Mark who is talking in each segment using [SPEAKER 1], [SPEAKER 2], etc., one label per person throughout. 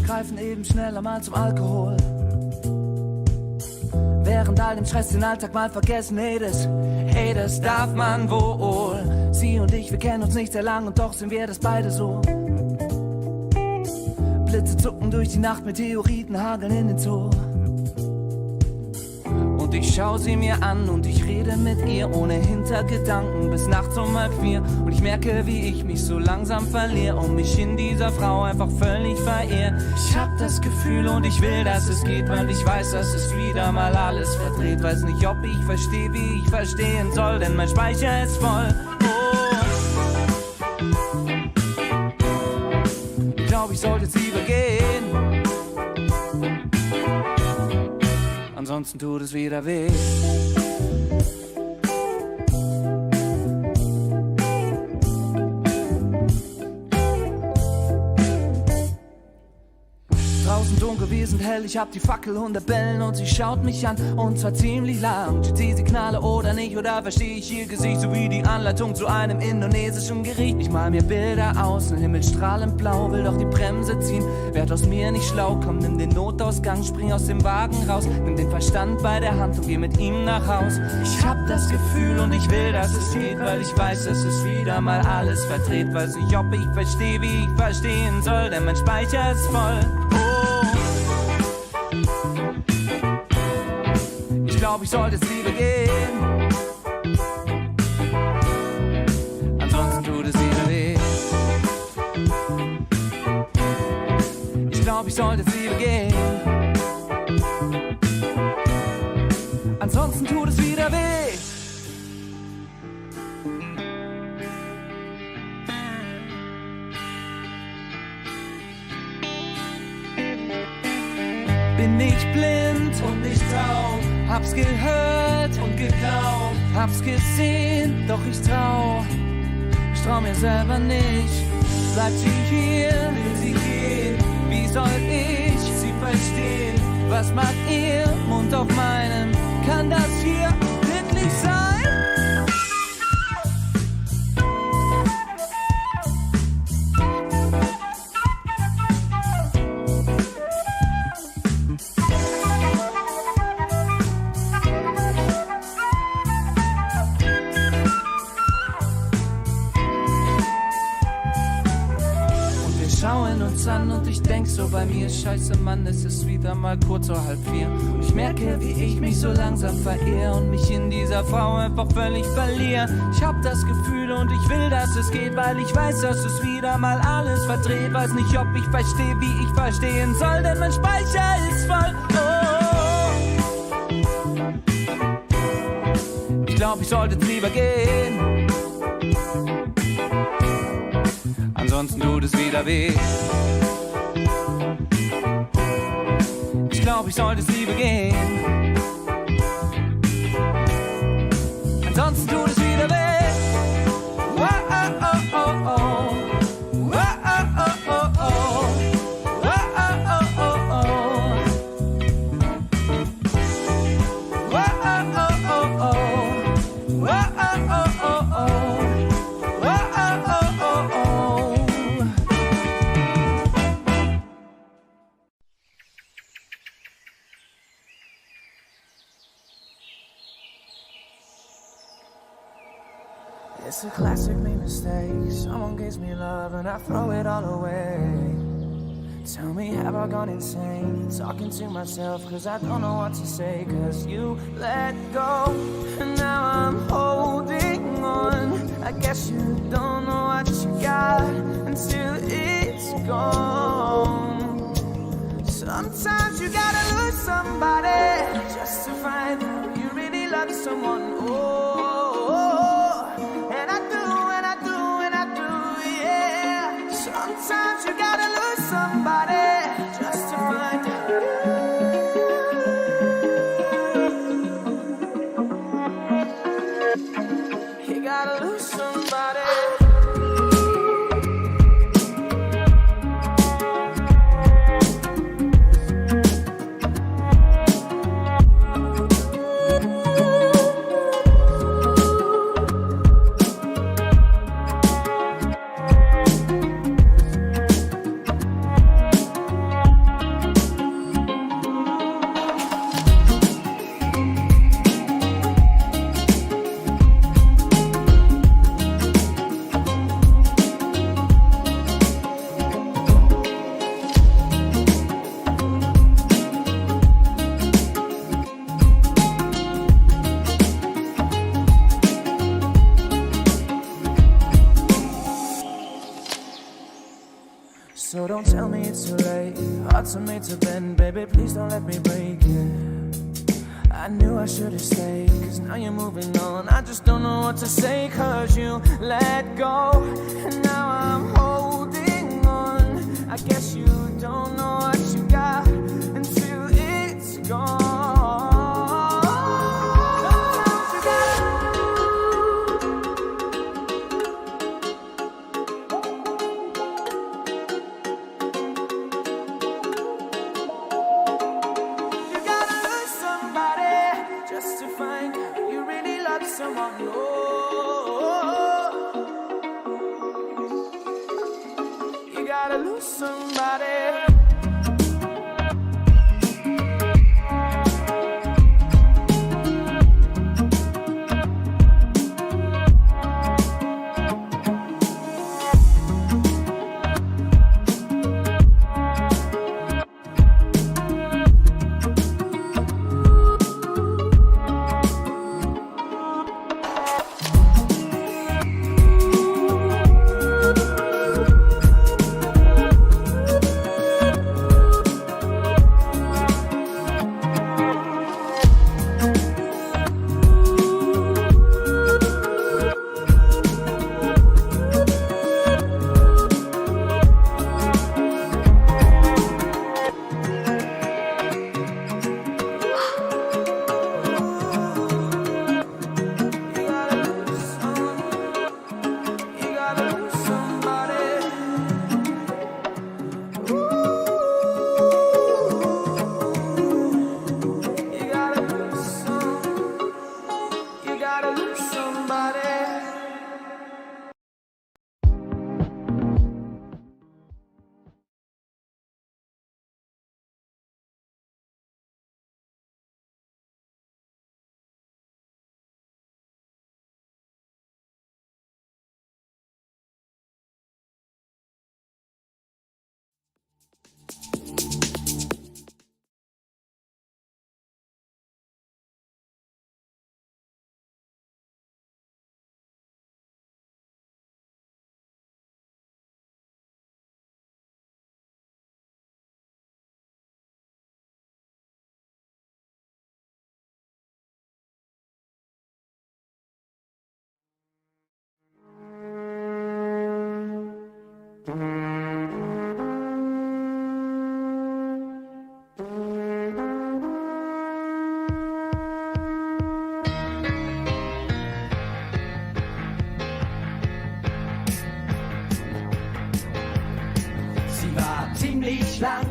[SPEAKER 1] Greifen eben schneller mal zum Alkohol. Während all dem Stress den Alltag mal vergessen, hey, das darf man wohl. Sie und ich, wir kennen uns nicht sehr lang und doch sind wir das beide so. Blitze zucken durch die Nacht, Meteoriten hageln in den Zoo. Und ich schau sie mir an und ich rede mit ihr ohne Hintergedanken bis nachts um 3:30. Und ich merke, wie ich mich so langsam verliere und mich in dieser Frau einfach völlig verehre. Ich hab das Gefühl und ich will, dass es geht, weil ich weiß, dass es wieder mal alles verdreht. Weiß nicht, ob ich verstehe, wie ich verstehen soll, denn mein Speicher ist voll. Ich glaub, ich sollte jetzt lieber gehen. Ansonsten tut es wieder weh. Draußen dunkel, wir sind hell, ich hab die Fackel und der Bellen und sie schaut mich an und zwar ziemlich lang. Steht sie Knalle oder nicht, oder verstehe ich ihr Gesicht, so wie die Anleitung zu einem indonesischen Gericht. Ich mal mir Bilder aus, ein Himmel strahlend blau, will doch die Bremse ziehen, werd aus mir nicht schlau. Komm, nimm den Notausgang, spring aus dem Wagen raus, nimm den Verstand bei der Hand und geh mit ihm nach Haus. Ich hab das Gefühl und ich will, dass es geht, weil ich weiß, dass es wieder mal alles verdreht. Weiß nicht, ob ich verstehe, wie ich verstehen soll, denn mein Speicher ist voll. Ich glaub, ich sollte jetzt lieber gehen. Ansonsten tut es wieder weh. Ich glaub, ich sollte jetzt lieber gehen. Ansonsten tut es wieder weh. Bin ich blind und nicht taub, hab's gehört und geglaubt, hab's gesehen, doch ich trau mir selber nicht. Bleibt sie hier, will sie gehen, wie soll ich sie verstehen? Was macht ihr Mund auf meinem? Kann das hier wirklich sein? Und ich denk so bei mir, scheiße Mann, es ist wieder mal kurz vor 3:30. Und ich merke, wie ich mich so langsam verehre und mich in dieser Frau einfach völlig verliere. Ich hab das Gefühl und ich will, dass es geht, weil ich weiß, dass es wieder mal alles verdreht. Weiß nicht, ob ich verstehe, wie ich verstehen soll, denn mein Speicher ist voll. Ich glaub, ich sollte jetzt lieber gehen. Ansonsten tut es wieder weh. Ich glaub, ich sollte es lieber gehen. Ansonsten tut es wieder weh. Oh, oh, oh, oh, oh. Oh, oh, oh, oh, oh. Oh, oh, oh, oh, oh. Oh, oh, oh, oh, oh. Oh, oh, oh, oh, oh. It's a classic, me mistake. Someone gives me love and I throw it all away. Tell me, have I gone insane? Talking to myself cause I don't know what to say. Cause you let go and now I'm holding on. I guess you don't know what you got until it's gone. Sometimes you gotta lose somebody just to find out you really love someone. Sometimes you gotta lose somebody just to find out. it's too late. Hearts are made to bend, baby, please don't let me break it. I knew I should've stayed, cause now you're moving on. I just don't know what to say, cause you let go. And now I'm holding on. I guess you don't know what you got until it's gone. Someone, you gotta lose somebody.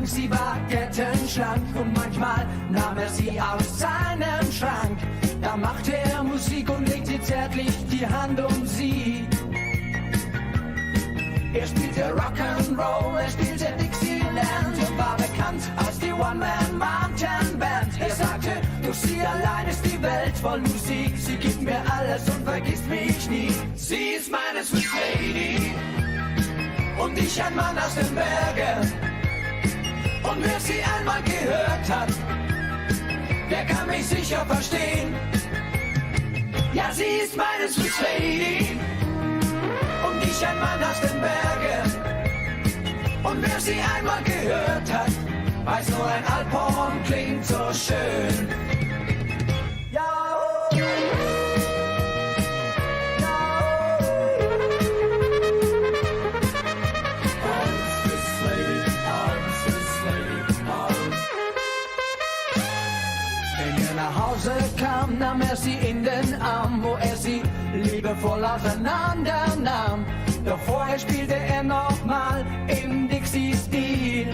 [SPEAKER 1] Sie war kettenschlank und manchmal nahm er sie aus seinem Schrank. Da machte er Musik und legte zärtlich die Hand um sie. Er spielte Rock'n'Roll, er spielte Dixieland und war bekannt als die One-Man-Mountain-Band. Er sagte, durch sie allein ist die Welt voll Musik. Sie gibt mir alles und vergisst mich nie. Sie ist meine Sweet Lady und ich ein Mann aus den Bergen. Und wer sie einmal gehört hat, der kann mich sicher verstehen. Ja, sie ist meine Sweet Lady und ich ein Mann aus den Bergen. Und wer sie einmal gehört hat, weiß nur ein Alphorn klingt so schön. Ja. Kam, nahm er sie in den Arm, wo er sie liebevoll auseinander nahm. Doch vorher spielte er nochmal im Dixie-Stil.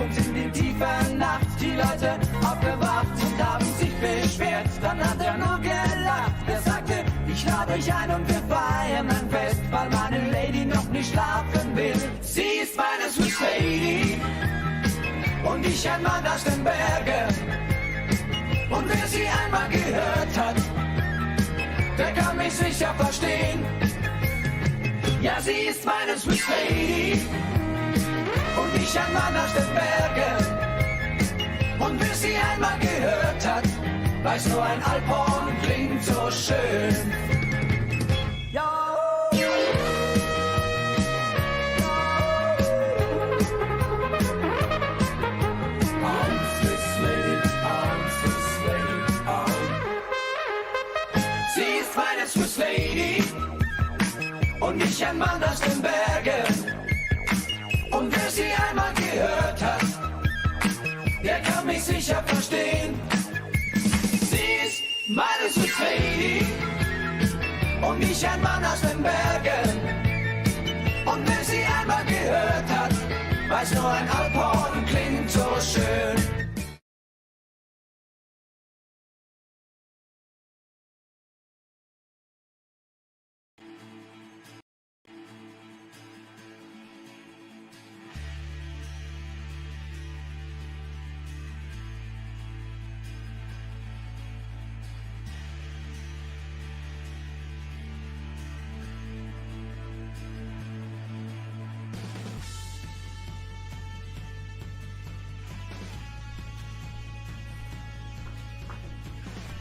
[SPEAKER 1] Und in die tiefe Nacht die Leute aufgewacht und haben sich beschwert. Dann hat er nur gelacht, er sagte, ich lade euch ein und wir feiern ein Fest, weil meine Lady noch nicht schlafen will. Sie ist meine Sweet Lady und ich ein Mann aus den Bergen. Und wer sie einmal gehört hat, der kann mich sicher verstehen. Ja, sie ist meine Sweet Lady und ich ein Mann aus den Bergen. Und wer sie einmal gehört hat, weiß nur ein Alphorn klingt so schön. Ja. meine Swiss Lady und ich ein Mann aus den Bergen. Und wer sie einmal gehört hat, der kann mich sicher verstehen. Sie ist meine Swiss Lady und ich ein Mann aus den Bergen. Und wer sie einmal gehört hat, weiß nur ein Alphorn klingt so schön.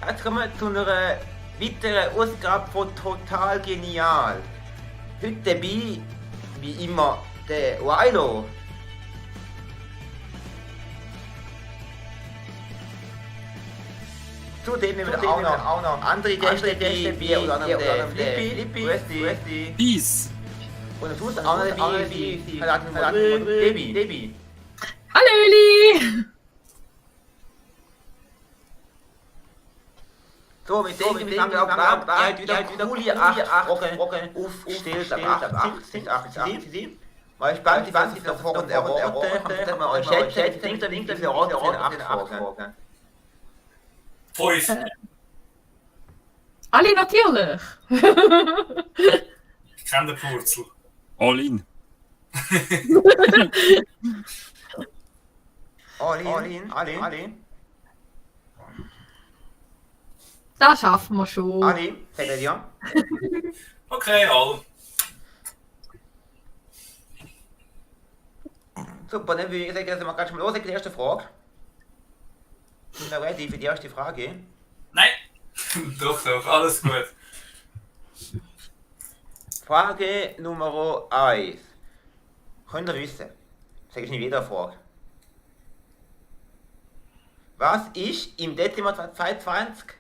[SPEAKER 2] Jetzt kommen wir zu einer weiteren Ausgabe von Total Genial. Heute dabei, wie immer, der Wilo. Zudem haben wir auch noch andere Gäste, wie unter anderem der Flippi,
[SPEAKER 3] Peace.
[SPEAKER 2] und am Schluss auch noch dabei, wie Debbie.
[SPEAKER 4] Hallöli!
[SPEAKER 2] So, mit dem haben wir auch gesagt, er hat wieder coole 8 Wochen aufgestellt, ab 80, weil ich spannend, was ich noch vorhin erwartet, haben wir euch Chat, denkt ihr, wie viele Orte sind 8 Wochen?
[SPEAKER 5] 5.
[SPEAKER 4] Alle natürlich!
[SPEAKER 5] Ich kenne den Purzel.
[SPEAKER 3] All in.
[SPEAKER 2] Alle.
[SPEAKER 4] Das schaffen wir schon.
[SPEAKER 2] Ali, sagt er ja.
[SPEAKER 5] Okay, all.
[SPEAKER 2] Super, dann würde ich sagen, also wir gerade schon mal los mit der ersten Frage. Sind wir ready für die erste Frage?
[SPEAKER 5] Nein. Doch, alles gut.
[SPEAKER 2] Frage Nummer 1. Könnt ihr wissen? Sag ich nicht wieder Frage. Was ist im Dezember 2020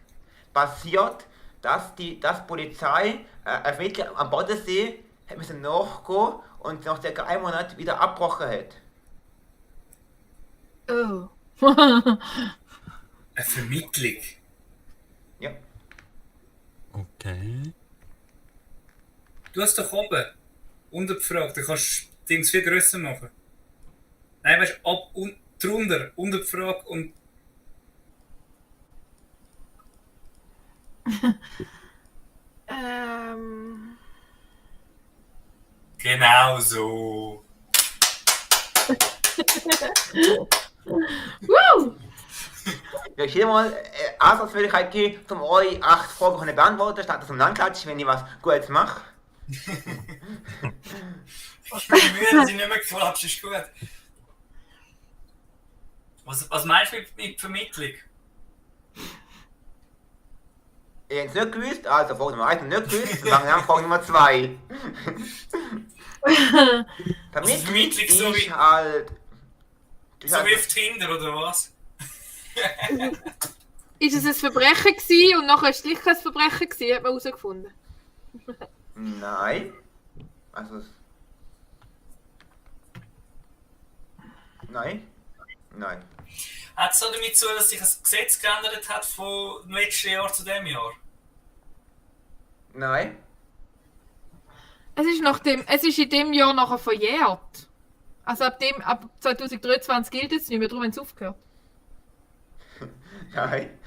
[SPEAKER 2] passiert, dass die Polizei Ermittler am Bodensee hat müssen nachgehen und nach ca. 1 Monat wieder abgebrochen hat?
[SPEAKER 4] Oh.
[SPEAKER 5] Eine Vermittlung.
[SPEAKER 2] Ja.
[SPEAKER 3] Okay.
[SPEAKER 5] Du hast doch oben unterbefragt, du kannst Dings viel grösser machen. Nein, weißt du, ab und drunter, unterbefragt und. Genau so.
[SPEAKER 4] Woo!
[SPEAKER 2] Ja, ich hätte mal Ansatzmöglichkeit geben, um euch 8 Fragen zu beantworten, statt dass ihr klatschen, wenn ich was Gutes mache.
[SPEAKER 5] Ich bin müde, dass ich nicht mehr geklatscht, ist gut. Was meinst du mit Vermittlung?
[SPEAKER 2] Ihr habt es nicht gewusst, also Frage Nummer 1 nicht gewusst, dann fangen wir an Frage Nummer 2. Vermittlung
[SPEAKER 5] so wie-
[SPEAKER 2] ist halt...
[SPEAKER 5] So wie auf Tinder oder was?
[SPEAKER 4] Ist es ein Verbrechen gewesen und nachher ist es gleich kein Verbrechen gewesen, hat man herausgefunden.
[SPEAKER 2] Nein. Also... Nein.
[SPEAKER 5] Hat es so damit zu, dass sich das Gesetz geändert hat von letzten Jahr zu diesem Jahr?
[SPEAKER 2] Nein.
[SPEAKER 4] Es ist in dem Jahr nachher verjährt. Also ab 2023 gilt es nicht mehr, darum haben sie aufgehört.
[SPEAKER 2] Nein.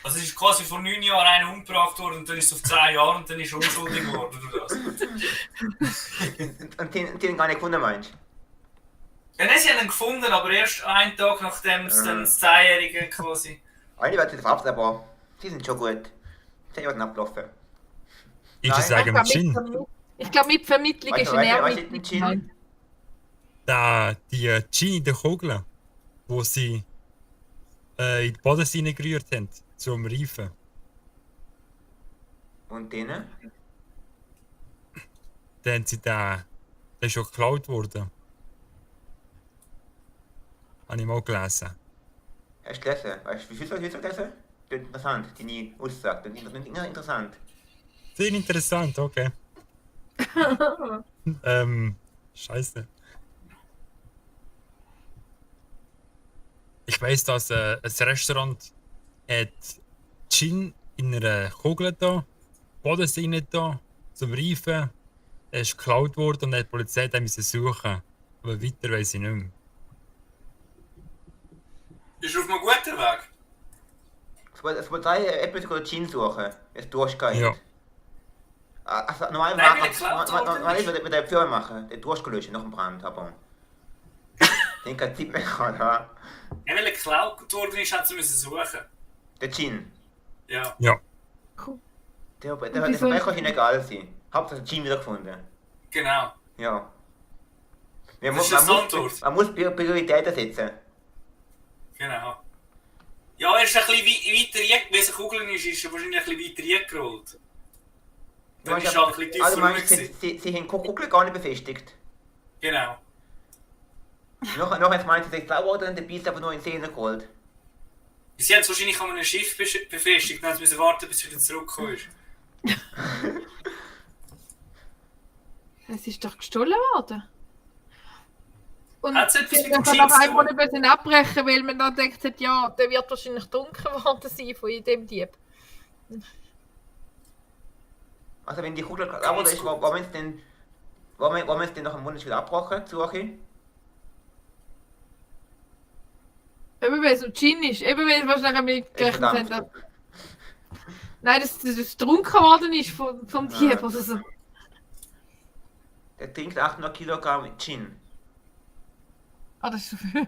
[SPEAKER 5] Also es ist quasi vor 9 Jahren einer umgebracht worden und dann ist es auf 10 Jahre und dann ist er unschuldig geworden, oder was?
[SPEAKER 2] Und den gar nicht gefunden meinst?
[SPEAKER 5] Ja, nein, sie haben ihn gefunden, aber erst einen Tag nachdem es dann das 10-Jährige quasi...
[SPEAKER 2] Einige werden sich verhaftet, aber sie sind schon gut. 10 Jahre abgelaufen.
[SPEAKER 3] Ist es
[SPEAKER 2] Nein.
[SPEAKER 3] eigentlich
[SPEAKER 4] Ich glaube, mit Vermittlung ist ein
[SPEAKER 2] Weißt du,
[SPEAKER 4] Ermittlung
[SPEAKER 2] Gin?
[SPEAKER 4] gemeint.
[SPEAKER 3] Die Gin in der Kugel, wo sie in die Bodensee gerührt haben, zum Reifen?
[SPEAKER 2] Und denen?
[SPEAKER 3] Dann haben sie der ist schon geklaut worden. Habe ich mal gelesen.
[SPEAKER 2] Hast du gelesen? Weißt du, wie viel soll ich gelesen? Das ist interessant, deine Aussage. Das ist interessant.
[SPEAKER 3] Sehr interessant, okay. Scheiße. Ich weiss, dass ein Restaurant hat Gin in einer Kugel da, Bodensee nicht da, zum Reifen. Er ist geklaut worden und die Polizei musste suchen. Aber weiter weiss ich nicht mehr.
[SPEAKER 5] Bist du auf einem guten Weg?
[SPEAKER 2] Es wird sein, etwas über Gin suchen. Es durchgeht.
[SPEAKER 3] Ja.
[SPEAKER 2] Also, normal
[SPEAKER 5] Nein, weil er geklaut worden
[SPEAKER 2] wird er Firma machen. Der durchgelöscht nach dem Brand. Aber. Den kann Zeit mehr haben, ja.
[SPEAKER 5] Ja, weil er geklaut worden ist, hat sie müssen suchen.
[SPEAKER 2] Der Gin.
[SPEAKER 5] Ja.
[SPEAKER 3] Ja.
[SPEAKER 2] Der Verbrecher kann ihnen egal sein. Hauptsache Gin wieder gefunden.
[SPEAKER 5] Genau.
[SPEAKER 2] Ja.
[SPEAKER 5] Das ist eine Antwort.
[SPEAKER 2] Man muss Prioritäten setzen.
[SPEAKER 5] Genau. Ja, er ist ein bisschen weiter, wenn es eine Kugel ist er wahrscheinlich ein bisschen weiter eingerollt. Dann ist er ein bisschen tiefer
[SPEAKER 2] Also meinst du,
[SPEAKER 5] gewesen.
[SPEAKER 2] sie haben die Kugel gar nicht befestigt?
[SPEAKER 5] Genau.
[SPEAKER 2] Noch jetzt meint sie, sie klar worden und der Biss aber nur in den See geholt.
[SPEAKER 5] Sie haben es wahrscheinlich an einem Schiff befestigt, dann müssen warten, bis er wieder zurückgekommen ist.
[SPEAKER 4] Es ist doch gestohlen worden. Und
[SPEAKER 5] Hat es etwas
[SPEAKER 4] sie
[SPEAKER 5] mit dem
[SPEAKER 4] haben
[SPEAKER 5] Gin
[SPEAKER 4] noch
[SPEAKER 5] zu
[SPEAKER 4] einmal
[SPEAKER 5] tun?
[SPEAKER 4] nicht abbrechen, weil man dann denkt, hat, ja, der wird wahrscheinlich dunkel geworden sein von dem Dieb.
[SPEAKER 2] Also wenn die Kugel klar worden ist, warum ist denn nach einem Monat wieder abgebrochen, die Suche?
[SPEAKER 4] Eben weil es um Gin ist, eben weil sie wahrscheinlich mit gerechnet haben. Nein, dass es getrunken worden ist vom Dieb oder so.
[SPEAKER 2] Der trinkt 800 Kilogramm Gin.
[SPEAKER 4] Ah, das ist so viel.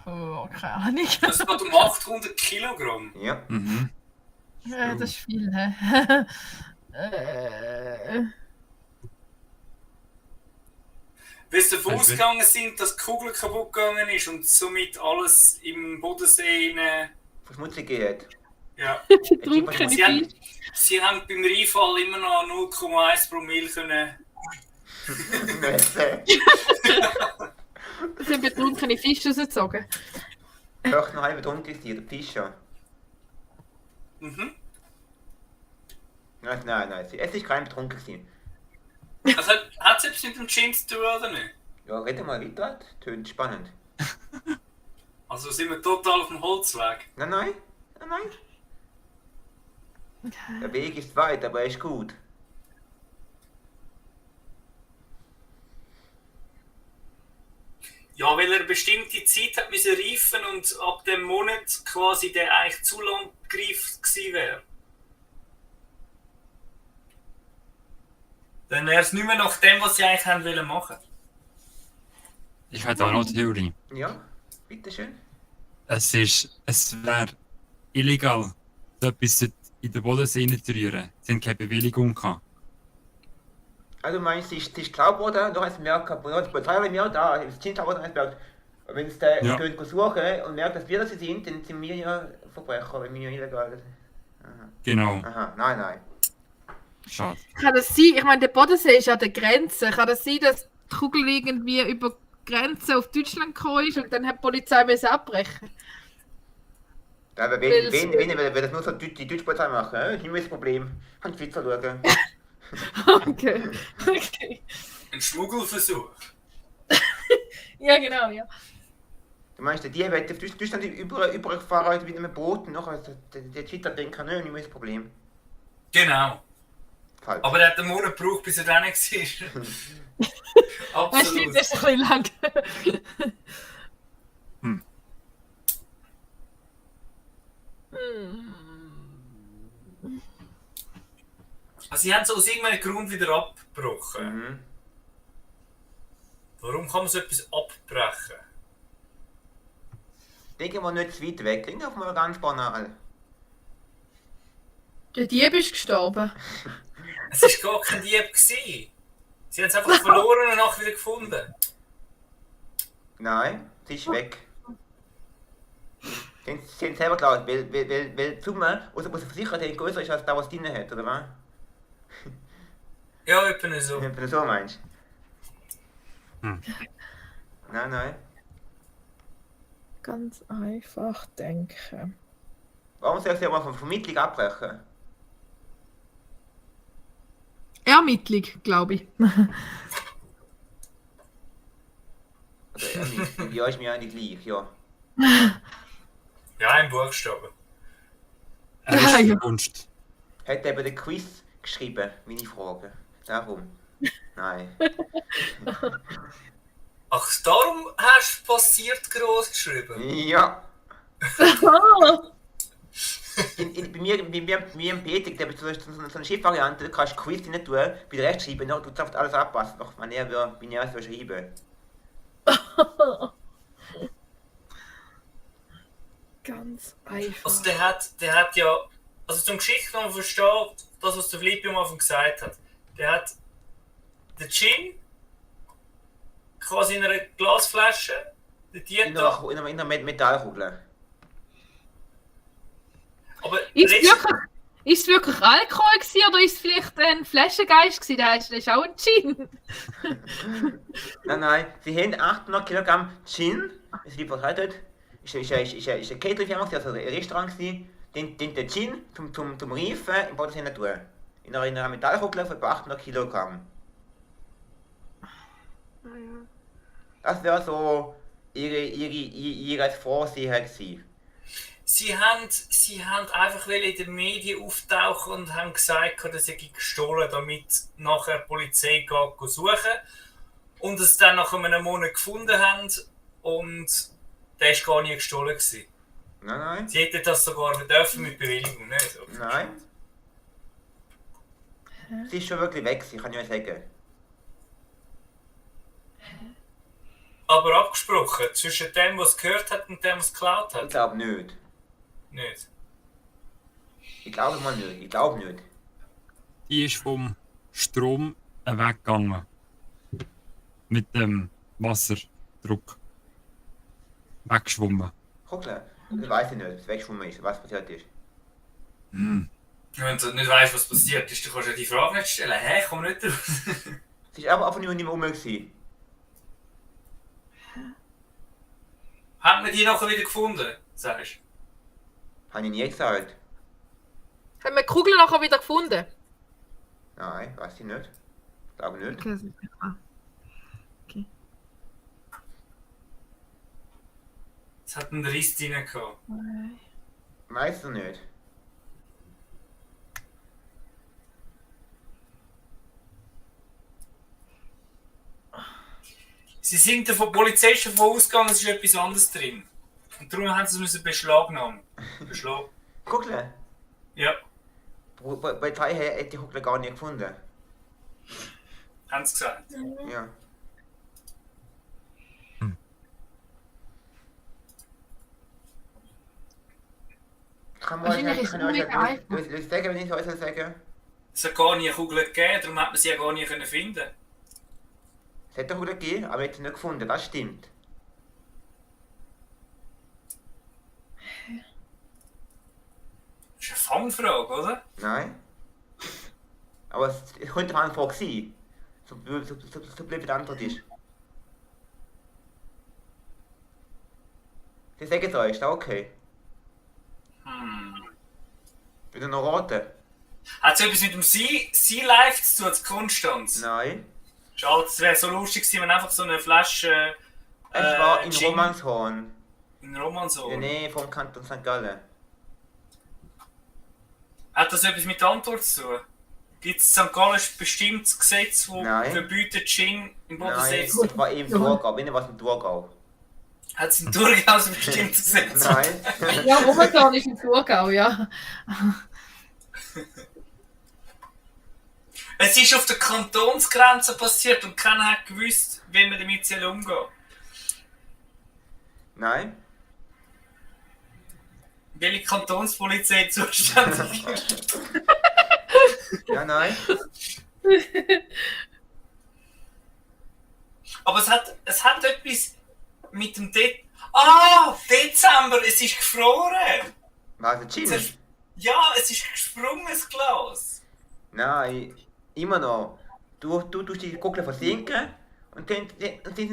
[SPEAKER 4] Oh, keine Ahnung.
[SPEAKER 5] Das geht um 800 Kilogramm.
[SPEAKER 2] Ja.
[SPEAKER 3] Mhm.
[SPEAKER 4] Ja, das ist viel, hä?
[SPEAKER 5] Weil sie davon
[SPEAKER 3] Also-
[SPEAKER 5] ausgegangen sind, dass die Kugel kaputt gegangen ist und somit alles im Bodensee
[SPEAKER 2] Verschmutzig geht.
[SPEAKER 5] ja.
[SPEAKER 4] Betrunkene
[SPEAKER 5] Sie haben,
[SPEAKER 4] Fisch.
[SPEAKER 5] sie haben beim Reinfall immer noch 0,1 Promille können.
[SPEAKER 4] Es sind betrunkene Fische rausgezogen.
[SPEAKER 2] Doch noch halb betrunken ist der Fischer.
[SPEAKER 5] Mhm.
[SPEAKER 2] Nein, es ist kein betrunken gewesen.
[SPEAKER 5] Also hat es etwas mit dem Gin zu tun oder nicht?
[SPEAKER 2] Ja, rede mal weiter, tönt spannend.
[SPEAKER 5] Also sind wir total auf dem Holzweg.
[SPEAKER 2] Nein. Der Weg ist weit, aber er ist gut.
[SPEAKER 5] Ja, weil er eine bestimmte Zeit hat müssen reifen und ab dem Monat quasi der eigentlich zu lang gereift gewesen wäre. Dann wäre es nicht mehr nach dem, was sie eigentlich haben wollen machen.
[SPEAKER 3] Ich hätte auch noch eine Theorie.
[SPEAKER 2] Ja, bitteschön.
[SPEAKER 3] Es wäre illegal, so etwas in den Bodensee zu rühren. Sie haben keine Bewilligung gehabt.
[SPEAKER 2] Also meinst du, es ist geklaut worden, noch eins merkt, noch die Polizei hat mir da, das Kind hat eins merkt. Wenn es da
[SPEAKER 3] Ja.
[SPEAKER 2] gehen suchen und merkt, dass wir das sind, dann sind wir ja Verbrecher, wenn wir illegal.
[SPEAKER 3] Genau.
[SPEAKER 2] Aha, nein.
[SPEAKER 3] Schade.
[SPEAKER 4] Kann das sein? Ich meine, der Bodensee ist an der Grenze. Kann das sein, dass die Kugel irgendwie über die Grenze auf Deutschland gekommen ist und dann hat die Polizei müssen abbrechen?
[SPEAKER 2] Aber wenn das nur so die deutsche Polizei machen, das ist nicht mehr das Problem. Kann die Schweizer schauen.
[SPEAKER 4] Okay.
[SPEAKER 5] Ein Schmuggelversuch.
[SPEAKER 4] Ja, genau, ja.
[SPEAKER 2] Du meinst, der Dieb hat auf Deutschland übergefahren mit einem Boot und nachher der Schweizer denkt, nein, nicht mehr das Problem.
[SPEAKER 5] Genau.
[SPEAKER 2] Falsch.
[SPEAKER 5] Aber der hat einen Monat gebraucht, bis er dann war.
[SPEAKER 4] Das
[SPEAKER 5] Absolut.
[SPEAKER 4] ist ein bisschen lang.
[SPEAKER 5] Also sie haben es aus irgendeinem Grund wieder abgebrochen.
[SPEAKER 2] Mhm.
[SPEAKER 5] Warum kann man so etwas abbrechen?
[SPEAKER 2] Denken wir nicht zu weit weg, klingt auf mal ganz banal.
[SPEAKER 4] Der Dieb ist gestorben.
[SPEAKER 5] Es war gar kein Dieb gewesen. Sie haben es einfach verloren und nachher wieder gefunden.
[SPEAKER 2] Nein, sie ist weg. Sie haben es selber geklaut, weil die Summe, was der Versicherer hat, größer ist als das, was drin hat, oder was?
[SPEAKER 5] Ja, etwa so.
[SPEAKER 2] Wenn du so meinst.
[SPEAKER 3] Hm.
[SPEAKER 2] Nein.
[SPEAKER 4] Ganz einfach denken.
[SPEAKER 2] Warum soll ich ja mal von Vermittlung abbrechen?
[SPEAKER 4] Ermittlung, glaube ich.
[SPEAKER 2] Ja, ist mir eigentlich gleich, ja.
[SPEAKER 5] Ja, ein Buchstaben.
[SPEAKER 4] Ja, ja.
[SPEAKER 3] Kunst.
[SPEAKER 2] Hat eben den Quiz geschrieben, meine Frage. Darum. Nein.
[SPEAKER 5] Ach, darum hast du passiert groß geschrieben?
[SPEAKER 2] Ja.
[SPEAKER 4] Ah,
[SPEAKER 2] Bei mir im Petik, der so eine Schiffvariante, du kannst Quiz nicht tun, bei der Rechtschreiben, du darfst alles anpassen, doch wenn er binär so schreiben.
[SPEAKER 4] ganz einfach.
[SPEAKER 5] Also der hat ja, also zum Geschichte kann man verstehen, das was der Filippi am Anfang gesagt hat. Der hat den Gin quasi in einer Glasflasche, den Dieta,
[SPEAKER 2] In einer Metallkugel.
[SPEAKER 5] aber
[SPEAKER 4] Ist es wirklich Alkohol gewesen, oder ist es vielleicht ein Flaschengeist gewesen? Das ist auch ein Gin.
[SPEAKER 2] Nein, sie haben 800 Kilogramm Gin, es wird verteilt. Ist ein Catering-Firma, also ein Restaurant gewesen, den Gin zum Reifen im Bodensee tun. In einer Metallkugel von etwa 800 Kilogramm. Das wäre so ihre Vorsehen gewesen.
[SPEAKER 5] sie haben einfach in den Medien auftauchen und haben gesagt, dass sie gestohlen, damit nachher die Polizei geht suchen und es dann nach einem Monat gefunden haben und der war gar nie gestohlen gewesen.
[SPEAKER 2] Nein.
[SPEAKER 5] Sie hätten das sogar nicht dürfen mit Bewilligung, nicht?
[SPEAKER 2] Nein. Sie ist schon wirklich weg, kann ich euch sagen.
[SPEAKER 5] Aber abgesprochen, zwischen dem, was gehört hat und dem, was geklaut
[SPEAKER 2] Ich
[SPEAKER 5] hat?
[SPEAKER 2] glaube nicht.
[SPEAKER 5] Nicht.
[SPEAKER 2] Ich glaube mal nicht. Ich glaube nicht.
[SPEAKER 3] Die ist vom Strom weggegangen. Mit dem Wasserdruck. Weggeschwommen.
[SPEAKER 2] Kugel? Das weiß ich nicht, was weggeschwommen ist, was passiert ist.
[SPEAKER 5] Wenn du nicht weißt, was passiert ist, dann kannst du ja die Frage nicht stellen. Hä, komm nicht drauf.
[SPEAKER 2] Sie ist aber einfach nicht mehr rum gewesen.
[SPEAKER 5] Haben wir die nachher wieder gefunden, sagst du?
[SPEAKER 2] Habe ich nie gesagt.
[SPEAKER 4] Haben wir die Kugel nachher wieder gefunden?
[SPEAKER 2] Nein, weiß ich nicht. Ich glaube nicht.
[SPEAKER 4] Okay, das ist nicht wahr.
[SPEAKER 5] Es hat einen Riss drin gehabt.
[SPEAKER 2] Weißt du nicht.
[SPEAKER 5] Sie sind von der Polizei schon davon ausgegangen, es ist etwas anderes drin. Und darum haben sie es beschlagnahmen.
[SPEAKER 2] Kugel?
[SPEAKER 5] Ja,
[SPEAKER 2] Bei Thai hat die Kugel gar nicht gefunden.
[SPEAKER 5] haben sie gesagt.
[SPEAKER 2] Ja. Kann man
[SPEAKER 4] Wahrscheinlich ist es nur mega einfach.
[SPEAKER 2] euch sagen, wenn ich es euch sagen?
[SPEAKER 5] Es hat gar nie eine Kugel gegeben, darum hat man sie ja gar nie finden können.
[SPEAKER 2] Es hat eine Kugel gegeben, aber ich habe sie nicht gefunden, das stimmt.
[SPEAKER 5] Das ist eine Fangfrage, oder?
[SPEAKER 2] Nein. Aber es könnte eine Frage sein. So blöd wie die Antwort ist. Sie sagen es euch, ist das okay? Wieder noch raten?
[SPEAKER 5] Hat es etwas mit dem Sea Life zu tun, als Konstanz?
[SPEAKER 2] Nein.
[SPEAKER 5] Schade, es wäre so lustig gewesen, wenn einfach so eine Flasche.
[SPEAKER 2] Es war in
[SPEAKER 5] Gin-
[SPEAKER 2] Romanshorn,
[SPEAKER 5] In
[SPEAKER 2] in der
[SPEAKER 5] Romanshorn.
[SPEAKER 2] Nähe vom Kanton St. Gallen.
[SPEAKER 5] Hat das etwas mit der Antwort zu tun? Gibt es in St. Gallen ein bestimmtes Gesetz, das
[SPEAKER 2] Nein.
[SPEAKER 5] verbietet, Gin im Bodensee
[SPEAKER 2] Nein,
[SPEAKER 5] zu
[SPEAKER 2] es war im Thurgau, wenn was im Thurgau.
[SPEAKER 5] Hat es in Thurgau ein bestimmtes Gesetz?
[SPEAKER 2] Nein.
[SPEAKER 4] Ja, Romanshorn ist im Thurgau, ja.
[SPEAKER 5] Es ist auf der Kantonsgrenze passiert und keiner hat gewusst, wie man damit umgehen soll.
[SPEAKER 2] Nein.
[SPEAKER 5] Welche Kantonspolizei zuständig ist.
[SPEAKER 2] Ja, nein.
[SPEAKER 5] Aber es hat etwas mit dem Dezember, es ist gefroren.
[SPEAKER 2] Was, ein Gin?
[SPEAKER 5] Ja, es ist gesprungen, das Glas.
[SPEAKER 2] Nein, immer noch. Du tust die Kugel versinken und dann sie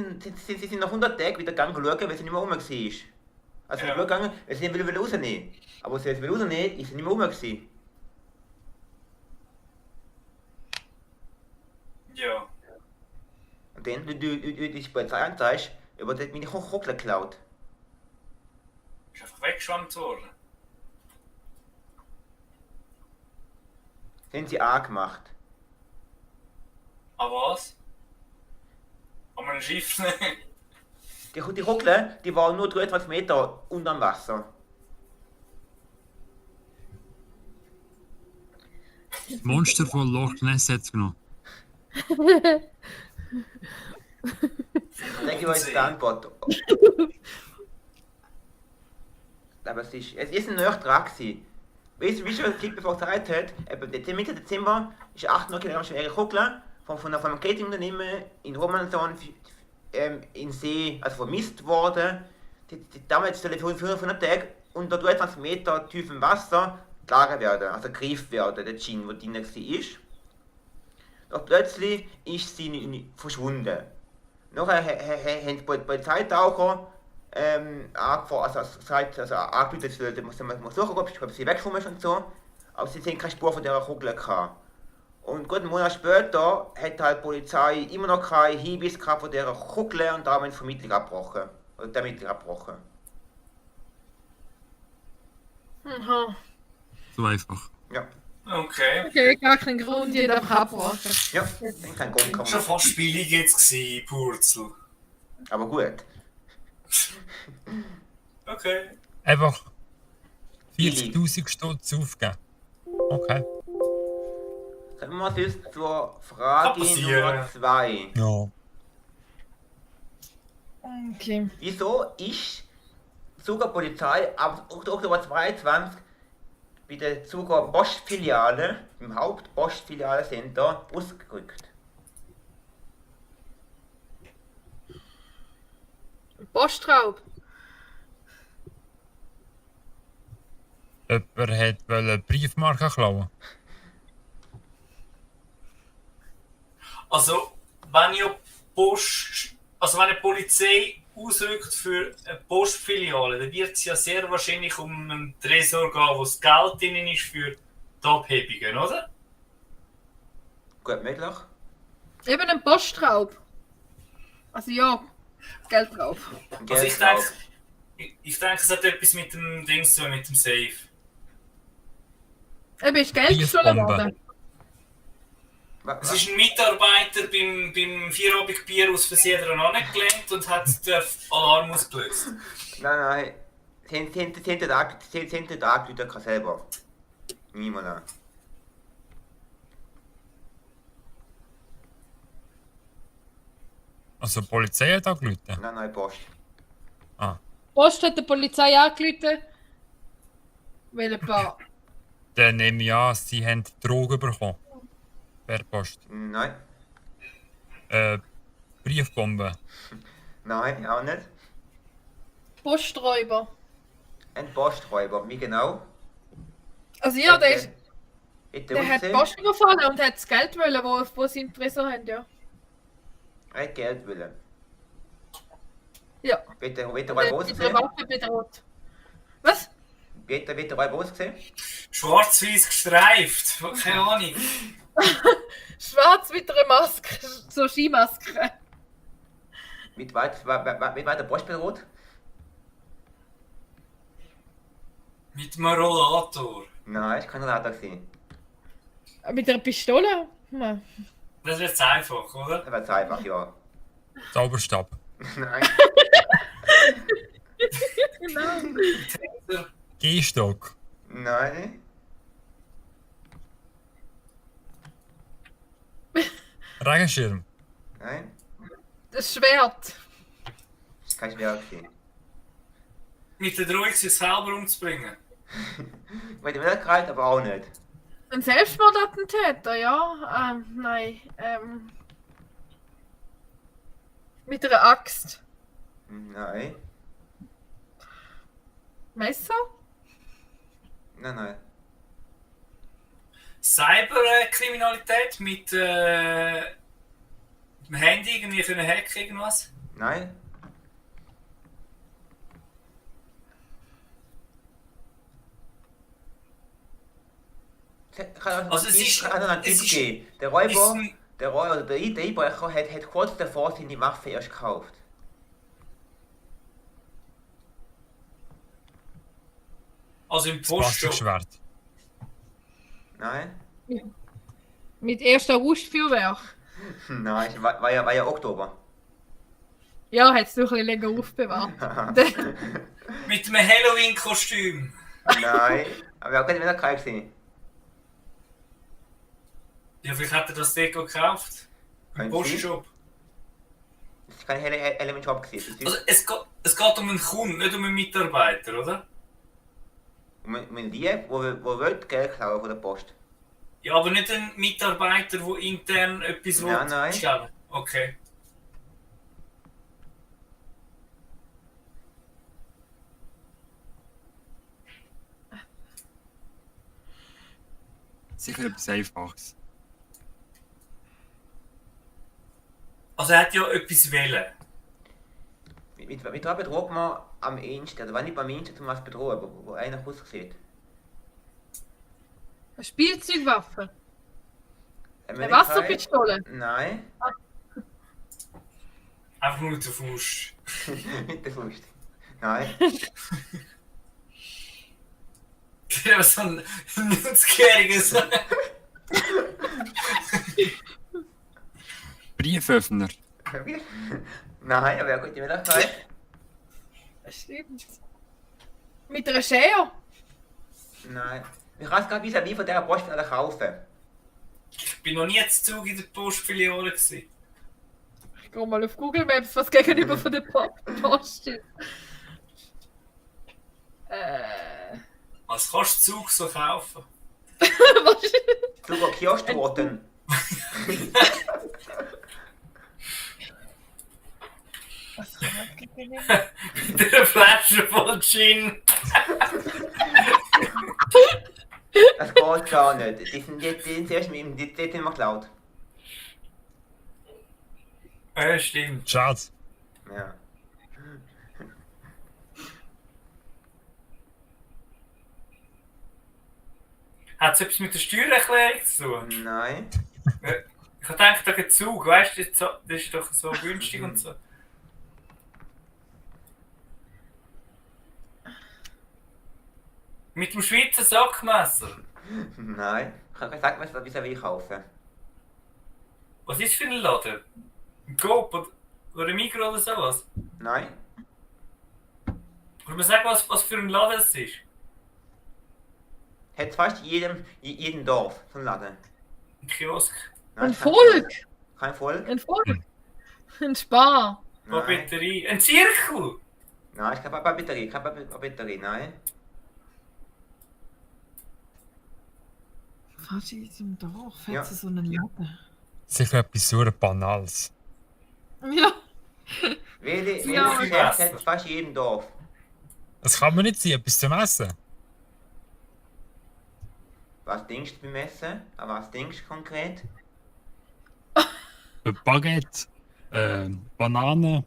[SPEAKER 2] sind nach 100 Tagen wieder gegangen schauen, weil sie nicht mehr rum war. Also
[SPEAKER 5] Ja.
[SPEAKER 2] sie gegangen, weil sie nicht rausnehmen. Aber sie rausnehmen, ist sie nicht mehr rum gewesen. du die Polizei anzeigst, über das meine Kugeln geklaut.
[SPEAKER 5] Ist einfach weggeschwemmt worden.
[SPEAKER 2] Sind sie angemacht.
[SPEAKER 5] Aber was? An einem Schiff nicht.
[SPEAKER 2] Die Kugeln, die waren nur 23 Meter unter dem Wasser.
[SPEAKER 3] Das Monster von Loch Ness hat es genommen.
[SPEAKER 2] Denke ich mal jetzt die Antwort. Aber es ist ein Nacht dran gewesen. Weißt du, wie schon Tipp bevor gesagt hat, Mitte Dezember ist 800 Kilometer schwere Kugel von einem Marketingunternehmen in Romanson in See vermisst worden. Damals soll für 500 Tage unter 23 Meter tiefem Wasser gelagert werden, also gegriffen werden, der Gin, der drin war. Doch plötzlich ist sie verschwunden. Nachher haben die Polizeitaucher angerufen, dass man suchen, ob sie weggeschwommen ist und so. Aber sie sehen keine Spur von dieser Kugel gehabt. Und gut einen Monat später hat halt die Polizei immer noch keinen Hinweis gehabt von dieser Kugel und darum die Vermittlung abgebrochen. Oder die Ermittlung abgebrochen.
[SPEAKER 4] Aha.
[SPEAKER 3] So einfach.
[SPEAKER 2] Ja.
[SPEAKER 5] Okay.
[SPEAKER 4] Okay, gar keinen Grund, jeder kann abbrechen.
[SPEAKER 2] Ja, kein Grund kann
[SPEAKER 5] Schon
[SPEAKER 2] man.
[SPEAKER 5] fast billig jetzt gewesen, Purzel.
[SPEAKER 2] Aber gut.
[SPEAKER 5] Okay.
[SPEAKER 3] Einfach 40.000 Stutz aufgeben. Okay.
[SPEAKER 2] Kommen wir sonst zur Frage
[SPEAKER 5] Kann passieren.
[SPEAKER 2] Nummer 2.
[SPEAKER 3] Ja.
[SPEAKER 4] Okay.
[SPEAKER 2] Wieso ist die Zuger Polizei ab Oktober 22 bei der Zuger Postfiliale, im Hauptpostfiliale-Center, ausgerückt?
[SPEAKER 4] Postraub.
[SPEAKER 3] Jemand wollte Briefmarken klauen.
[SPEAKER 5] Also, wenn ja wenn eine Polizei ausrückt für eine Postfiliale, dann wird es ja sehr wahrscheinlich um einen Tresor gehen, wo das Geld drin ist für die Abhebungen, oder?
[SPEAKER 2] Gut möglich.
[SPEAKER 4] Eben ein Postraub. Also ja, Geldraub.
[SPEAKER 5] Also ich denke, ich denke, es hat etwas mit dem Ding zu tun, mit dem Safe.
[SPEAKER 4] Eben ist Geld gestohlen worden.
[SPEAKER 5] Es ist ein Mitarbeiter beim Vierabendbier aus Versehen dran angelenkt und hat den Alarm ausgelöst.
[SPEAKER 2] Nein, sie haben nicht angerufen selber. Niemand an.
[SPEAKER 3] Also die Polizei hat angerufen.
[SPEAKER 2] Nein, Post.
[SPEAKER 4] Post hat die Polizei angerufen. Weil ein paar.
[SPEAKER 3] Dann nehme ich an, sie haben Drogen bekommen. Per Post.
[SPEAKER 2] Nein,
[SPEAKER 3] Briefbombe.
[SPEAKER 2] nein, auch nicht.
[SPEAKER 4] Posträuber.
[SPEAKER 2] Ein Posträuber, wie genau?
[SPEAKER 4] Also ja, der hat
[SPEAKER 2] die
[SPEAKER 4] Post überfallen und hat das Geld wollen, wo sie im Tresor haben, ja.
[SPEAKER 2] Er hat Geld wollen.
[SPEAKER 4] Ja.
[SPEAKER 2] Wird der
[SPEAKER 4] Der
[SPEAKER 2] Räuber
[SPEAKER 4] hat die
[SPEAKER 2] ausgesehen?
[SPEAKER 4] Waffe bedroht. Was?
[SPEAKER 2] Wird der Räuber ausgesehen?
[SPEAKER 5] Schwarz-weiß gestreift, keine Ahnung.
[SPEAKER 4] Schwarz mit einer Maske, so Skimaske.
[SPEAKER 2] Wie weit der Post bedroht?
[SPEAKER 5] Mit einem Rollator.
[SPEAKER 2] Nein, es kann nicht Lader sein.
[SPEAKER 4] Mit einer Pistole? Hm.
[SPEAKER 5] Das wird einfach, oder?
[SPEAKER 2] Das wäre einfach, ja.
[SPEAKER 3] Zauberstab.
[SPEAKER 2] Nein,
[SPEAKER 4] Genau.
[SPEAKER 3] Gehstock.
[SPEAKER 2] nein.
[SPEAKER 3] Regenschirm.
[SPEAKER 2] Nein,
[SPEAKER 4] Das Schwert.
[SPEAKER 2] das kann schwer sein.
[SPEAKER 5] Mit der Drohung, sich selber umzubringen.
[SPEAKER 2] Mit dem Weltkreis aber auch nicht.
[SPEAKER 4] Ein Selbstmordattentäter, ja. Nein. Mit einer Axt.
[SPEAKER 2] Nein,
[SPEAKER 4] Messer?
[SPEAKER 2] nein.
[SPEAKER 5] Cyberkriminalität mit dem Handy irgendwie für einen Hack irgendwas?
[SPEAKER 2] Nein.
[SPEAKER 5] Also es ist-
[SPEAKER 2] Kann einen
[SPEAKER 5] es
[SPEAKER 2] Tipp
[SPEAKER 5] ist-
[SPEAKER 2] geben. Der
[SPEAKER 5] Ist
[SPEAKER 2] Räuber,
[SPEAKER 5] ein
[SPEAKER 2] Der Räuber oder der Einbrecher hat kurz davor seine Waffe erst gekauft.
[SPEAKER 5] Also im
[SPEAKER 3] Das
[SPEAKER 5] Postshop.
[SPEAKER 3] Plastikschwert.
[SPEAKER 2] Nein?
[SPEAKER 4] Mit 1. August Feuerwerk.
[SPEAKER 2] Nein, war ja Oktober.
[SPEAKER 4] Ja, hat es noch ein bisschen länger aufbewahrt.
[SPEAKER 5] Mit einem Halloween-Kostüm.
[SPEAKER 2] Nein, aber auch wieder kein gesehen.
[SPEAKER 5] Ja, vielleicht hat er das Deko gekauft. Im
[SPEAKER 2] Könnte sein.
[SPEAKER 5] Postshop.
[SPEAKER 2] Das ist kein Element Shop gewesen.
[SPEAKER 5] Also es geht um einen Kunden, nicht um einen Mitarbeiter, oder?
[SPEAKER 2] Um einen Dieb, wo will Geld klauen von der Post.
[SPEAKER 5] Ja, aber nicht ein Mitarbeiter, der intern etwas
[SPEAKER 2] Ja, nein.
[SPEAKER 5] stellen. Okay.
[SPEAKER 3] Sicher etwas Einfaches.
[SPEAKER 5] Also er hat ja etwas wählen.
[SPEAKER 2] Mit was bedroht man am ehesten? Oder wenn nicht beim ehesten, um was bedrohen, wo einer aussieht?
[SPEAKER 4] Eine Spielzeugwaffe.
[SPEAKER 2] Eine
[SPEAKER 4] Eine Wasserpistole.
[SPEAKER 2] Nein,
[SPEAKER 5] Einfach nur mit der Faust.
[SPEAKER 2] mit der Faust. Nein.
[SPEAKER 5] Ja, so ein 90-Jähriger. So.
[SPEAKER 3] Brieföffner.
[SPEAKER 2] Nein, aber eine gute Möglichkeit.
[SPEAKER 4] Stimmt. Mit einer Schere.
[SPEAKER 2] Nein. Ich kann es gerade vis-à-vis von dieser Post kaufen.
[SPEAKER 5] Ich bin noch nie zu Zug in der Postfiliale gewesen.
[SPEAKER 4] Ich gehe mal auf Google Maps, was gegenüber von der Post ist.
[SPEAKER 5] Was kannst du Zug so kaufen?
[SPEAKER 4] Was?
[SPEAKER 2] Sogar Kiosktorten.
[SPEAKER 4] Was kann man gegenüber?
[SPEAKER 5] Mit einer Flasche voll Gin.
[SPEAKER 2] Das geht gar nicht. Die sind zuerst mit ihm, die sind immer geklaut.
[SPEAKER 5] Ja, stimmt.
[SPEAKER 3] Schade.
[SPEAKER 2] Ja.
[SPEAKER 5] Hat es etwas mit der Steuererklärung zu tun?
[SPEAKER 2] Nein.
[SPEAKER 5] Ich habe gedacht, der Zug, weißt du, das ist doch so günstig und so. Mit dem Schweizer Sackmesser.
[SPEAKER 2] Nein. Ich habe gesagt, was ich vis-à-vis kaufen.
[SPEAKER 5] Was ist für ein Laden? Ein Coop oder ein Migros oder sowas?
[SPEAKER 2] Nein.
[SPEAKER 5] Kann man sagen, was für ein Laden es ist?
[SPEAKER 2] Hat fast jedem Dorf so einen Laden.
[SPEAKER 5] Ein Kiosk?
[SPEAKER 2] Nein,
[SPEAKER 4] Ein
[SPEAKER 2] kein
[SPEAKER 4] Volk.
[SPEAKER 2] Kein Volk?
[SPEAKER 4] Ein Volk. Ein Spar.
[SPEAKER 5] Eine
[SPEAKER 2] Nein.
[SPEAKER 5] Batterie? Ein Zirkel?
[SPEAKER 2] Nein, ich habe keine Batterie. Keine Batterie, nein.
[SPEAKER 4] Was ist im Dorf? Hat
[SPEAKER 2] Ja.
[SPEAKER 4] sie so einen Laden?
[SPEAKER 3] Sicher etwas super Banales.
[SPEAKER 4] Ja.
[SPEAKER 2] Welche
[SPEAKER 4] Ja.
[SPEAKER 2] Geschäft hat fast jedem Dorf?
[SPEAKER 3] Das kann man nicht sein, etwas zum Essen.
[SPEAKER 2] Was denkst du beim Essen? An was denkst du konkret?
[SPEAKER 3] Ein Baguette, Bananen,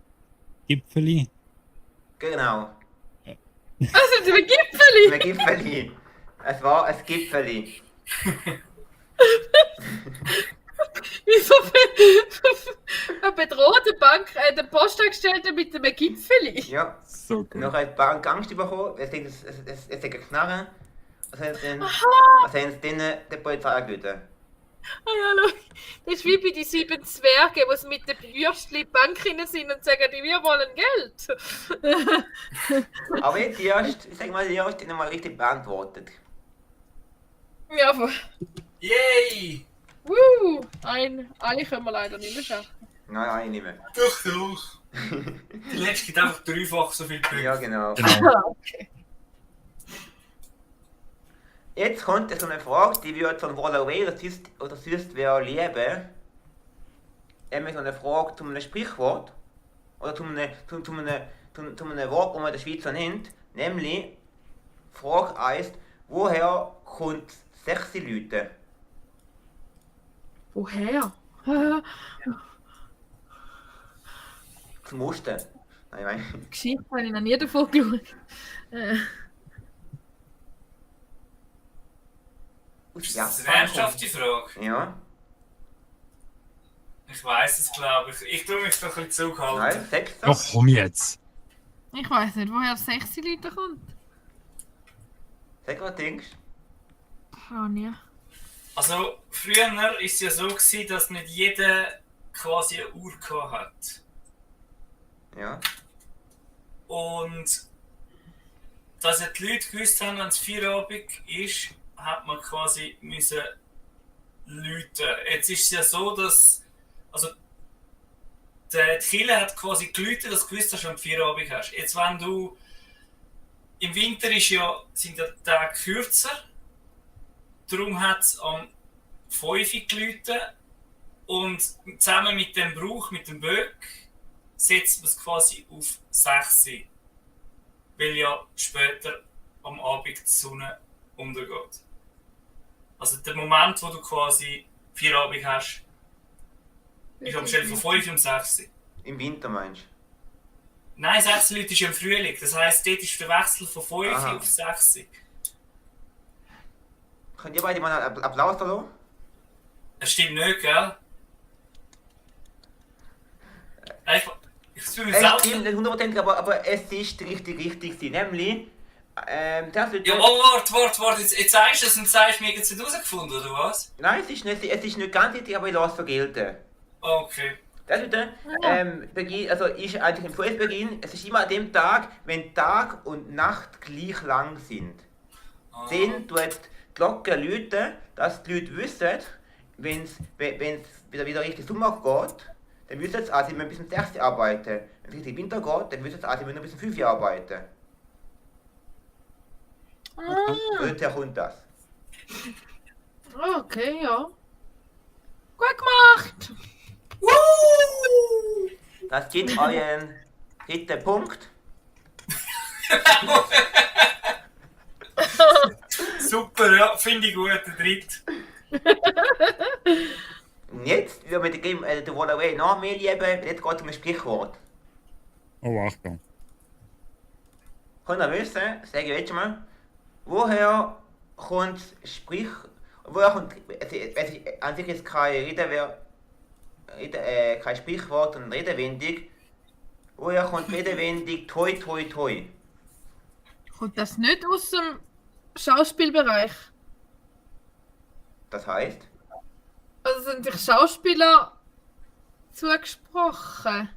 [SPEAKER 3] Gipfeli.
[SPEAKER 2] Genau.
[SPEAKER 4] Was sind ein Gipfeli?
[SPEAKER 2] Ein Gipfeli. Es war ein Gipfeli.
[SPEAKER 4] Wieso bedroht der Postangestellte mit einem Gipfeli?
[SPEAKER 2] Ja.
[SPEAKER 3] So gut.
[SPEAKER 2] Noch ein paar Angst bekommen. Es ist ein Knarren. Was haben sie denen der Polizei angerufen?
[SPEAKER 4] Ah ja, schau. Das ist wie bei den 7 Zwergen, die mit den Würstchen in die Bank rein sind und sagen, wir wollen Geld.
[SPEAKER 2] Aber jetzt ich sag mal, die erste mal richtig beantwortet.
[SPEAKER 4] Ja, aber.
[SPEAKER 5] Yay!
[SPEAKER 4] Alle können wir leider nicht mehr schaffen.
[SPEAKER 2] Nein, eine nicht mehr.
[SPEAKER 5] Doch. Die letzte gibt einfach dreifach so viel Punkte.
[SPEAKER 2] Ja, genau.
[SPEAKER 3] Genau.
[SPEAKER 4] Okay.
[SPEAKER 2] Jetzt kommt so eine Frage, die wird von Wallaway oder sonst wer lieben. Immer so eine Frage zu einem Sprichwort. Oder zu einem Wort, das man in der Schweiz nennt. Nämlich, Frage 1, woher kommt sexy Leute?
[SPEAKER 4] Woher?
[SPEAKER 2] Zum Muster. Nein, nein.
[SPEAKER 4] Geschichte habe ich noch nie davon geschaut.
[SPEAKER 2] Aus
[SPEAKER 5] Ist das eine
[SPEAKER 2] Japan
[SPEAKER 5] ernsthafte Frage?
[SPEAKER 2] kommt. Ja.
[SPEAKER 5] Ich weiß es, glaube ich. Ich tue mich doch ein bisschen zurückhalten.
[SPEAKER 2] Nein, 6.
[SPEAKER 3] Doch, komm jetzt.
[SPEAKER 4] Ich weiß nicht, woher das 6 Leute kommt.
[SPEAKER 2] Sag, was denkst
[SPEAKER 4] Oh, nie.
[SPEAKER 5] Also, früher war es ja so, gewesen, dass nicht jeder quasi eine Uhr hat.
[SPEAKER 2] du? Ja.
[SPEAKER 5] Und dass ja die Leute gewusst haben, wenn es Feierabend ist, hat man quasi müssen läuten. Jetzt ist es ja so, dass also die Kirche hat quasi geläutet, dass du gewusst hast, wenn du Feierabend hast. Jetzt wenn du im Winter sind ja die Tage kürzer, darum hat es am 5 Uhr geläutet und zusammen mit dem Brauch, mit dem Böck, setzt man es quasi auf 6 Uhr. Weil ja später am Abend die Sonne untergeht. Also der Moment, wo du quasi Feierabend hast, ist am Stelle von 5 um 6 Uhr.
[SPEAKER 2] Im Winter meinst du?
[SPEAKER 5] Nein, 6 Uhr ist ja im Frühling. Das heisst, dort ist der Wechsel von 5
[SPEAKER 2] Aha.
[SPEAKER 5] auf 6 Uhr.
[SPEAKER 2] Könnt ihr beide mal einen Applaus da lassen?
[SPEAKER 5] Das stimmt nicht, gell? Ich fühle mich
[SPEAKER 2] Es
[SPEAKER 5] selbst.
[SPEAKER 2] stimmt nicht 100%, aber es ist richtig. Nämlich, das wird...
[SPEAKER 5] Ja, warte, jetzt sagst du es und sagst mir jetzt nicht herausgefunden, oder was?
[SPEAKER 2] Nein, es ist nicht ganz richtig, aber ich lasse es so gelten.
[SPEAKER 5] Okay.
[SPEAKER 2] Das wird Beginn, also ist eigentlich im Frühbeginn, es ist immer an dem Tag, wenn Tag und Nacht gleich lang sind. Dann tut die Glocke läuten, dass die Leute wissen, wenn es wieder richtig Sommer geht, dann wissen sie, also sie müssen bis zum 6 Uhr arbeiten. Wenn es richtig Winter geht, dann wissen sie, also sie müssen bis zum 5 Uhr arbeiten. Woher kommt das?
[SPEAKER 4] Okay, ja. Gut gemacht!
[SPEAKER 2] Das gibt euren dritten Punkt.
[SPEAKER 5] Super, ja, finde ich gut, der dritte.
[SPEAKER 2] Und jetzt, wie wir mit dem The Wall Away noch mehr lieben, jetzt geht es um ein Sprichwort.
[SPEAKER 3] Oh, Achtung.
[SPEAKER 2] Könnt ihr wissen, sage ich jetzt schon mal, woher kommt es ist an sich jetzt kein kein Sprichwort und Redewendung, woher kommt die Redewendung toi toi toi?
[SPEAKER 4] Kommt das nicht aus dem Schauspielbereich?
[SPEAKER 2] Das heißt,
[SPEAKER 4] Also sind sich Schauspieler zugesprochen,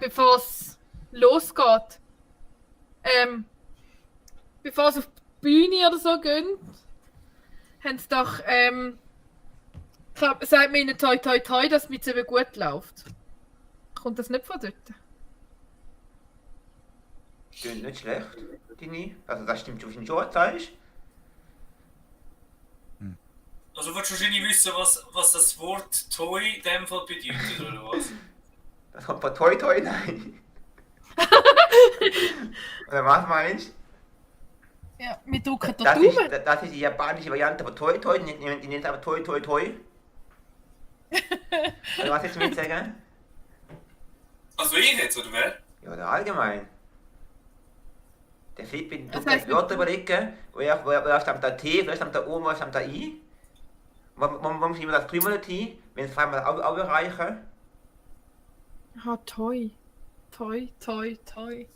[SPEAKER 4] bevor es losgeht. Bevor sie auf die Bühne oder so gehen, haben sie doch, sagt man ihnen toi toi toi, dass es mit ihnen gut läuft. Kommt das nicht von dort?
[SPEAKER 2] klingt nicht schlecht, Dini. Also das stimmt schon, was du sagst.
[SPEAKER 5] Also willst du wahrscheinlich wissen, was das Wort Toy in dem Fall bedeutet, oder was?
[SPEAKER 2] Das kommt von toi toi, nein. Oder was meinst du?
[SPEAKER 4] Ja, wir drücken da
[SPEAKER 2] Das
[SPEAKER 4] Daumen.
[SPEAKER 2] das ist die japanische Variante von toi toi, die nennt es aber toi toi toi. Oder was jetzt mit sagen?
[SPEAKER 5] Also ich jetzt, oder wer?
[SPEAKER 2] Ja, oder allgemein. Der Flippy
[SPEAKER 4] Das
[SPEAKER 2] tut
[SPEAKER 4] heißt,
[SPEAKER 2] gleich Wörter überlegen, woher stammt der T, woher stammt der O, woher stammt der I. Warum schreiben wir das dreimal T, wenn es zweimal auch erreichen?
[SPEAKER 4] Ah, toi. Toi, toi, toi.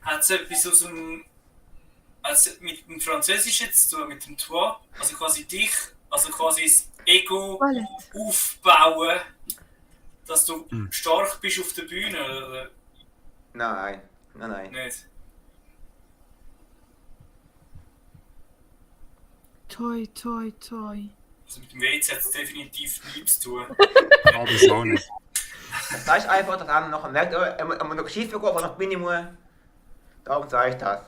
[SPEAKER 5] Hat es etwas aus dem. Also mit dem Französischen zu tun, mit dem Toi? Also quasi dich, also quasi das Ego
[SPEAKER 4] Wallet.
[SPEAKER 5] aufbauen, dass du stark bist auf der Bühne, oder
[SPEAKER 2] Nein.
[SPEAKER 5] nicht?
[SPEAKER 4] Toi, toi, toi.
[SPEAKER 5] Also mit dem WC hat es definitiv nichts zu tun.
[SPEAKER 3] Ja, das auch nicht.
[SPEAKER 2] Das heißt einfach, dass einer noch merkt, er muss noch Geschichte bekommen, aber noch bin ich muss. Darum sage ich das.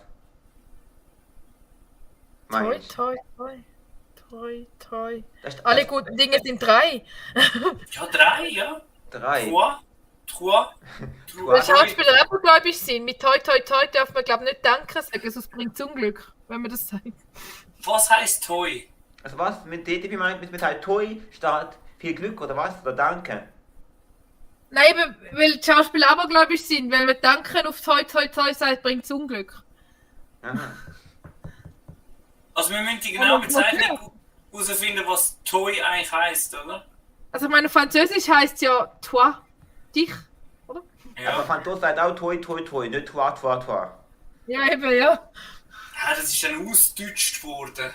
[SPEAKER 4] Toi,
[SPEAKER 2] Meinst du?
[SPEAKER 4] toi, toi. Toi, toi.
[SPEAKER 2] Das-
[SPEAKER 4] Alle guten Dinge sind 3.
[SPEAKER 5] Ja, 3, ja.
[SPEAKER 2] 3.
[SPEAKER 5] Trois.
[SPEAKER 4] Weil Schauspieler abergläubisch sind. Mit toi, toi, toi darf man, glaube ich, nicht danken sagen, sonst bringt es Unglück, wenn man das sagt.
[SPEAKER 5] Was heisst Toy?
[SPEAKER 2] Also was mit DTV meint, mit halt Toi statt viel Glück oder was? Oder Danke?
[SPEAKER 4] Nein, eben, weil die Schauspieler abergläubisch sind. Wenn man danken auf toi, toi, toi sagt, bringt es Unglück.
[SPEAKER 2] Aha.
[SPEAKER 5] Also wir müssen die genaue Bezeichnung herausfinden, was Toy eigentlich heisst, oder?
[SPEAKER 4] Also, ich meine, Französisch heißt ja toi, dich, oder?
[SPEAKER 2] Aber
[SPEAKER 5] Ja.
[SPEAKER 2] Franzose sagt auch toi, toi, toi, nicht toi, toi, toi.
[SPEAKER 4] Ja, eben, ja.
[SPEAKER 5] Ja, das ist dann ausgedeutscht worden.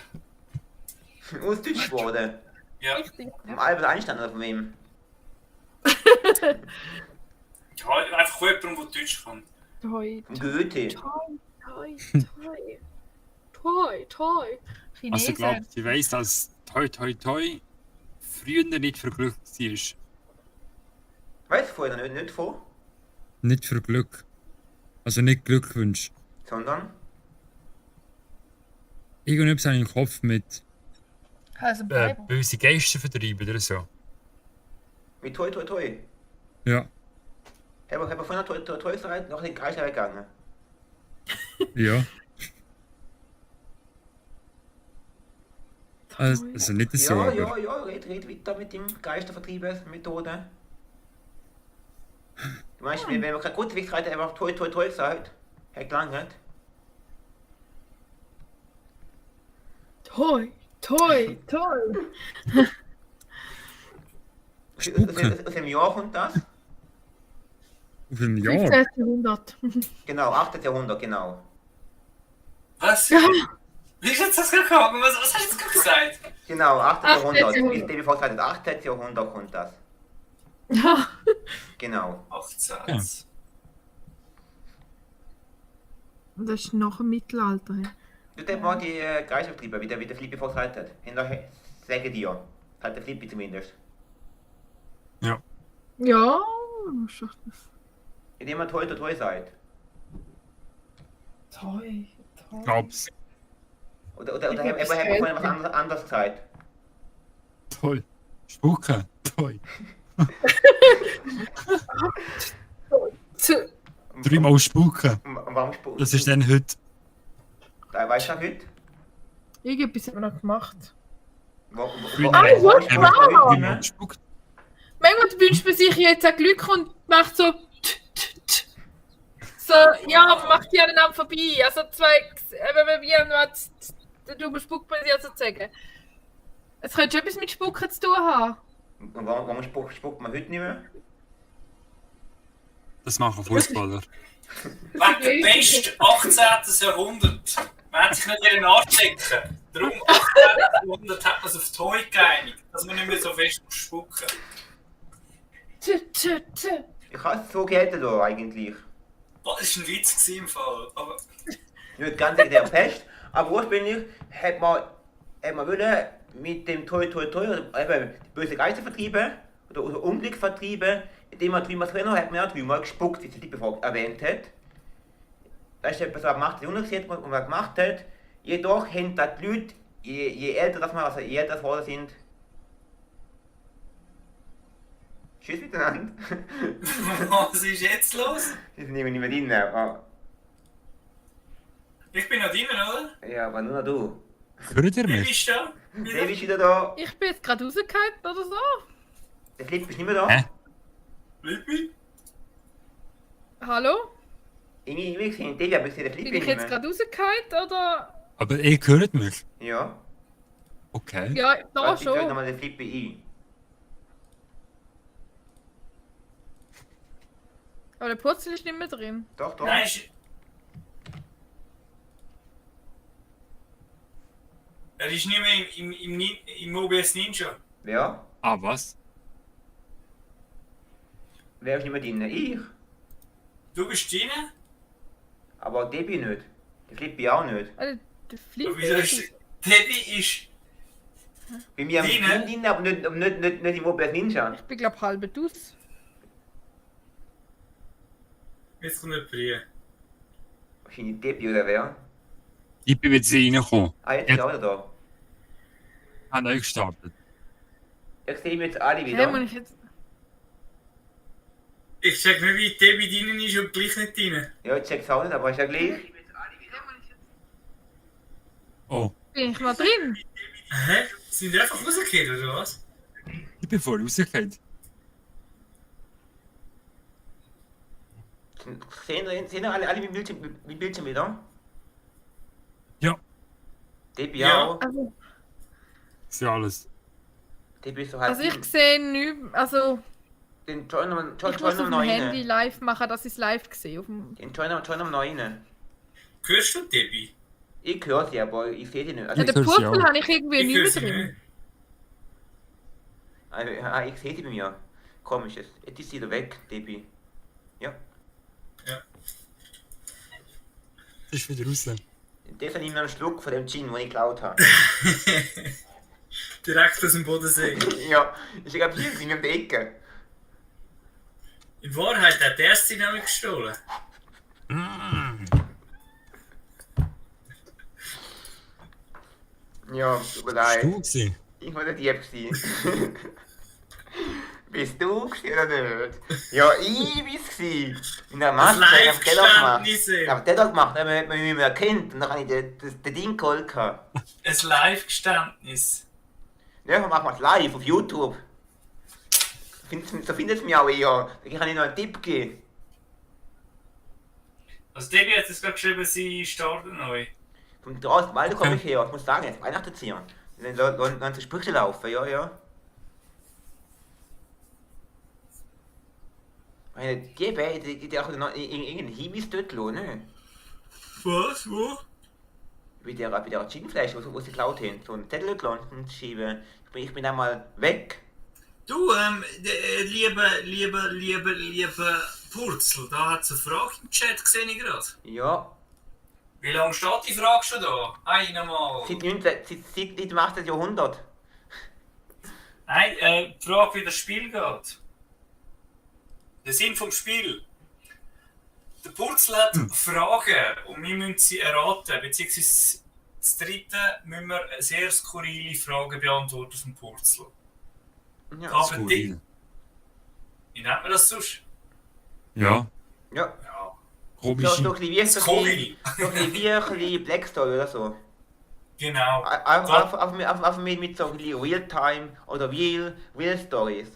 [SPEAKER 2] Ausdeutscht worden.
[SPEAKER 5] Ja.
[SPEAKER 4] Richtig.
[SPEAKER 2] Vom Albert Einstein oder von wem?
[SPEAKER 5] Ja, einfach von jemandem, der Deutsch kann.
[SPEAKER 4] Toi,
[SPEAKER 2] Vom Goethe.
[SPEAKER 4] toi, toi, toi. Toi, toi.
[SPEAKER 3] Also ich
[SPEAKER 4] Chinesen.
[SPEAKER 3] glaube, ich weiss, dass Toi Toi Toi früher nicht für Glück war.
[SPEAKER 2] Weißt du vorher nicht vor,
[SPEAKER 3] Nicht für Glück. Also nicht Glückwunsch.
[SPEAKER 2] sondern
[SPEAKER 3] Irgendetwas habe ich im Kopf mit
[SPEAKER 4] Also, Bible.
[SPEAKER 3] böse Geister vertreiben oder so.
[SPEAKER 2] mit toi, toi, toi.
[SPEAKER 3] Ja,
[SPEAKER 2] Haben wir vorhin toi, toi, toi gesagt, noch den Kreis weggegangen.
[SPEAKER 3] ja. Also nicht so,
[SPEAKER 2] Ja,
[SPEAKER 3] aber...
[SPEAKER 2] ja, ja, red weiter mit dem Geistervertriebsmethode. Du meinst, wenn wir keinen Kurzweg reiten, einfach toi, toi, toi gesagt, hat gelangt.
[SPEAKER 4] Toi, toi, toi.
[SPEAKER 2] Aus dem Jahr kommt das?
[SPEAKER 3] Auf einem Jahr?
[SPEAKER 4] 15. Jahrhundert.
[SPEAKER 2] Genau, 8. Jahrhundert, genau.
[SPEAKER 5] Was? Wie ist jetzt das gekommen? Was hast du jetzt gerade gesagt?
[SPEAKER 2] Genau, 8.
[SPEAKER 4] 8.
[SPEAKER 2] Jahrhundert.
[SPEAKER 4] Jahrhundert.
[SPEAKER 2] Wie David vorhin gesagt hat, 8. Jahrhundert kommt das.
[SPEAKER 4] Ja.
[SPEAKER 2] Genau.
[SPEAKER 5] 18.
[SPEAKER 3] Ja.
[SPEAKER 4] Und das ist nach dem Mittelalter.
[SPEAKER 2] Du hast mal die Geistervertriebe, wie der Flippi vorhin gesagt hat. Hinterher sagen dir. Hat der Flippi zumindest.
[SPEAKER 3] Ja.
[SPEAKER 4] Ja, ist doch das.
[SPEAKER 2] Indem man toi, toi, toi sagt.
[SPEAKER 4] Toi,
[SPEAKER 3] Ich
[SPEAKER 4] toi.
[SPEAKER 3] glaub's.
[SPEAKER 2] Oder
[SPEAKER 4] Ich glaub,
[SPEAKER 2] haben
[SPEAKER 4] das
[SPEAKER 2] wir vorhin
[SPEAKER 4] kennt
[SPEAKER 2] was anderes gesagt.
[SPEAKER 3] Toll. Spucken. Toll.
[SPEAKER 4] Zu.
[SPEAKER 3] Dreimal spucken.
[SPEAKER 2] Und warum spucken?
[SPEAKER 3] Das ist dann heute.
[SPEAKER 2] Weißt du auch heute?
[SPEAKER 4] Irgendetwas haben wir noch gemacht.
[SPEAKER 3] Dreimal gespuckt.
[SPEAKER 4] Manchmal wünscht man sich jetzt ein Glück und macht so. So, ja, macht die aneinander vorbei. Also zwei, du spuckt man sie also sagen. Es könnte schon etwas mit Spucken zu tun haben.
[SPEAKER 2] Und warum spuckt man heute nicht mehr?
[SPEAKER 3] Das machen Fußballer.
[SPEAKER 5] Wegen der besten 18. Jahrhundert. Man hat sich nicht wieder nachchecken. Darum 18. Jahrhundert hat man es auf Toi geeinigt, dass man nicht mehr so fest muss spucken.
[SPEAKER 2] Ich habe es so gehalten da eigentlich.
[SPEAKER 5] Boah, das war ein Witz gewesen im Fall. Aber
[SPEAKER 2] Nicht ganz in der Pest, aber ursprünglich hat man wollen mit dem Toi Toi Toi, oder eben die böse Geister vertrieben, oder Unglück vertrieben, indem man dreimal drin hat, man auch dreimal gespuckt, wie die bevor erwähnt hat. Das ist etwas, was man 18. Jahrhundert gesehen hat und was gemacht hat. Jedoch haben die Leute, je älter das man, also je älter das geworden sind, tschüss miteinander.
[SPEAKER 5] was ist jetzt los?
[SPEAKER 2] Die sind nicht mehr drin, aber,
[SPEAKER 5] Ich bin noch drin, oder?
[SPEAKER 2] ja, aber nur noch du.
[SPEAKER 3] Hört ihr
[SPEAKER 5] Wer
[SPEAKER 3] mich?
[SPEAKER 5] bist du da?
[SPEAKER 2] Dave ist wieder da,
[SPEAKER 4] Ich bin jetzt gerade rausgehalten oder so.
[SPEAKER 2] der Flip ist nicht mehr da.
[SPEAKER 3] Hä?
[SPEAKER 5] Lübi?
[SPEAKER 4] Hallo?
[SPEAKER 2] Ich gesehen, Dave habe ich gesehen, der Flip
[SPEAKER 4] Bin
[SPEAKER 2] ist
[SPEAKER 4] ich
[SPEAKER 2] nicht
[SPEAKER 4] jetzt
[SPEAKER 2] mehr.
[SPEAKER 4] gerade rausgehalten oder?
[SPEAKER 3] Aber ihr hört mich.
[SPEAKER 2] Ja.
[SPEAKER 3] Okay.
[SPEAKER 4] Ja, da
[SPEAKER 2] Warte, ich drück
[SPEAKER 4] schon.
[SPEAKER 2] nochmal den Flip ein.
[SPEAKER 4] Aber der Purzel ist nicht mehr drin.
[SPEAKER 2] Doch, doch.
[SPEAKER 5] Nein, ist... Er ist nicht mehr im OBS Ninja.
[SPEAKER 2] Wer?
[SPEAKER 3] Ah, was?
[SPEAKER 2] Wer ist nicht mehr drin? Ich.
[SPEAKER 5] Du bist drin?
[SPEAKER 2] Aber Debbie nicht. Der Flippi auch nicht.
[SPEAKER 4] Also, der Flip.
[SPEAKER 5] Aber wieso ist... Debbie ist...
[SPEAKER 2] Bei mir am
[SPEAKER 5] Drin?
[SPEAKER 2] Stream drin, aber nicht im OBS Ninja.
[SPEAKER 4] Ich bin glaube halb aus.
[SPEAKER 5] Jetzt kommt jemand rein.
[SPEAKER 2] Wahrscheinlich Debbie oder wer?
[SPEAKER 3] Ich bin jetzt reingekommen.
[SPEAKER 2] Ah, jetzt ist
[SPEAKER 3] Ja.
[SPEAKER 2] er auch da.
[SPEAKER 3] Habe neu gestartet.
[SPEAKER 2] Ich sehe jetzt alle
[SPEAKER 4] Hey,
[SPEAKER 2] wieder.
[SPEAKER 4] muss ich jetzt.
[SPEAKER 5] Ich check nicht, wie Debbie drin ist und gleich nicht drin.
[SPEAKER 2] Ja, ich check's auch nicht, aber ist ja gleich.
[SPEAKER 3] Oh,
[SPEAKER 4] Bin ich noch drin?
[SPEAKER 5] Hä? Sind die einfach rausgekehrt, oder was?
[SPEAKER 3] ich bin voll rausgekommen.
[SPEAKER 2] Sehen alle mit Bildschirm wieder?
[SPEAKER 3] Ja,
[SPEAKER 2] Debbie
[SPEAKER 5] Ja.
[SPEAKER 2] auch.
[SPEAKER 4] Also,
[SPEAKER 3] ist ja alles.
[SPEAKER 2] Die bist du halt.
[SPEAKER 4] Also ich sehe nichts, also
[SPEAKER 2] Den Join
[SPEAKER 4] ich muss auf dem Handy live machen, dass ich es live sehe.
[SPEAKER 2] Den Join noch rein.
[SPEAKER 5] Hörst du Debbie?
[SPEAKER 2] Ich höre sie, aber ich sehe sie nicht.
[SPEAKER 4] Ja,
[SPEAKER 2] Also,
[SPEAKER 4] den
[SPEAKER 3] höre sie
[SPEAKER 4] Purzel
[SPEAKER 3] auch.
[SPEAKER 4] habe ich irgendwie
[SPEAKER 5] Ich
[SPEAKER 4] nicht
[SPEAKER 5] höre
[SPEAKER 4] mehr
[SPEAKER 5] sie
[SPEAKER 4] drin.
[SPEAKER 5] nicht.
[SPEAKER 2] ich sehe sie bei mir. Komisch, jetzt ist sie wieder weg, Debbie. Ja.
[SPEAKER 5] Ja.
[SPEAKER 3] Das ist wieder raus.
[SPEAKER 2] Deshalb nehme ich noch einen Schluck von dem Gin, den ich geklaut habe.
[SPEAKER 5] Direkt aus dem Bodensee.
[SPEAKER 2] Ja, ich glaube hier, ich bin um die Ecke.
[SPEAKER 5] In Wahrheit hat der sie nämlich gestohlen.
[SPEAKER 2] Ja, tut mir
[SPEAKER 3] Du
[SPEAKER 2] leid.
[SPEAKER 3] gewesen.
[SPEAKER 2] Ich war der Dieb gewesen. Bist du gewesen oder nicht? Ja, ich bin's gewesen. In der Maske, ich hab den doch gemacht.
[SPEAKER 5] Live-Geständnisse.
[SPEAKER 2] Ich hab den doch gemacht, dann hat man mich erkannt und dann habe ich den Ding geholt. gehabt.
[SPEAKER 5] Ein Live-Geständnis.
[SPEAKER 2] Ja, dann machen wir es live auf YouTube. So findet es mich auch eher. Da kann ich noch einen Tipp geben.
[SPEAKER 5] Also Debbie hat jetzt gerade geschrieben, sie startet neu.
[SPEAKER 2] Vom draußen Wald komme ich her. Ich muss sagen, jetzt Weihnachten ziehen. Dann ganze Sprüche laufen, ja, ja. Meine, die beiden, die auch noch irgendeinen Hinweis dort lassen, ne?
[SPEAKER 5] Was? Wo?
[SPEAKER 2] Bei der Ginflasche, wo sie geklaut haben. So einen Zettel dort und schieben. Ich bin einmal weg.
[SPEAKER 5] Du, liebe Purzel, da hat es eine Frage im Chat gesehen ich gerade.
[SPEAKER 2] Ja.
[SPEAKER 5] Wie lange steht die Frage schon da? Einmal.
[SPEAKER 2] Seit dem 18. Jahrhundert.
[SPEAKER 5] Nein, die Frage, wie das Spiel geht. Der Sinn vom Spiel. Der Purzel hat Fragen und wir müssen sie erraten, beziehungsweise das dritte müssen wir sehr skurrile Fragen beantworten vom Purzel.
[SPEAKER 2] Ja.
[SPEAKER 5] Aber
[SPEAKER 3] Skurril.
[SPEAKER 5] wie nennt man das sonst?
[SPEAKER 3] Ja.
[SPEAKER 2] Ja.
[SPEAKER 5] Ja,
[SPEAKER 2] So ein
[SPEAKER 3] Komische.
[SPEAKER 2] bisschen wie
[SPEAKER 5] skurril.
[SPEAKER 2] ein bisschen Black Story oder so.
[SPEAKER 5] Genau.
[SPEAKER 2] Einfach mit so ein bisschen Real-Time oder Real Stories.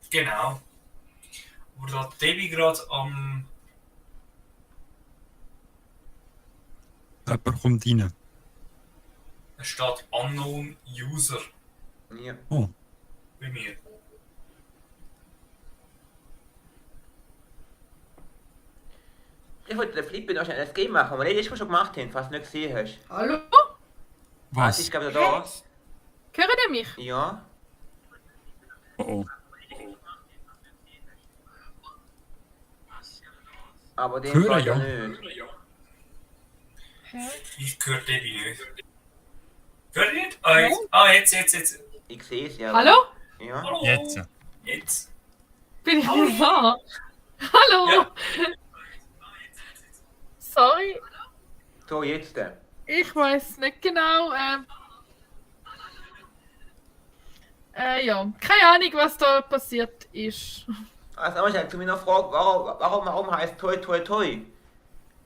[SPEAKER 5] Genau. Aber da Debbie gerade am.
[SPEAKER 3] Jemand kommt rein.
[SPEAKER 5] Es steht Unknown User
[SPEAKER 2] Ja.
[SPEAKER 3] Oh.
[SPEAKER 5] bei mir.
[SPEAKER 2] Ich wollte den Flip noch schnell ein Game machen, aber das schon gemacht haben, falls du nicht gesehen hast.
[SPEAKER 4] Hallo?
[SPEAKER 2] Was? Ich
[SPEAKER 3] Was?
[SPEAKER 2] glaube da.
[SPEAKER 4] Hört ihr mich?
[SPEAKER 2] Ja.
[SPEAKER 3] Oh oh.
[SPEAKER 2] Aber den
[SPEAKER 3] Hören,
[SPEAKER 2] Fall ja
[SPEAKER 3] ja.
[SPEAKER 2] nicht.
[SPEAKER 5] Ich höre Debbie nicht. Hört ihr nicht? Jetzt.
[SPEAKER 2] Ich sehe es ja.
[SPEAKER 4] Hallo?
[SPEAKER 2] Ja.
[SPEAKER 5] Hallo.
[SPEAKER 3] Jetzt.
[SPEAKER 5] Jetzt.
[SPEAKER 4] Bin ich wieder da? Hallo?
[SPEAKER 5] Ja.
[SPEAKER 4] Sorry,
[SPEAKER 2] So, jetzt.
[SPEAKER 4] ich weiß nicht genau. Ja, keine Ahnung, was da passiert ist.
[SPEAKER 2] Also nochmal zu meiner Frage, warum heißt Toi Toi Toi?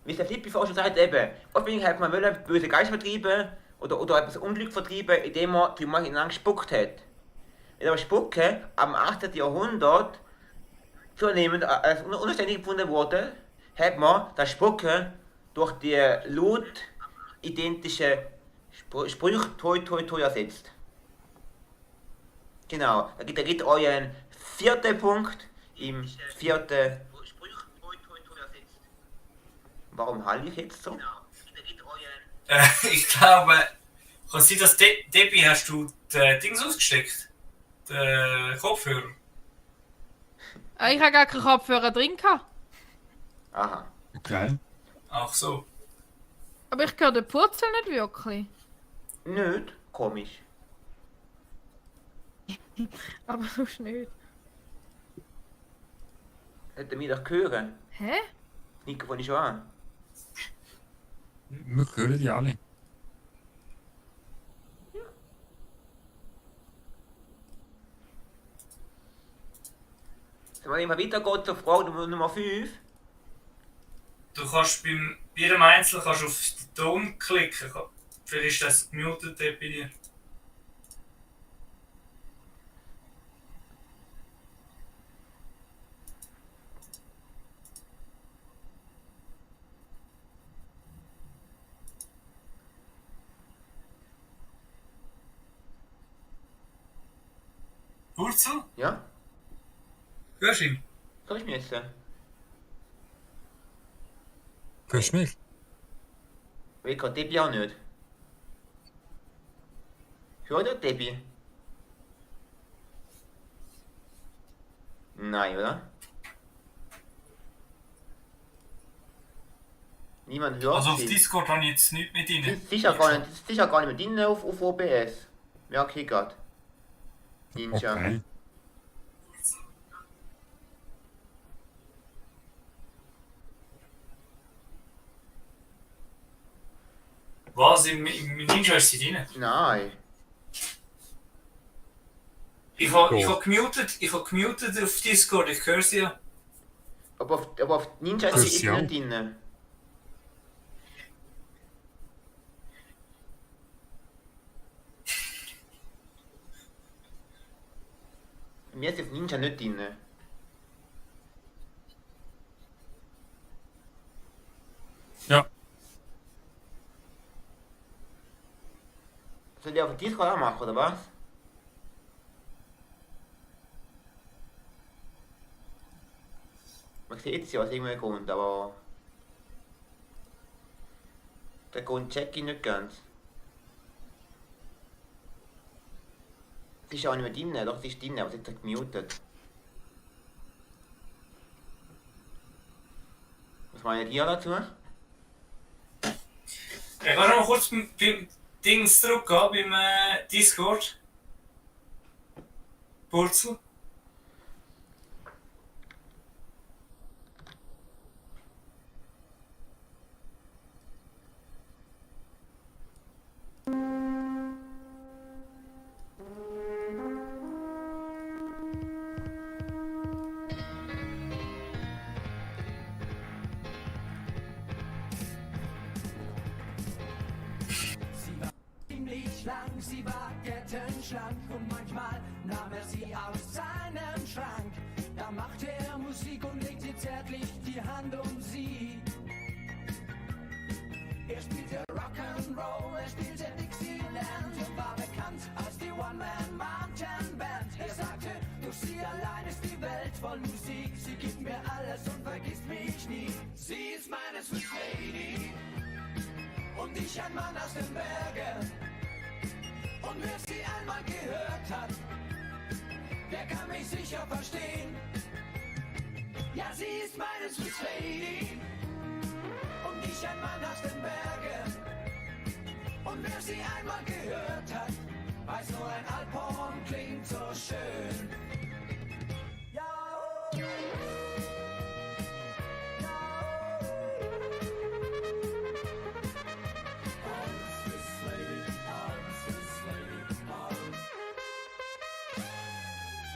[SPEAKER 2] Wie es der Flippi vorher schon gesagt hat, eben, ursprünglich hat man wollen böse Geister vertrieben oder etwas Unglück vertrieben, indem man die Mann hinein gespuckt hat. Wenn aber Spucke am 18. Jahrhundert zunehmend als unanständig gefunden wurde, hat man das Spucken durch die laut-identische Sprüche Toi Toi Toi ersetzt. Genau, da gibt euren vierten Punkt im vierten. Warum halte ich jetzt so?
[SPEAKER 5] Ich glaube, kann sein, dass Debbie hast du die Dings ausgesteckt? Den Kopfhörer?
[SPEAKER 4] Ich habe gar keinen Kopfhörer drin gehabt.
[SPEAKER 2] Aha.
[SPEAKER 3] Okay.
[SPEAKER 5] Ach so.
[SPEAKER 4] Aber ich höre den Purzel nicht wirklich.
[SPEAKER 2] Nicht? Komisch.
[SPEAKER 4] Aber sonst nicht.
[SPEAKER 2] Hätte mich doch hören.
[SPEAKER 4] Hä?
[SPEAKER 2] Mikrofon ist schon an.
[SPEAKER 3] Wir hören die alle.
[SPEAKER 2] Sollen wir immer weitergehen zur Frage Nummer 5?
[SPEAKER 5] Du kannst bei jedem Einzelnen kannst auf den Ton klicken. Vielleicht ist das gemutet bei dir. Wurzel?
[SPEAKER 2] Ja?
[SPEAKER 5] Hörst du ihn?
[SPEAKER 2] Soll ich mir jetzt?
[SPEAKER 3] Hörst du mich?
[SPEAKER 2] Ich kann Debbie auch nicht. Hört ihr Debbie? Nein, oder? Niemand hört
[SPEAKER 5] Also auf
[SPEAKER 2] sie.
[SPEAKER 5] Discord habe ich jetzt nichts mit
[SPEAKER 2] Das
[SPEAKER 5] ihnen.
[SPEAKER 2] ist sicher gar nicht mit ihnen auf OBS. Merke ich grad. Ninja.
[SPEAKER 3] Okay.
[SPEAKER 5] Was? Im Ninja ist sie drin?
[SPEAKER 2] Nein.
[SPEAKER 5] Ich habe gemutet auf Discord, ich höre sie ja.
[SPEAKER 2] Aber auf Ninja
[SPEAKER 3] Das
[SPEAKER 2] ist
[SPEAKER 3] ist
[SPEAKER 2] sie
[SPEAKER 3] ja.
[SPEAKER 2] nicht drin. Mir ist auf Ninja nicht drin.
[SPEAKER 3] Ja.
[SPEAKER 2] Soll ich auf Discord auch machen, oder was? Man sieht es ja aus irgendeinem Grund, aber... Der Grund check ich nicht ganz. Sie ist auch nicht mehr drin, doch sie ist drin, aber sie ist gemutet. Was meint ihr dazu?
[SPEAKER 5] Ich kann noch mal kurz beim Dings drücken, beim Discord. Wurzel.
[SPEAKER 1] Ziemlich lang, sie war kettenschlank und manchmal nahm er sie aus seinem Schrank. Da machte er Musik und legte zärtlich die Hand um sie. Er spielte Rock'n'Roll, er spielte Dixieland und war bekannt als die One-Man-Mountain-Band. Er sagte, durch sie allein ist die Welt voll Musik. Sie gibt mir alles und vergisst mich nie. Sie ist meine Sweet Lady und ich ein Mann aus den Bergen. Und wer sie einmal gehört hat, der kann mich sicher verstehen. Ja, sie ist meine Sweet Lady und ich ein Mann aus den Bergen. Und wer sie einmal gehört hat, weiß nur ein Alphorn klingt so schön. Ja,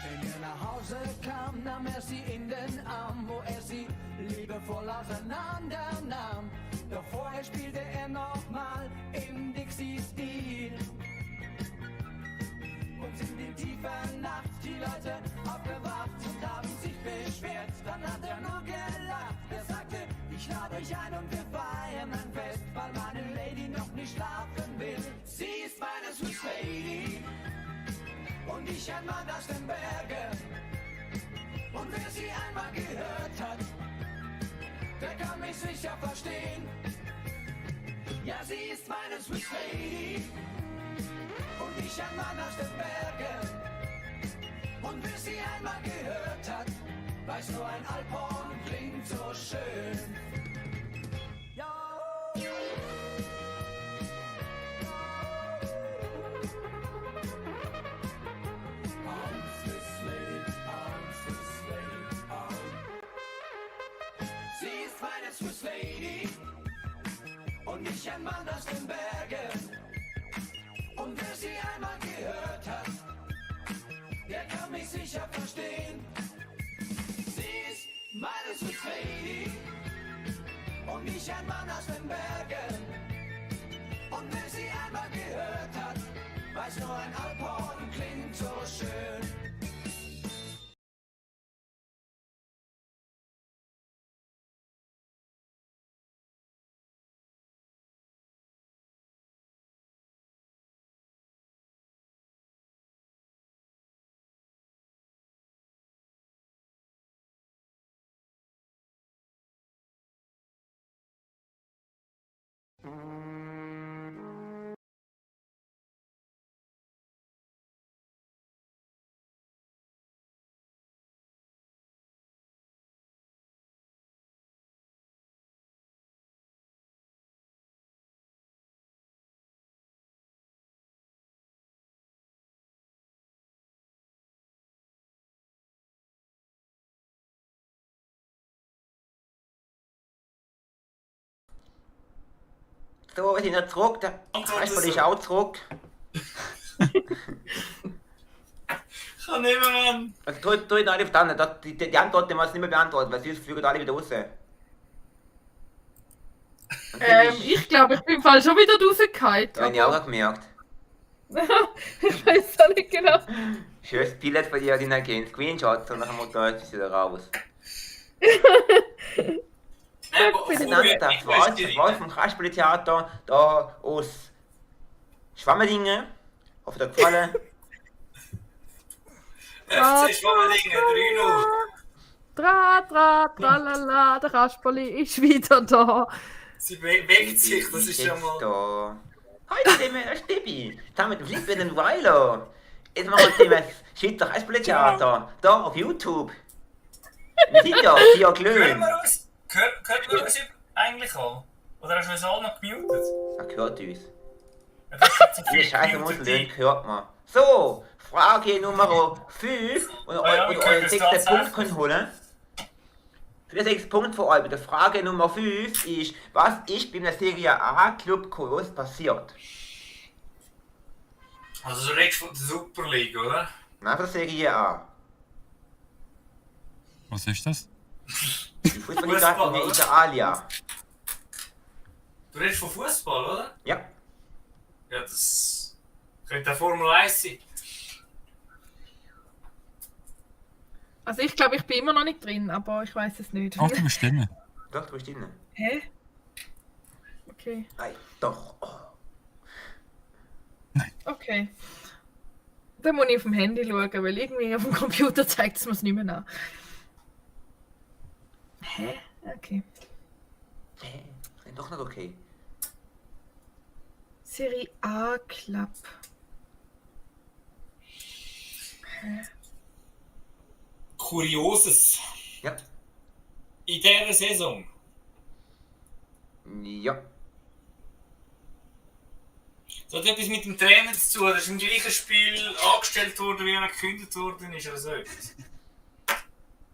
[SPEAKER 1] wenn er nach Hause kam, nahm er sie in den Arm, wo er sie liebevoll auseinander nahm. Doch vorher spielte er nochmal im Dixie-Stil. Und in die tiefe Nacht die Leute aufgewacht und haben sich beschwert. Dann hat er nur gelacht. Er sagte, ich lade euch ein und wir feiern ein Fest, weil meine Lady noch nicht schlafen will. Sie ist meine Sweet Lady und ich ein Mann aus den Bergen. Und wer sie einmal gehört hat, der kann mich sicher verstehen. Ja, sie ist meine Sweet Lady und ich ein Mann aus den Bergen. Und wer sie einmal gehört hat, weiß nur ein Alphorn klingt so schön. Ja. Sie ist meine Swiss Lady und ich ein Mann aus den Bergen. Und wer sie einmal gehört hat, der kann mich sicher verstehen. Sie ist meine Swiss Lady und ich ein Mann aus den Bergen. Und wer sie einmal gehört hat, weiß nur ein Alphorn klingt so schön.
[SPEAKER 2] So, wir sind ja zurück. Der Kasperl ist auch zurück.
[SPEAKER 5] Ich kann nicht mehr, Mann.
[SPEAKER 2] Also, tu ihn alle verstanden. Die Antwort, die wir nicht mehr beantworten, weil sonst fliegen alle wieder raus.
[SPEAKER 4] Ich glaube, ich bin im Fall schon wieder rausgefallen.
[SPEAKER 2] Ja, habe ich auch gemerkt.
[SPEAKER 4] Ich weiß auch nicht genau.
[SPEAKER 2] Schönes Bild von dir, die gehen Screenshots und nach dem Motto, jetzt ist wieder raus. Das war vom Kasperle-Theater, da aus Schwammerdingen. Hoffe, dir gefallen.
[SPEAKER 5] FC Schwammerdingen, 3-0.
[SPEAKER 4] Tralala, der Kasperli ist wieder da.
[SPEAKER 5] Sie bewegt sich, das ist ja mal...
[SPEAKER 2] Da. Heute sehen wir Stippi. Zusammen mit dem Flipper und Weiler. Jetzt machen wir das Schweizer Kasperle-Theater. Da auf YouTube. Wir sind ja
[SPEAKER 5] Hören
[SPEAKER 2] glühen.
[SPEAKER 5] wir uns? Hört wir uns eigentlich an? Oder hast du uns alle noch gemutet?
[SPEAKER 2] Er hört uns.
[SPEAKER 5] Ja, das ist zu
[SPEAKER 2] Die
[SPEAKER 5] viel
[SPEAKER 2] Scheiße
[SPEAKER 5] gemutet,
[SPEAKER 2] muss lernen, hört man. So, Frage Nummer 5. Und
[SPEAKER 5] ja, wir können
[SPEAKER 2] euren
[SPEAKER 5] das
[SPEAKER 2] 6.
[SPEAKER 5] tatsächlich.
[SPEAKER 2] Punkt können holen. Für den 6. Punkt von euch. Die Frage Nummer 5 ist, was ist bei der Serie A Club kurios passiert?
[SPEAKER 5] Also du redest von der Super League, oder?
[SPEAKER 2] Nein, von der Serie A.
[SPEAKER 3] Was ist das?
[SPEAKER 2] Die Fußballliga in Italia.
[SPEAKER 5] Du redest von Fußball, oder?
[SPEAKER 2] Ja.
[SPEAKER 5] Ja, das könnte eine Formel 1 sein.
[SPEAKER 4] Also ich glaube, ich bin immer noch nicht drin, aber ich weiß es nicht.
[SPEAKER 3] Ach, du bestimmen.
[SPEAKER 2] Doch, du bist drin.
[SPEAKER 4] Hä? Okay.
[SPEAKER 2] Nein, doch. Oh.
[SPEAKER 4] Okay. Dann muss ich auf dem Handy schauen, weil irgendwie auf dem Computer zeigt es mir es nicht mehr an. Hä? Okay.
[SPEAKER 2] Hä? Ist doch nicht okay.
[SPEAKER 4] Serie A Club.
[SPEAKER 5] Kurioses.
[SPEAKER 2] Ja.
[SPEAKER 5] In dieser Saison.
[SPEAKER 2] Ja.
[SPEAKER 5] So hat etwas mit dem Trainer zu tun. Das ist im gleichen Spiel angestellt worden, wie er gekündigt worden ist oder so etwas.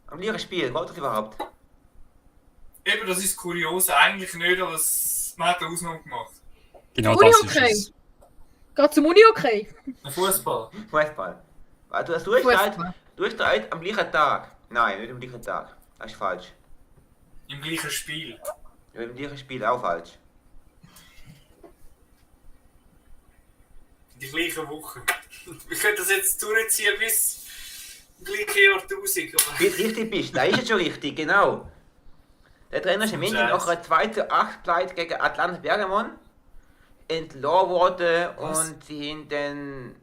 [SPEAKER 2] Am gleichen Spiel, geht das überhaupt?
[SPEAKER 5] Eben, das ist kurios. Eigentlich nicht, aber man hat eine Ausnahme gemacht.
[SPEAKER 3] Genau
[SPEAKER 4] Uni
[SPEAKER 3] das
[SPEAKER 4] okay.
[SPEAKER 3] ist es.
[SPEAKER 4] Geht zum Uni okay?
[SPEAKER 5] Ein Fußball.
[SPEAKER 2] Fußball. Weil du hast
[SPEAKER 4] Fußball.
[SPEAKER 2] durchgedreht am gleichen Tag. Nein, nicht am gleichen Tag. Das ist falsch.
[SPEAKER 5] Im gleichen Spiel.
[SPEAKER 2] Ja, im gleichen Spiel auch falsch.
[SPEAKER 5] Die gleiche Woche. Wir können das jetzt durchziehen bis im gleichen Jahrtausend. Aber
[SPEAKER 2] Wie du richtig bist, da ist es schon richtig, genau. Der Trainer ist im Ende nach einer 2:8 Pleite gegen Atlanta Bergamo entlassen worden und sie haben dann.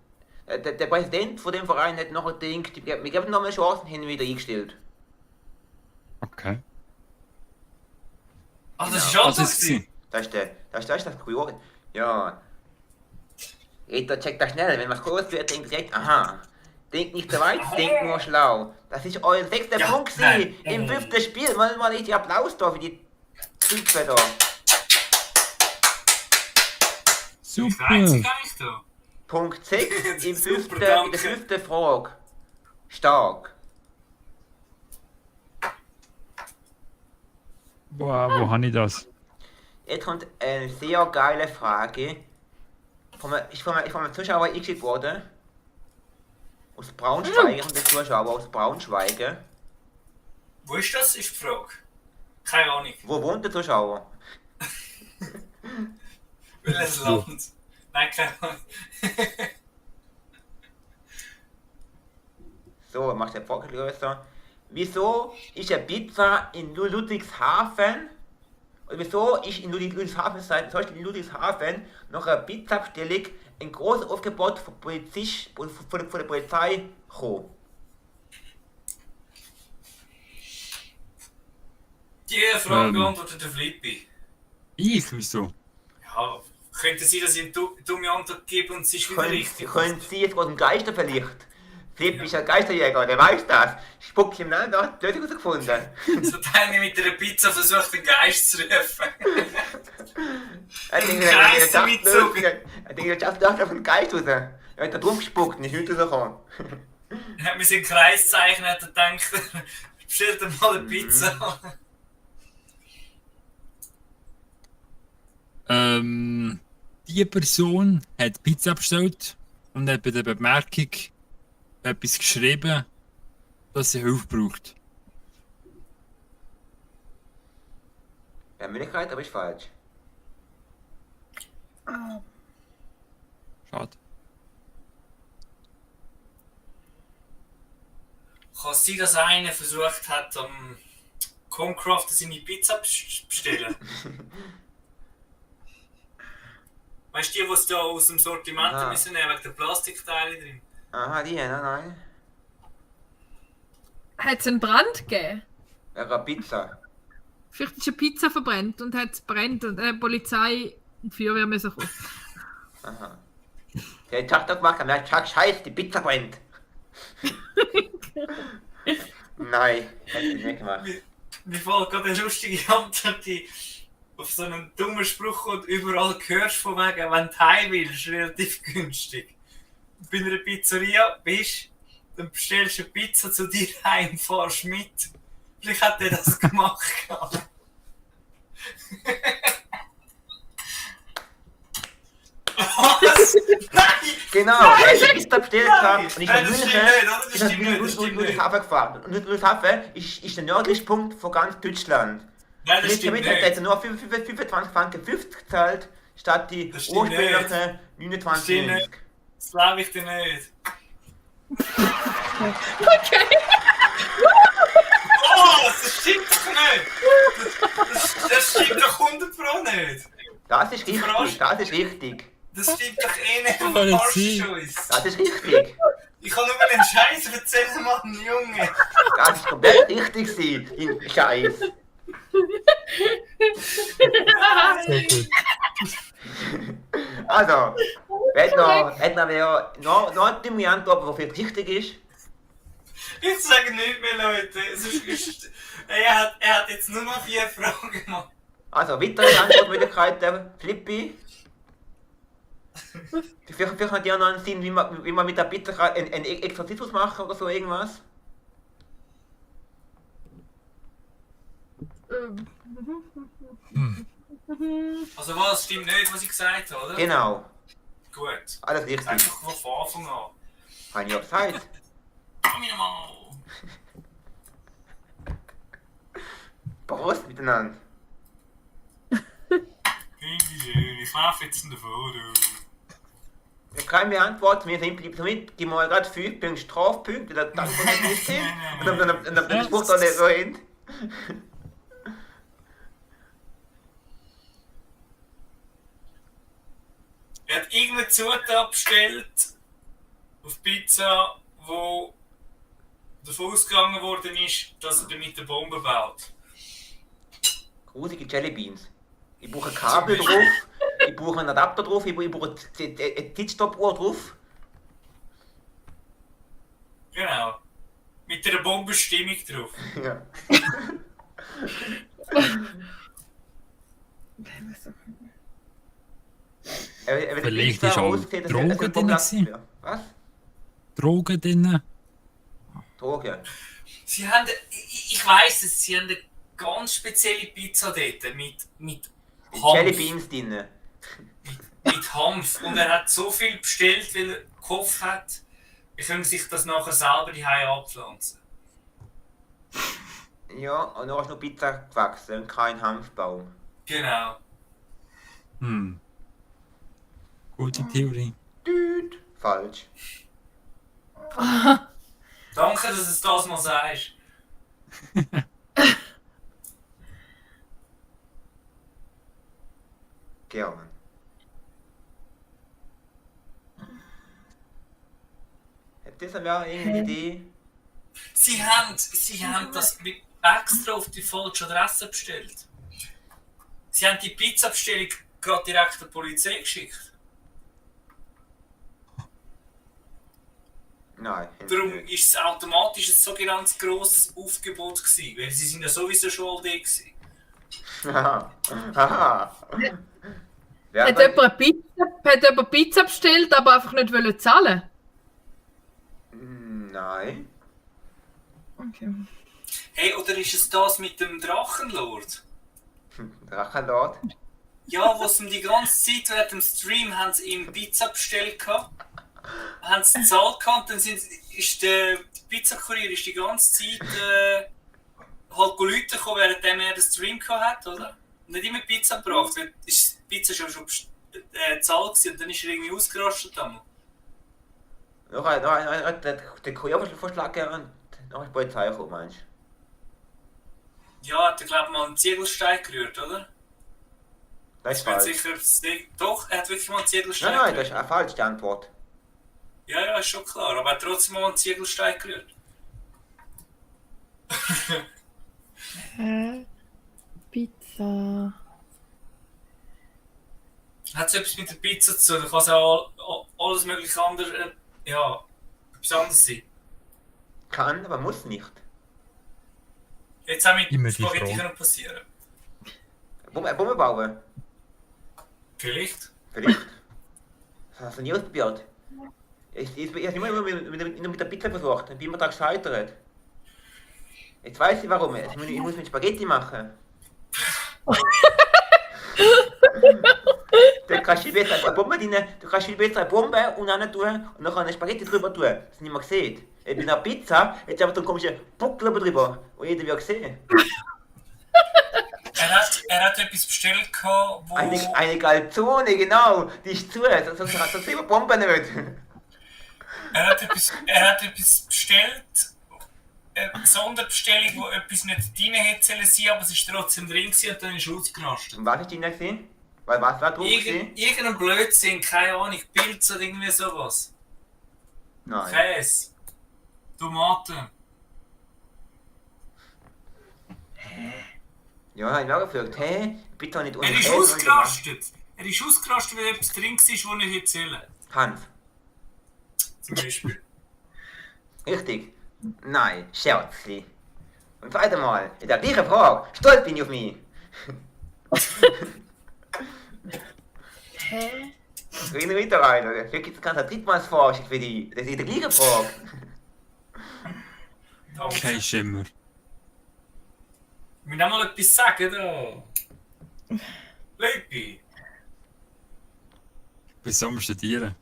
[SPEAKER 2] Der Präsident von dem Verein hat noch gedacht, wir geben noch eine Chance und haben ihn wieder eingestellt.
[SPEAKER 3] Okay.
[SPEAKER 5] ach, das ist
[SPEAKER 2] Genau.
[SPEAKER 5] schon
[SPEAKER 3] Was
[SPEAKER 5] so
[SPEAKER 3] ist
[SPEAKER 5] gewesen.
[SPEAKER 2] Das ist das Kurios. Ja. Jeder checkt das schnell, wenn was groß wird, denkt direkt, aha. Denkt nicht so weit, denkt nur schlau. Das ist euer 6.
[SPEAKER 5] Ja,
[SPEAKER 2] Punkt
[SPEAKER 5] nein.
[SPEAKER 2] im 5. Spiel. Mal nicht die Applaus da für die Typen da.
[SPEAKER 5] Ich reiz
[SPEAKER 3] Super.
[SPEAKER 5] gar nicht da.
[SPEAKER 2] Punkt 6 im
[SPEAKER 5] Super,
[SPEAKER 2] 5.
[SPEAKER 5] danke.
[SPEAKER 2] in der 5. Frage. Stark.
[SPEAKER 3] Wow, wo habe ich das?
[SPEAKER 2] Jetzt kommt eine sehr geile Frage. Ist von einem Zuschauer eingeschickt worden. Aus Braunschweig, und der Zuschauer aus Braunschweig.
[SPEAKER 5] Wo ist das, ist die Frage. Keine Ahnung.
[SPEAKER 2] Wo wohnt der Zuschauer?
[SPEAKER 5] Welches Land? Nein, keine Ahnung.
[SPEAKER 2] So, machst du den Fragelöser. Wieso ist eine Pizza in Ludwigshafen? Und wieso ist in Ludwigshafen, zum Beispiel in Ludwigshafen, nach einer Pizza-Bestellung ein großes Aufgebot von der Polizei gekommen?
[SPEAKER 5] Die Frage beantwortet der Flippi.
[SPEAKER 3] Ich? Wieso?
[SPEAKER 5] Ja, könnte sein, dass ich eine dumme Antwort gebe und sie ist wieder richtig.
[SPEAKER 2] Können Sie jetzt aus dem Geister vielleicht? Flip ist ein Geisterjäger, der weiß das. Spuck ihm nach, da hat die Lösung herausgefunden.
[SPEAKER 5] So teilweise mit einer Pizza versucht, den Geist zu rufen.
[SPEAKER 2] Er denkt,
[SPEAKER 5] Geister mitzogen.
[SPEAKER 2] er denkt, er schafft auf den Geist raus. Er hat da drum gespuckt und ist nicht rausgekommen.
[SPEAKER 5] Er hat mir seinen Kreis gezeichnet, hat er gedacht, bestellt er mal eine Pizza.
[SPEAKER 3] Die Person hat Pizza bestellt und hat bei der Bemerkung etwas geschrieben, dass sie Hilfe braucht.
[SPEAKER 2] Ja, Möglichkeit, aber ist falsch.
[SPEAKER 3] Schade.
[SPEAKER 5] Kann es sein, dass einer versucht hat, Concrafter seine Pizza bestellen? Weißt du, die es da aus dem Sortiment
[SPEAKER 2] Ah.
[SPEAKER 5] müssen nehmen, wegen der Plastikteile drin?
[SPEAKER 2] Aha, die, nein.
[SPEAKER 4] Hat es einen Brand gegeben?
[SPEAKER 2] Eine Pizza.
[SPEAKER 4] Vielleicht ist eine Pizza verbrannt und hat es brennt und Polizei und die Feuerwehr müssen kommen.
[SPEAKER 2] Aha. Der hat Tag gemacht, und er hat gesagt, scheiße, die Pizza brennt. Nein, hat sie nicht gemacht.
[SPEAKER 5] Mir fällt gerade eine lustige Antwort ein. Auf so einen dummen Spruch und überall hörst von wegen, wenn du heim willst, ist relativ günstig. Bei einer Pizzeria bist, dann bestellst du eine Pizza zu dir heim, fahrst mit. Vielleicht hat er das gemacht. Was? Nein!
[SPEAKER 2] Genau, er hat die Pizza bestellt und ich
[SPEAKER 5] Nein,
[SPEAKER 2] in
[SPEAKER 5] das
[SPEAKER 2] München,
[SPEAKER 5] stimmt nicht, oder? Das
[SPEAKER 2] ist das
[SPEAKER 5] stimmt nicht, das stimmt nicht.
[SPEAKER 2] Ludwigshafen gefahren. Und Ludwigshafen ist der nördlichste Punkt von ganz Deutschland.
[SPEAKER 5] Nein, das
[SPEAKER 2] Und jetzt
[SPEAKER 5] stimmt
[SPEAKER 2] damit hat er
[SPEAKER 5] nicht.
[SPEAKER 2] jetzt nur 25 Franken 50 gezahlt, statt die
[SPEAKER 5] Das stimmt
[SPEAKER 2] ursprünglichen
[SPEAKER 5] nicht.
[SPEAKER 2] 29,90.
[SPEAKER 5] Das glaube ich dir nicht.
[SPEAKER 4] Okay.
[SPEAKER 5] Oh, das stimmt doch nicht! Das stimmt doch 100 Pro nicht!
[SPEAKER 2] Das ist richtig,
[SPEAKER 5] Verarscht.
[SPEAKER 2] das ist richtig.
[SPEAKER 5] Das stimmt doch eh nicht, du
[SPEAKER 3] Kann nicht
[SPEAKER 5] verarschst
[SPEAKER 3] sein.
[SPEAKER 5] uns!
[SPEAKER 2] Das ist richtig.
[SPEAKER 5] Ich kann nur einen Scheiß erzählen, Mann, Junge!
[SPEAKER 2] Das ist komplett richtig gewesen, in Scheiß.
[SPEAKER 3] Sehr gut.
[SPEAKER 2] Also, hätten wir noch die Antwort, die vielleicht richtig ist.
[SPEAKER 5] Ich sage nicht mehr, Leute. Er hat jetzt nur noch 4 Fragen gemacht.
[SPEAKER 2] Also, weitere Antwortmöglichkeiten. Flippy. Vielleicht hat ja noch einen Sinn, wie man mit der Pizza einen Exorzismus machen oder so irgendwas.
[SPEAKER 5] Also was, stimmt nicht, was ich gesagt habe, oder?
[SPEAKER 2] Genau.
[SPEAKER 5] Gut.
[SPEAKER 2] Alles richtig.
[SPEAKER 5] Einfach von Anfang an.
[SPEAKER 2] Habe ich ja gesagt.
[SPEAKER 5] Komm ich nochmal!
[SPEAKER 2] Prost miteinander.
[SPEAKER 5] Dankeschön, ich laufe jetzt davon, du.
[SPEAKER 2] Ich kann mir antworten, wir sind somit, gehen wir mal gerade 5 Punkte Strafpunkte, das dann von der Liste hin. Und dann den Spruch da nicht so hin.
[SPEAKER 5] Er hat irgendeine Zutat bestellt auf Pizza, wo davon ausgegangen worden ist, dass er damit eine Bombe baut.
[SPEAKER 2] Grusige Jellybeans. Ich brauche ein Kabel drauf, ich brauche einen Adapter drauf, ich brauche eine Zeitstoppuhr drauf.
[SPEAKER 5] Genau. Mit einer Bombenstimmung drauf.
[SPEAKER 2] Ja.
[SPEAKER 3] Vielleicht ist auch Drogen drin gewesen.
[SPEAKER 2] Was?
[SPEAKER 3] Drogen drin.
[SPEAKER 2] Drogen.
[SPEAKER 5] Sie haben, ich weiss es, sie haben eine ganz spezielle Pizza dort mit Hanf.
[SPEAKER 2] Jellybeans drin.
[SPEAKER 5] Mit Hanf. Und er hat so viel bestellt, weil er gehofft hat, er könnte sich das nachher selber die anpflanzen.
[SPEAKER 2] Ja, und dann ist noch Pizza gewachsen und kein Hanfbaum.
[SPEAKER 5] Genau.
[SPEAKER 3] Gute Theorie.
[SPEAKER 2] Düt. Falsch.
[SPEAKER 5] Danke, dass du es das mal sagst.
[SPEAKER 2] Gerne. Hat das aber irgendeine Idee?
[SPEAKER 5] Sie haben das extra auf die falsche Adresse bestellt. Sie haben die Pizza-Bestellung gerade direkt der Polizei geschickt.
[SPEAKER 2] Nein.
[SPEAKER 5] Darum ist es automatisch ein sogenanntes grosses Aufgebot gewesen, weil sie sind ja sowieso schon all da gewesen.
[SPEAKER 2] Aha. Aha. Wer
[SPEAKER 4] Hat jemand Pizza bestellt, aber einfach nicht wollen zahlen?
[SPEAKER 2] Nein.
[SPEAKER 4] Okay.
[SPEAKER 5] Hey, oder ist es das mit dem Drachenlord?
[SPEAKER 2] Drachenlord.
[SPEAKER 5] Ja, wo sie die ganze Zeit während dem Stream haben sie ihm Pizza bestellt gehabt, haben sie gezahlt gehabt und dann ist der Pizzakurier ist die ganze Zeit halt Leute gekommen, während er den Stream gehabt hat, oder? Und nicht immer Pizza gebracht, weil die Pizza schon gezahlt gewesen und dann ist er irgendwie ausgerastet.
[SPEAKER 2] Noch der Kurier verschlagen und noch ist die Polizei gekommen, meinst du?
[SPEAKER 5] Ja, hat er glaube ich mal einen Ziegelstein gerührt, oder?
[SPEAKER 2] Das ist
[SPEAKER 5] Ich bin
[SPEAKER 2] falsch.
[SPEAKER 5] sicher, doch, er hat wirklich mal einen Ziegelstein
[SPEAKER 2] Nein, das
[SPEAKER 5] gerührt.
[SPEAKER 2] ist eine falsche Antwort.
[SPEAKER 5] Ja, ist schon klar, aber er hat trotzdem mal einen Ziegelstein gerührt.
[SPEAKER 4] Pizza.
[SPEAKER 5] Hat es etwas mit der Pizza zu tun? Da kann es auch alles mögliche andere, ja, etwas anderes sein.
[SPEAKER 2] Kann, aber muss nicht.
[SPEAKER 5] Jetzt auch mit
[SPEAKER 3] Immer die
[SPEAKER 5] Spaghetti
[SPEAKER 3] Frage.
[SPEAKER 5] können passieren.
[SPEAKER 2] Bombe bauen?
[SPEAKER 5] Vielleicht.
[SPEAKER 2] Vielleicht. Das hast du nie ausprobiert. Ich habe immer mit der Pizza versucht, dann bin ich immer da gescheitert. Jetzt weiß ich warum. Ich muss mit Spaghetti machen. Dann kannst du viel besser eine Bombe rein, du kannst viel besser eine Bombe und rein tun und dann eine Spaghetti drüber tun, dass niemand sieht. Bei einer Pizza, jetzt einfach so einen komischen Buckel drüber, wo jeder wird sehen.
[SPEAKER 5] Er hat etwas bestellt, wo...
[SPEAKER 2] Eine Calzone, genau, die ist zu, sonst sieht man Bombe nicht.
[SPEAKER 5] Er hat etwas bestellt, eine Sonderbestellung, wo etwas nicht drin hätte sollen sein, aber es ist trotzdem drin gewesen und dann ist er ausgerastet.
[SPEAKER 2] Und was ist drin gewesen? Was war drauf gewesen?
[SPEAKER 5] Irgendein Blödsinn, keine Ahnung, Pilz oder irgendwie sowas.
[SPEAKER 2] Nein.
[SPEAKER 5] Käse. Tomaten.
[SPEAKER 2] Ja, ich habe auch gefragt, hey, bitte nicht ohne
[SPEAKER 5] Er ist
[SPEAKER 2] Käse,
[SPEAKER 5] ausgerastet. Er ist ausgerastet, weil etwas drin war, das nicht erzählen.
[SPEAKER 2] Hanf.
[SPEAKER 5] Zum Beispiel.
[SPEAKER 2] Richtig. Nein, Scherzli. Und zweite Mal, in der gleichen Frage, stolz bin ich auf mich.
[SPEAKER 4] Hä?
[SPEAKER 2] Reden wir weiter rein, oder? Vielleicht gibt es ganz eine Drittmalsforschung für die. Das ist in der gleichen Frage.
[SPEAKER 3] Kein Schimmer.
[SPEAKER 5] Wir müssen mal etwas sagen da. Leute.
[SPEAKER 3] Bis zum Studieren.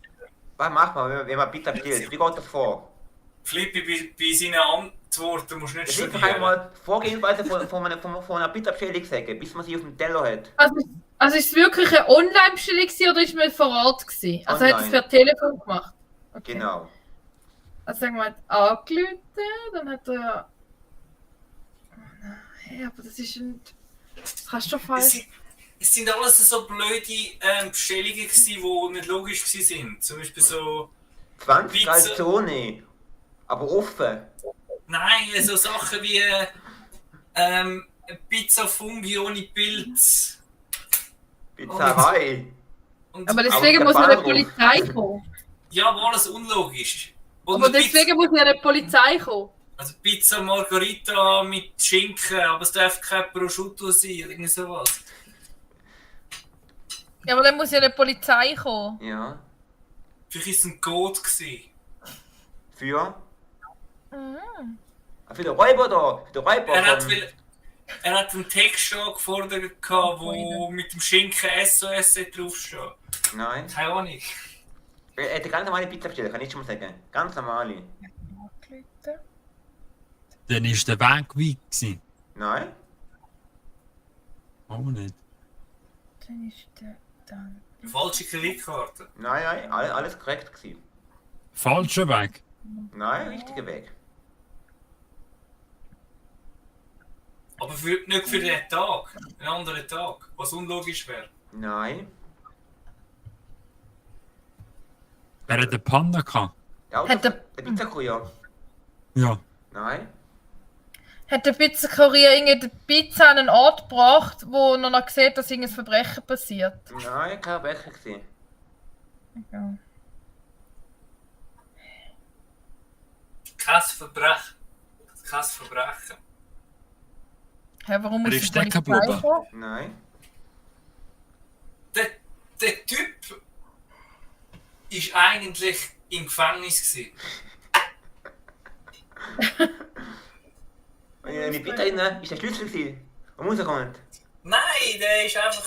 [SPEAKER 2] Was macht man, wenn man Pizza bestellt? Wie geht das vor?
[SPEAKER 5] Flippi, bei seinen Antworten musst du nicht
[SPEAKER 2] Es wird noch
[SPEAKER 5] studieren.
[SPEAKER 2] einmal Vorgehensweise von einer Pizza-Bestellung sagen, bis man sie auf dem Teller hat.
[SPEAKER 4] Also ist es wirklich eine Online-Bestellung gewesen oder ist man vor Ort gewesen? Also hat es
[SPEAKER 2] Online.
[SPEAKER 4] per Telefon gemacht? Okay.
[SPEAKER 2] Genau.
[SPEAKER 4] Also sagen wir, hat angerufen, dann hat er ja... Oh nein, hey, aber das ist ein... Das kannst du doch falsch...
[SPEAKER 5] Es sind alles so blöde Bestellungen gewesen, die nicht logisch waren. Zum Beispiel so...
[SPEAKER 2] 20
[SPEAKER 5] Pizza.
[SPEAKER 2] Calzone. Aber offen.
[SPEAKER 5] Nein, so Sachen wie Pizza Fungi ohne Pilz.
[SPEAKER 2] Pizzerei.
[SPEAKER 5] Und
[SPEAKER 4] Aber
[SPEAKER 2] Aber
[SPEAKER 4] deswegen
[SPEAKER 2] der
[SPEAKER 4] muss ja eine
[SPEAKER 2] Bahnhof.
[SPEAKER 4] Polizei kommen.
[SPEAKER 5] ja, aber alles unlogisch. Und
[SPEAKER 4] Aber deswegen muss ja eine Polizei kommen.
[SPEAKER 5] Also Pizza Margherita mit Schinken, aber es darf kein Prosciutto sein oder irgend sowas.
[SPEAKER 4] Ja, aber dann muss ja eine Polizei kommen.
[SPEAKER 2] Ja.
[SPEAKER 5] Vielleicht war es ein Code gewesen.
[SPEAKER 2] Für?
[SPEAKER 4] Mhm.
[SPEAKER 2] Für den Räuber da. Für den Räuber.
[SPEAKER 5] Er hat einen Text angefordert, wo mit dem Schinken SOS draufsteht.
[SPEAKER 2] Nein.
[SPEAKER 5] Keine Ahnung.
[SPEAKER 2] Er hätte ganz normale Pizza bestellt, kann ich schon mal sagen. Ganz normale.
[SPEAKER 3] Dann war der Weg weit gewesen.
[SPEAKER 2] Nein?
[SPEAKER 3] Auch nicht.
[SPEAKER 4] Dann ist der dann...
[SPEAKER 5] Falsche Kreditkarte.
[SPEAKER 2] Nein, alles korrekt gewesen.
[SPEAKER 3] Falscher Weg.
[SPEAKER 2] Nein, richtiger Weg.
[SPEAKER 5] Aber nicht für den Tag. Einen anderen Tag. Was unlogisch wäre.
[SPEAKER 2] Nein.
[SPEAKER 3] Wer hat eine Panne gehabt?
[SPEAKER 2] Der Pizzakurier.
[SPEAKER 3] Ja.
[SPEAKER 2] Nein.
[SPEAKER 4] Hat der Pizzakurier irgendeine Pizza an einen Ort gebracht, wo er noch sieht, dass irgendein Verbrechen passiert?
[SPEAKER 2] Nein, kein Becher gewesen.
[SPEAKER 4] Ja.
[SPEAKER 5] Kein Verbrechen. Kein Verbrechen.
[SPEAKER 4] Hä, warum
[SPEAKER 3] Er
[SPEAKER 4] muss
[SPEAKER 3] ist
[SPEAKER 4] die Polizei
[SPEAKER 3] stecken geblieben.
[SPEAKER 4] kommen?
[SPEAKER 2] Nein.
[SPEAKER 5] Der Typ ist eigentlich im Gefängnis gewesen.
[SPEAKER 2] Mit Pizza rein ist der Schlüssel gewesen. Und rauskommt.
[SPEAKER 5] Nein, der ist einfach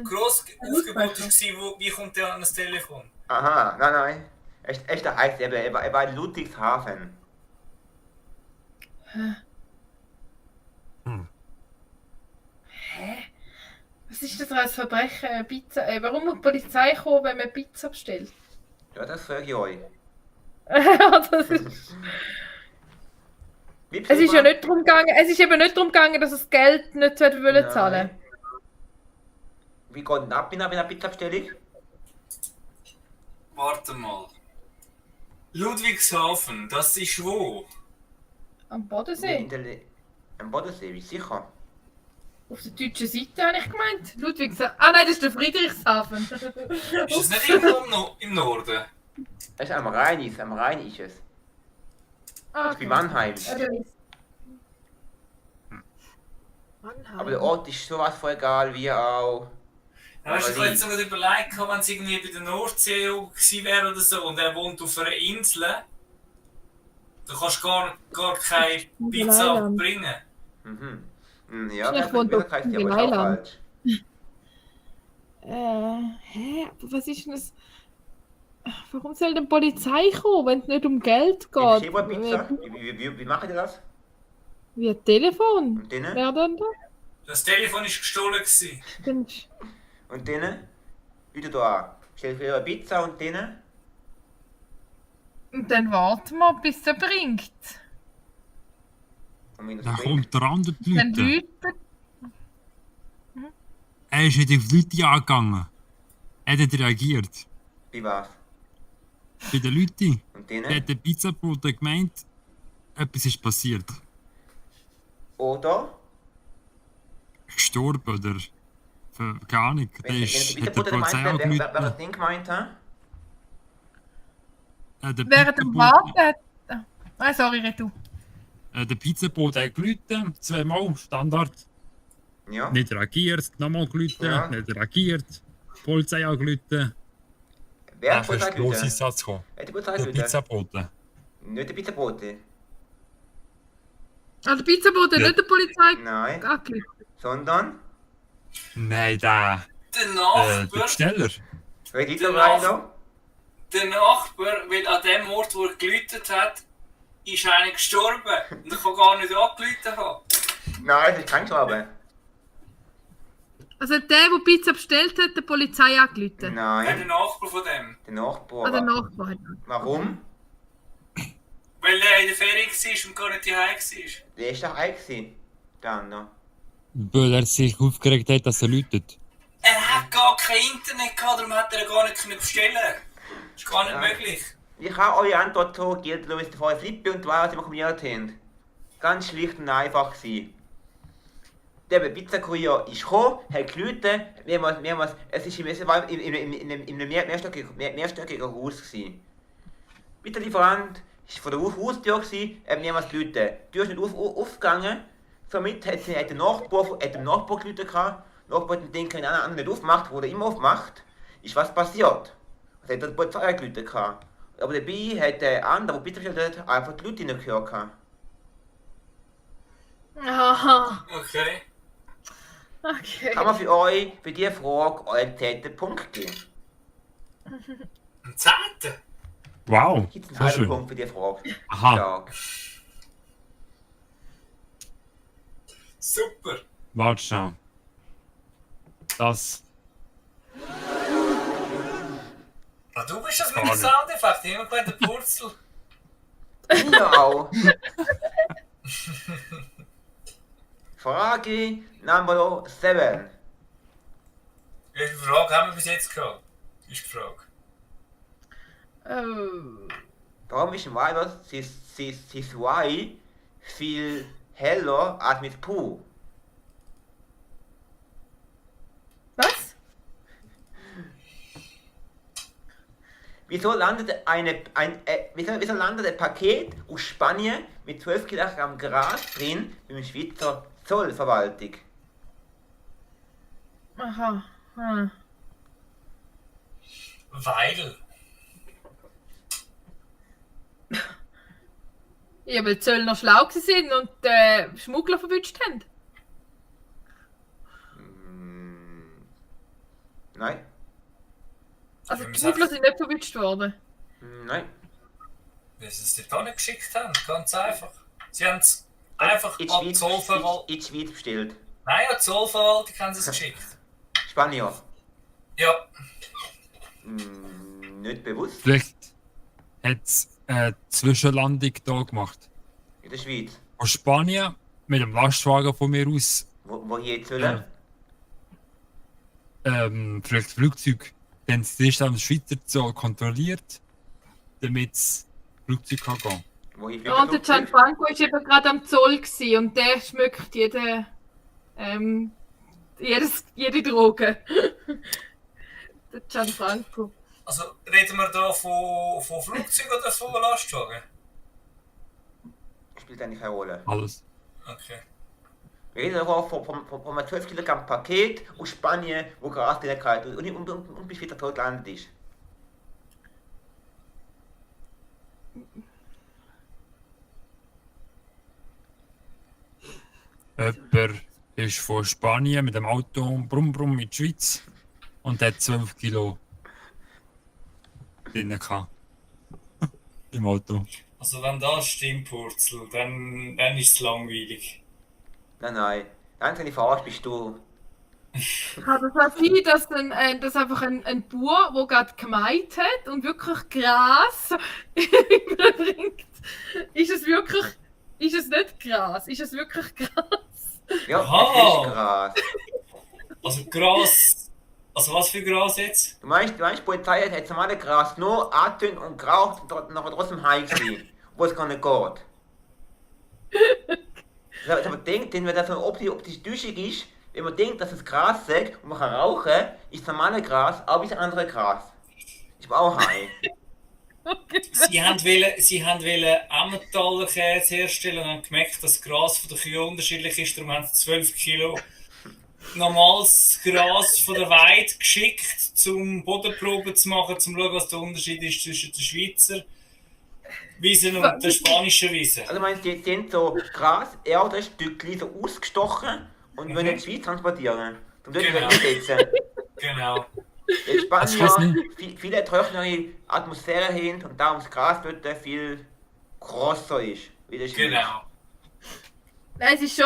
[SPEAKER 5] gross Aufgebot war, wie kommt der an das Telefon?
[SPEAKER 2] Aha, nein. Echter heißt er war in Ludwigshafen.
[SPEAKER 4] Was ist das als Verbrechen? Pizza? Warum muss die Polizei kommen, wenn man Pizza bestellt?
[SPEAKER 2] Ja, das frage ich euch.
[SPEAKER 4] Das ist,
[SPEAKER 2] Wie
[SPEAKER 4] es ist ja nicht darum gegangen, dass er das Geld nicht zahlen wollte.
[SPEAKER 2] Wie geht denn ab in einer Pizzabestellung?
[SPEAKER 5] Warte mal. Ludwigshafen, das ist wo?
[SPEAKER 4] Am Bodensee.
[SPEAKER 2] Am Bodensee, wie sicher?
[SPEAKER 4] Auf der deutschen Seite habe ich gemeint. Ludwigshafen. Ah nein, das ist der Friedrichshafen.
[SPEAKER 5] Ist das nicht irgendwo im Norden?
[SPEAKER 2] Das ist am Rhein ist es.
[SPEAKER 4] Ah,
[SPEAKER 2] Das ist bei Mannheim.
[SPEAKER 4] Mannheim.
[SPEAKER 2] Aber der Ort ist sowas von egal wie auch.
[SPEAKER 5] Ja, weißt du, ich habe jetzt noch überlegt, wenn es irgendwie bei der Nordsee gewesen wäre oder so und er wohnt auf einer Insel, dann kannst du gar keine Pizza bringen.
[SPEAKER 2] Ja,
[SPEAKER 4] Vielleicht
[SPEAKER 2] das
[SPEAKER 4] wohnt er
[SPEAKER 2] heißt ja
[SPEAKER 4] in
[SPEAKER 2] aber auch
[SPEAKER 4] Mailand.
[SPEAKER 2] falsch.
[SPEAKER 4] Aber was ist denn das? Warum soll denn die Polizei kommen, wenn es nicht um Geld
[SPEAKER 2] Im
[SPEAKER 4] geht?
[SPEAKER 2] Schäferpizza? Wie macht ihr das?
[SPEAKER 4] Wie ein Telefon?
[SPEAKER 2] Und denen?
[SPEAKER 4] Wer denn da?
[SPEAKER 5] Das Telefon war gestohlen gewesen.
[SPEAKER 4] Dann-
[SPEAKER 2] Und denen? Wieder da an. Stell dir eine Pizza und denen?
[SPEAKER 4] Und dann warten wir, bis er bringt.
[SPEAKER 2] Und wenn das
[SPEAKER 3] Dann
[SPEAKER 2] bringt,
[SPEAKER 3] kommt der andere
[SPEAKER 4] Dann
[SPEAKER 3] Leute.
[SPEAKER 4] läutet.
[SPEAKER 3] Er ist nicht auf die Leute angegangen. Er hat reagiert.
[SPEAKER 2] wie war's?
[SPEAKER 3] Bei den Leuten.
[SPEAKER 2] Und
[SPEAKER 3] Er
[SPEAKER 2] denen?
[SPEAKER 3] hat der Pizzabote gemeint, etwas ist passiert.
[SPEAKER 2] Oder?
[SPEAKER 3] Gestorben oder. Keine Ahnung. Der
[SPEAKER 2] Wenn
[SPEAKER 3] ist,
[SPEAKER 2] der
[SPEAKER 3] hat der
[SPEAKER 2] Pizzabote
[SPEAKER 3] Polizei
[SPEAKER 2] meint, wer
[SPEAKER 3] angerufen.
[SPEAKER 2] das Ding gemeint hat?
[SPEAKER 3] Der
[SPEAKER 4] Während dem
[SPEAKER 3] Pizzabote-
[SPEAKER 4] Warten. Ah, sorry, red du.
[SPEAKER 3] Der Pizzabote hat gerufen, zweimal, Standard.
[SPEAKER 2] Ja.
[SPEAKER 3] Nicht reagiert, nochmal gerufen,
[SPEAKER 2] Ja.
[SPEAKER 3] nicht reagiert. Die Polizei angerufen.
[SPEAKER 2] Wer
[SPEAKER 3] Dann
[SPEAKER 2] hat die
[SPEAKER 3] ist
[SPEAKER 2] Polizei
[SPEAKER 3] der grosse
[SPEAKER 2] gerufen?
[SPEAKER 3] Einsatz gekommen.
[SPEAKER 2] Hat die Polizei
[SPEAKER 3] Der
[SPEAKER 2] gerufen?
[SPEAKER 3] Pizzabote.
[SPEAKER 2] Nicht der Pizzabote.
[SPEAKER 4] Also, der Pizzabote hat
[SPEAKER 3] Ja.
[SPEAKER 4] nicht der Polizei
[SPEAKER 2] Nein.
[SPEAKER 4] angerufen.
[SPEAKER 2] Sondern?
[SPEAKER 3] Nein, der
[SPEAKER 5] Der Nachbar,
[SPEAKER 3] Besteller.
[SPEAKER 2] Wer die
[SPEAKER 5] Der
[SPEAKER 2] dabei
[SPEAKER 5] Nach-
[SPEAKER 2] noch?
[SPEAKER 5] der Nachbar, weil an dem Ort, wo er geläutet hat, ist einer gestorben. Und er kann gar nicht angeläutet haben.
[SPEAKER 2] Nein, das ist kein Glaube.
[SPEAKER 4] Also, der Pizza bestellt hat, der Polizei angerufen.
[SPEAKER 5] Der
[SPEAKER 2] Nein,
[SPEAKER 5] Nachbar von dem.
[SPEAKER 2] der Nachbar.
[SPEAKER 4] Ah, der Nachbar hat.
[SPEAKER 2] Warum?
[SPEAKER 5] Weil er in der Ferien war und gar nicht daheim war.
[SPEAKER 2] Der ist doch ein gewesen. Der andere.
[SPEAKER 3] Weil er sich aufgeregt hat, dass er läutet.
[SPEAKER 5] Er hat gar kein Internet gehabt, darum hat er gar nicht bestellen können. Das ist gar nicht
[SPEAKER 2] Ja.
[SPEAKER 5] möglich.
[SPEAKER 2] Ich habe eure Antwort so gegeben, Louis, vorher Flippe und was wir kombiniert haben. Ganz schlicht und einfach gewesen. Der Pizzakurier ist gekommen, hat geläutet, es war in einem mehrstöckigen Haus gewesen. Pizzalieferant war vor der Haustür gewesen, hat mehrmals geläutet. Die Tür ist nicht aufgegangen, somit hat der Nachbar geläutet gehabt. Der Nachbar hat den Ding keinen anderen nicht aufgemacht, wo er immer aufmacht. Ist was passiert? Es hat die Polizei geläutet gehabt. Aber dabei hat der andere, der Pizza bestellt hat, einfach die Leute nicht gehört gehabt.
[SPEAKER 4] Aha.
[SPEAKER 5] Okay.
[SPEAKER 4] Okay.
[SPEAKER 2] Kann man für euch, für diese Frage, euren 10. Punkt geben?
[SPEAKER 5] Ein 10.
[SPEAKER 3] Wow,
[SPEAKER 2] Gibt es einen
[SPEAKER 3] so
[SPEAKER 2] halben
[SPEAKER 3] schön.
[SPEAKER 2] Punkt für diese Frage?
[SPEAKER 3] Aha,
[SPEAKER 2] Stark.
[SPEAKER 5] Super.
[SPEAKER 3] warte schon. Das.
[SPEAKER 5] Ah, du bist das mit dem Soundeffekt. Ich habe gemeint, der Purzel.
[SPEAKER 2] Ja auch. Frage Number 7.
[SPEAKER 5] Wie viele Fragen haben wir bis jetzt gehabt? Ist die Frage.
[SPEAKER 4] Oh.
[SPEAKER 2] Warum ist ein Weiber das Y viel heller als mit Q?
[SPEAKER 4] Was?
[SPEAKER 2] Wieso landet wieso landet ein Paket aus Spanien mit 12 Kilogramm Gras drin beim Schweizer Zollverwaltung?
[SPEAKER 4] Aha. Hm.
[SPEAKER 5] Weil.
[SPEAKER 4] Ja, weil die Zöllner schlau waren und Schmuggler verwünscht haben.
[SPEAKER 2] Nein.
[SPEAKER 4] Also die Schmuggler sind nicht verwünscht worden.
[SPEAKER 2] Nein.
[SPEAKER 5] Wie sie es dort nicht geschickt haben, ganz einfach. Sie haben es einfach
[SPEAKER 2] In
[SPEAKER 5] an
[SPEAKER 2] die
[SPEAKER 5] die Zollverwaltung.
[SPEAKER 2] in die Schweiz bestellt.
[SPEAKER 5] Nein, an die Zollverwaltung haben sie es geschickt.
[SPEAKER 2] Spanier.
[SPEAKER 5] Ja.
[SPEAKER 2] Nicht bewusst.
[SPEAKER 3] Vielleicht hat es eine Zwischenlandung da gemacht.
[SPEAKER 2] In der Schweiz.
[SPEAKER 3] Von Spanien mit dem Lastwagen von mir aus.
[SPEAKER 2] Wo hier jetzt wollen?
[SPEAKER 3] Vielleicht Flugzeug. Dann ist es am Schweizer Zoll kontrolliert, damit das Flugzeug kann gehen.
[SPEAKER 2] Wo hier
[SPEAKER 4] Ja, und der Gianfranco war eben gerade am Zoll gewesen, und der schmückt jede Droge. Der Gianfranco.
[SPEAKER 5] Also reden wir da von Flugzeug oder von Lastwagen?
[SPEAKER 2] Spielt eigentlich keine Rolle.
[SPEAKER 3] Alles.
[SPEAKER 5] Okay.
[SPEAKER 2] Wir reden aber von einem 12 Kilogramm Paket aus Spanien, wo Gras drin kalt und bis wieder tot gelandet ist.
[SPEAKER 3] Jemand ist von Spanien mit dem Auto brumm brumm in die Schweiz und hat 12 Kilo drin gehabt. Im Auto.
[SPEAKER 5] Also wenn das stimmt, Purzel, dann ist es langweilig.
[SPEAKER 2] Nein. Der einzige Verarscht bist du.
[SPEAKER 4] Kann das auch sein, dass einfach ein Bauer, der gerade gemeint hat und wirklich Gras überbringt? Ist es nicht Gras? Ist es wirklich Gras?
[SPEAKER 2] Ja,
[SPEAKER 5] Aha.
[SPEAKER 2] es ist Gras.
[SPEAKER 5] Also Gras. Also was für Gras jetzt?
[SPEAKER 2] Du meinst, die Polizei hat jetzt normale Gras nur angetönt und geraucht und nachher trotzdem heim gewesen, wo es gar nicht geht. Aber denkt, wenn das eine optische Täuschung ist, wenn man denkt, dass es Gras sagt und man kann rauchen, ist das normale Gras auch wie das andere Gras. Ich bin auch heim.
[SPEAKER 5] Sie haben wollen Emmentaler-Käse herstellen und haben gemerkt, dass das Gras von der Kühe unterschiedlich ist, darum haben sie 12 Kilo normales Gras von der Weide geschickt, um Bodenproben zu machen, um zu schauen, was der Unterschied ist zwischen der Schweizer Wiese und der spanischen Wiese.
[SPEAKER 2] Also meinst du, die sind so Gras, Erdstückchen so ausgestochen und wollen in die Schweiz transportieren. Und dort
[SPEAKER 5] Genau.
[SPEAKER 2] einsetzen.
[SPEAKER 5] Genau.
[SPEAKER 2] In
[SPEAKER 3] Was weiß
[SPEAKER 2] Spanien viele trockenere Atmosphäre haben und darum das Gras dort viel grosser ist. Wie der Schweiz.
[SPEAKER 5] Genau.
[SPEAKER 4] Nein, es ist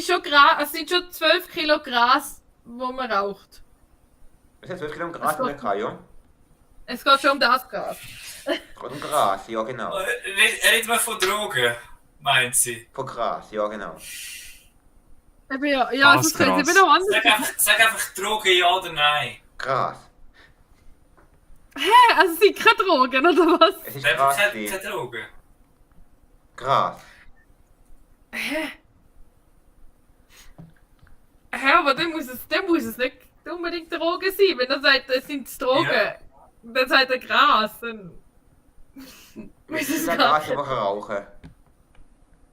[SPEAKER 4] schon Gras, es sind schon 12 Kilo Gras, wo man raucht.
[SPEAKER 2] Das ist 12 Kilo Gras in der Kai, ja?
[SPEAKER 4] Es geht schon um das Gras.
[SPEAKER 2] Von Gras, ja genau.
[SPEAKER 5] Reden wir von Drogen, meint sie?
[SPEAKER 2] Von Gras, ja genau.
[SPEAKER 4] Eben ja,
[SPEAKER 3] Das
[SPEAKER 4] sonst können sie
[SPEAKER 3] Gras.
[SPEAKER 4] eben noch anders.
[SPEAKER 5] Sag einfach Drogen ja oder nein.
[SPEAKER 2] Gras.
[SPEAKER 4] Also es sind keine Drogen, oder was?
[SPEAKER 2] Es ist
[SPEAKER 5] Einfach
[SPEAKER 2] Gras.
[SPEAKER 5] keine Drogen.
[SPEAKER 2] Gras.
[SPEAKER 4] Aber dann muss es nicht unbedingt Drogen sein. Wenn er sagt, es sind Drogen,
[SPEAKER 5] Ja.
[SPEAKER 4] dann sagt er Gras, dann
[SPEAKER 2] Es
[SPEAKER 4] muss es
[SPEAKER 2] ist ein
[SPEAKER 4] Gras.
[SPEAKER 2] Gras, aber rauchen.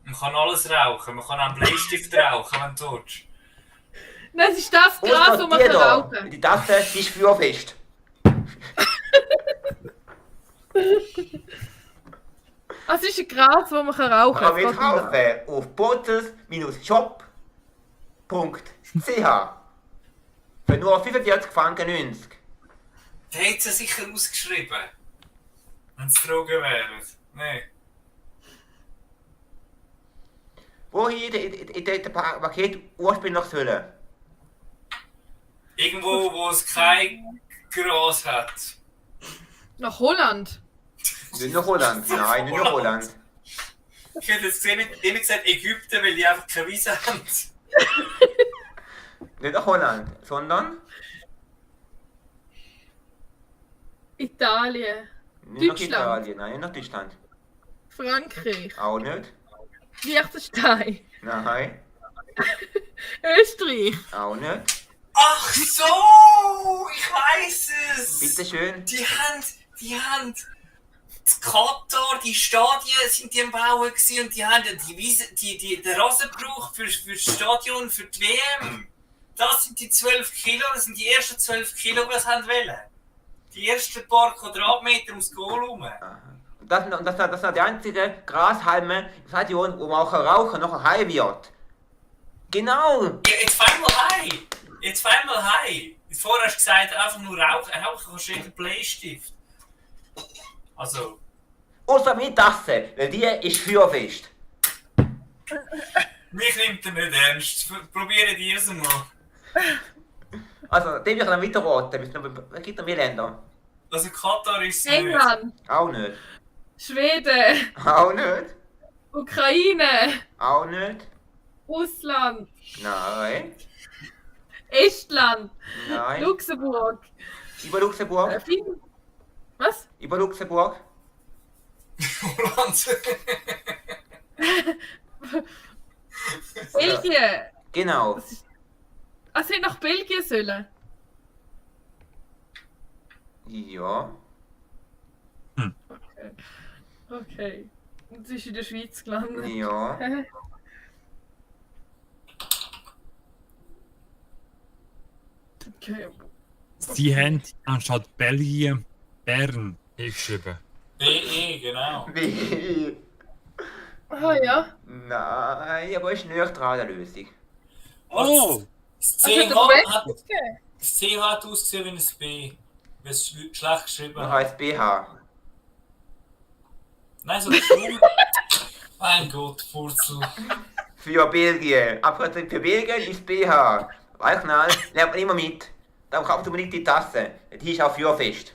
[SPEAKER 5] Man kann alles rauchen, man kann auch einen Bleistift rauchen, wenn du willst.
[SPEAKER 4] Nein, es ist das Gras, das man
[SPEAKER 2] die
[SPEAKER 4] kann
[SPEAKER 2] da.
[SPEAKER 4] rauchen.
[SPEAKER 2] Die Tasse die ist feuerfest.
[SPEAKER 4] Es ist ein Gras, das man kann rauchen
[SPEAKER 2] Kann man
[SPEAKER 4] kann.
[SPEAKER 2] kaufen auf bottles-shop.ch für nur 45 Franken 90.
[SPEAKER 5] Der hat sie sicher ausgeschrieben. Wenn es Drogen wären. Nein.
[SPEAKER 2] Wohin in der Paket ursprünglich sollen?
[SPEAKER 5] Irgendwo, wo es kein Gras hat.
[SPEAKER 4] Nach Holland.
[SPEAKER 2] Nicht nach Holland, nein, nicht nach Holland.
[SPEAKER 5] Ich hätte jetzt gesehen, immer gesagt Ägypten, weil die einfach keine Wiese haben.
[SPEAKER 2] Nicht nach Holland, sondern
[SPEAKER 4] Italien.
[SPEAKER 2] nicht nach
[SPEAKER 4] Deutschland.
[SPEAKER 2] Italien, nein, nicht nach Deutschland.
[SPEAKER 4] Frankreich.
[SPEAKER 2] Auch nicht.
[SPEAKER 4] Liechtenstein.
[SPEAKER 2] Nein,
[SPEAKER 4] Österreich.
[SPEAKER 2] auch nicht.
[SPEAKER 5] Ach so, ich weiß es.
[SPEAKER 2] Bitteschön.
[SPEAKER 5] Die haben das Katar, die Stadien sind die am Bauen gewesen und die haben die Wiese, den Rasen gebraucht für das Stadion, für die WM. Das sind die 12 Kilo, das sind die ersten 12 Kilo, die sie haben wollen. Die ersten paar Quadratmeter ums Goal herum.
[SPEAKER 2] Und das sind die einzigen Grashalme im Stadion, wo man auch rauchen nachher heim wird. Genau!
[SPEAKER 5] Ja, jetzt fahr mal heim. Vorher hast du gesagt, einfach nur rauchen. Rauchen kannst du in den Bleistift. Also,
[SPEAKER 2] Außer meine Tasse, weil die ist feuerfest.
[SPEAKER 5] mich nimmt er nicht ernst. Probiert ihr es mal.
[SPEAKER 2] Also, den will ich dann weiterraten. Es gibt noch mehr Länder.
[SPEAKER 5] Also Katar ist es nicht.
[SPEAKER 4] England,
[SPEAKER 2] Auch nicht.
[SPEAKER 4] Schweden,
[SPEAKER 2] Auch nicht.
[SPEAKER 4] Ukraine,
[SPEAKER 2] Auch nicht.
[SPEAKER 4] Russland,
[SPEAKER 2] Nein.
[SPEAKER 4] Estland,
[SPEAKER 2] Nein.
[SPEAKER 4] Luxemburg,
[SPEAKER 2] Über Luxemburg.
[SPEAKER 4] Was?
[SPEAKER 2] Über Luxemburg.
[SPEAKER 5] Holland.
[SPEAKER 4] Belgien.
[SPEAKER 2] Genau.
[SPEAKER 4] Also hätte nach Belgien sollen.
[SPEAKER 2] Ja.
[SPEAKER 4] Okay. Und sie ist in der Schweiz gelandet.
[SPEAKER 2] Ja.
[SPEAKER 4] Okay.
[SPEAKER 3] Sie haben anstatt Belgien Bern geschrieben.
[SPEAKER 5] BE, genau.
[SPEAKER 2] Wie?
[SPEAKER 4] Ah ja.
[SPEAKER 2] Nein, aber ist nicht dran der Lösung.
[SPEAKER 3] Oh!
[SPEAKER 5] Das
[SPEAKER 4] Also
[SPEAKER 5] CH
[SPEAKER 4] der
[SPEAKER 5] hat,
[SPEAKER 4] West gegeben.
[SPEAKER 5] das CH hat ausgesehen wie ein B. Weil es schlecht geschrieben
[SPEAKER 2] Noch
[SPEAKER 5] hat.
[SPEAKER 2] als BH.
[SPEAKER 5] Nein, so geschrieben. Mein Gott, Furzel.
[SPEAKER 2] Für Belgien. Abkürzung für Belgien ist BH. Weichknall, lernt man immer mit. Dann kauft man nicht die Tasse. Die ist auch feuerfest.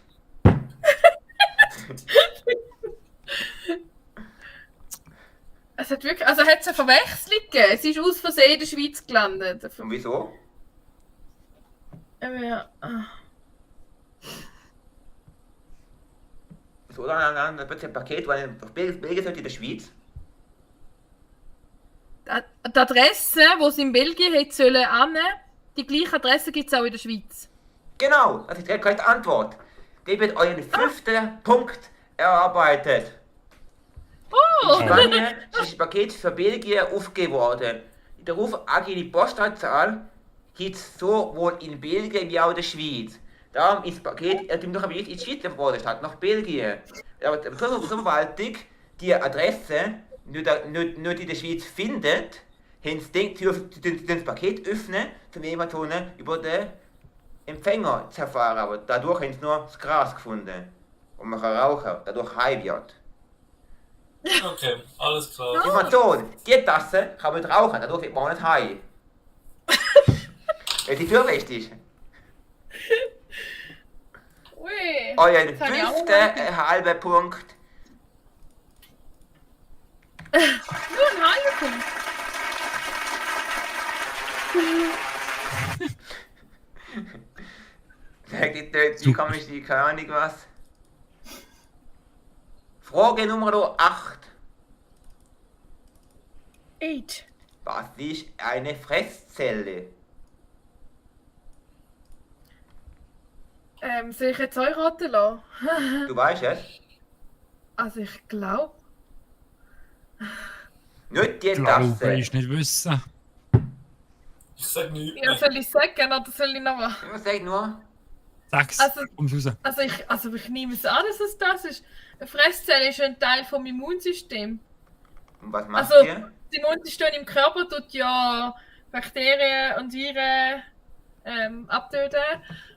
[SPEAKER 4] Es hat wirklich, also hat es eine Verwechslung gegeben. Sie ist aus Versehen in der Schweiz gelandet.
[SPEAKER 2] Und wieso?
[SPEAKER 4] Ja. Ah.
[SPEAKER 2] Wieso dann plötzlich ein Paket, weil Belgien sollte in der Schweiz?
[SPEAKER 4] Die Adresse, die sie in Belgien hätte sollen annehmen, die gleiche Adresse gibt es auch in der Schweiz.
[SPEAKER 2] Genau, das ist die korrekte Antwort. Gebt euren 5. Punkt erarbeitet.
[SPEAKER 4] Oh!
[SPEAKER 2] In Spanien ist das Paket für Belgien aufgegeben worden. In der Ruf die Postleitzahl gibt es sowohl in Belgien wie auch in der Schweiz. Darum ist das Paket noch in die Schweiz geworden, statt nach Belgien. Aber die Verwaltung die Adresse nicht in der Schweiz findet, haben sie das Paket öffnen, um jemanden über den Empfänger zu erfahren. Aber dadurch haben sie nur das Gras gefunden. Und man kann rauchen, dadurch high wird.
[SPEAKER 5] Okay, alles klar.
[SPEAKER 2] Information, die Tasse kann man rauchen, dadurch wird man auch nicht high. Weil sie fürfest ist.
[SPEAKER 4] Ui.
[SPEAKER 2] Euer
[SPEAKER 4] Das habe ich auch
[SPEAKER 2] 5.
[SPEAKER 4] mal
[SPEAKER 2] halber Punkt.
[SPEAKER 4] Nur ein halber Punkt.
[SPEAKER 2] Sagt die dort, wie komme ich die, keine Ahnung was. Frage Nummer 8.
[SPEAKER 4] 8.
[SPEAKER 2] Was ist eine Fresszelle?
[SPEAKER 4] Soll ich jetzt euch raten lassen?
[SPEAKER 2] Du weißt es?
[SPEAKER 4] Also ich glaube.
[SPEAKER 2] Nicht die
[SPEAKER 3] Glaube
[SPEAKER 2] Tasse.
[SPEAKER 3] ich nicht wissen.
[SPEAKER 5] Ich sag nichts
[SPEAKER 4] Ja,
[SPEAKER 5] mehr.
[SPEAKER 4] soll ich sagen oder soll ich noch was?
[SPEAKER 2] Ja, sag nur.
[SPEAKER 3] Sag's,
[SPEAKER 4] Also-
[SPEAKER 3] komm's raus.
[SPEAKER 4] Also ich nehme es an, dass es das ist. Eine Fresszelle ist ein Teil vom Immunsystem.
[SPEAKER 2] Und was macht
[SPEAKER 4] Also-
[SPEAKER 2] ihr?
[SPEAKER 4] Das Immunsystem im Körper tut ja Bakterien und Viren abtöten.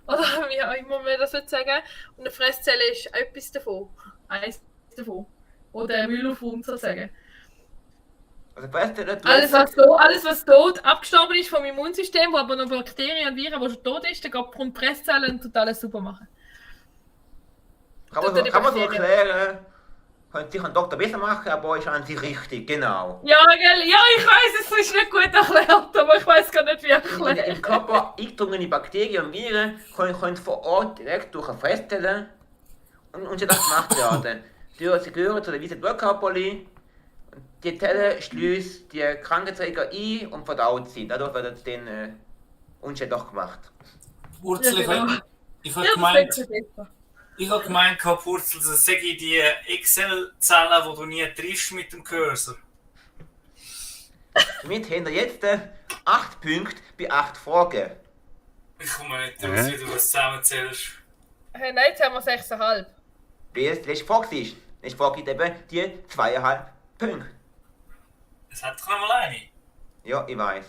[SPEAKER 4] Oder wie auch immer man das sagen. Und eine Fresszelle ist etwas davon. Eins davon. Oder ein Müllhaufen sozusagen.
[SPEAKER 2] Also Fresszelle,
[SPEAKER 4] Alles was tot abgestorben ist vom Immunsystem, wo aber noch Bakterien und Viren, die schon tot ist, dann kommt die Fresszelle und tut alles super machen.
[SPEAKER 2] kann man so erklären. Könnte sich ein Doktor besser machen, aber ist an sich richtig, genau.
[SPEAKER 4] Ja, gell? Ja, ich weiß, es ist nicht gut erklärt, aber ich weiß gar nicht, wie erklärt.
[SPEAKER 2] Im Körper eingedrungene Bakterien und Viren können vor Ort direkt durch eine Fresszelle und sie das gemacht werden. Sie gehören zu den weißen Blutkörperchen. Die Zelle schließt die Krankheitserreger ein und verdaut sie. Dadurch wird es den unschädlich gemacht.
[SPEAKER 5] Wurzel,
[SPEAKER 4] Ja, genau.
[SPEAKER 5] ich
[SPEAKER 4] Ja,
[SPEAKER 5] habe
[SPEAKER 4] das
[SPEAKER 5] gemeint,
[SPEAKER 4] wird besser.
[SPEAKER 5] Wurzel, das sage ich die Excel-Zellen, die du nie triffst mit dem Cursor.
[SPEAKER 2] Damit haben wir jetzt 8 Punkte bei 8 Fragen.
[SPEAKER 5] Ich komme nicht raus, wie du das zusammenzählst.
[SPEAKER 4] Hey, nein, jetzt haben wir 6,5.
[SPEAKER 2] Wie es die letzte Frage ist. Die letzte Frage gibt eben die 2,5 Punkte.
[SPEAKER 5] Es hat doch noch mal eine.
[SPEAKER 2] Ja, ich weiß.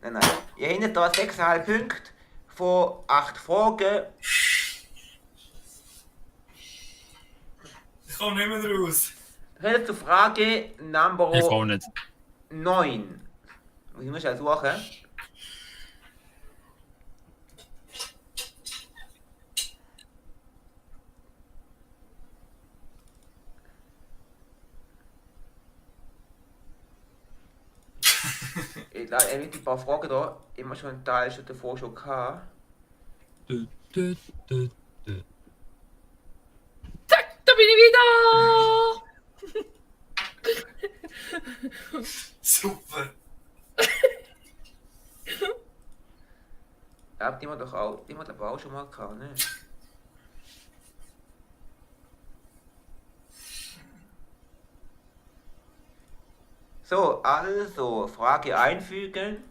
[SPEAKER 2] Nein. Ihr habt da 6,5 Punkte. von 8 Fragen.
[SPEAKER 5] Ich komme nicht mehr raus.
[SPEAKER 2] Reden zur Frage Number
[SPEAKER 3] Ich auch nicht.
[SPEAKER 2] 9. Muss ich nur schnell suchen. Ich glaube, ein paar Fragen da. Immer schon einen Teil schon davor schon gehabt.
[SPEAKER 3] Du, du, du, du.
[SPEAKER 4] Zack, da bin ich wieder!
[SPEAKER 5] Super.
[SPEAKER 2] Ja, die haben wir auch schon mal gehabt, ne? So, also, Frage einfügen.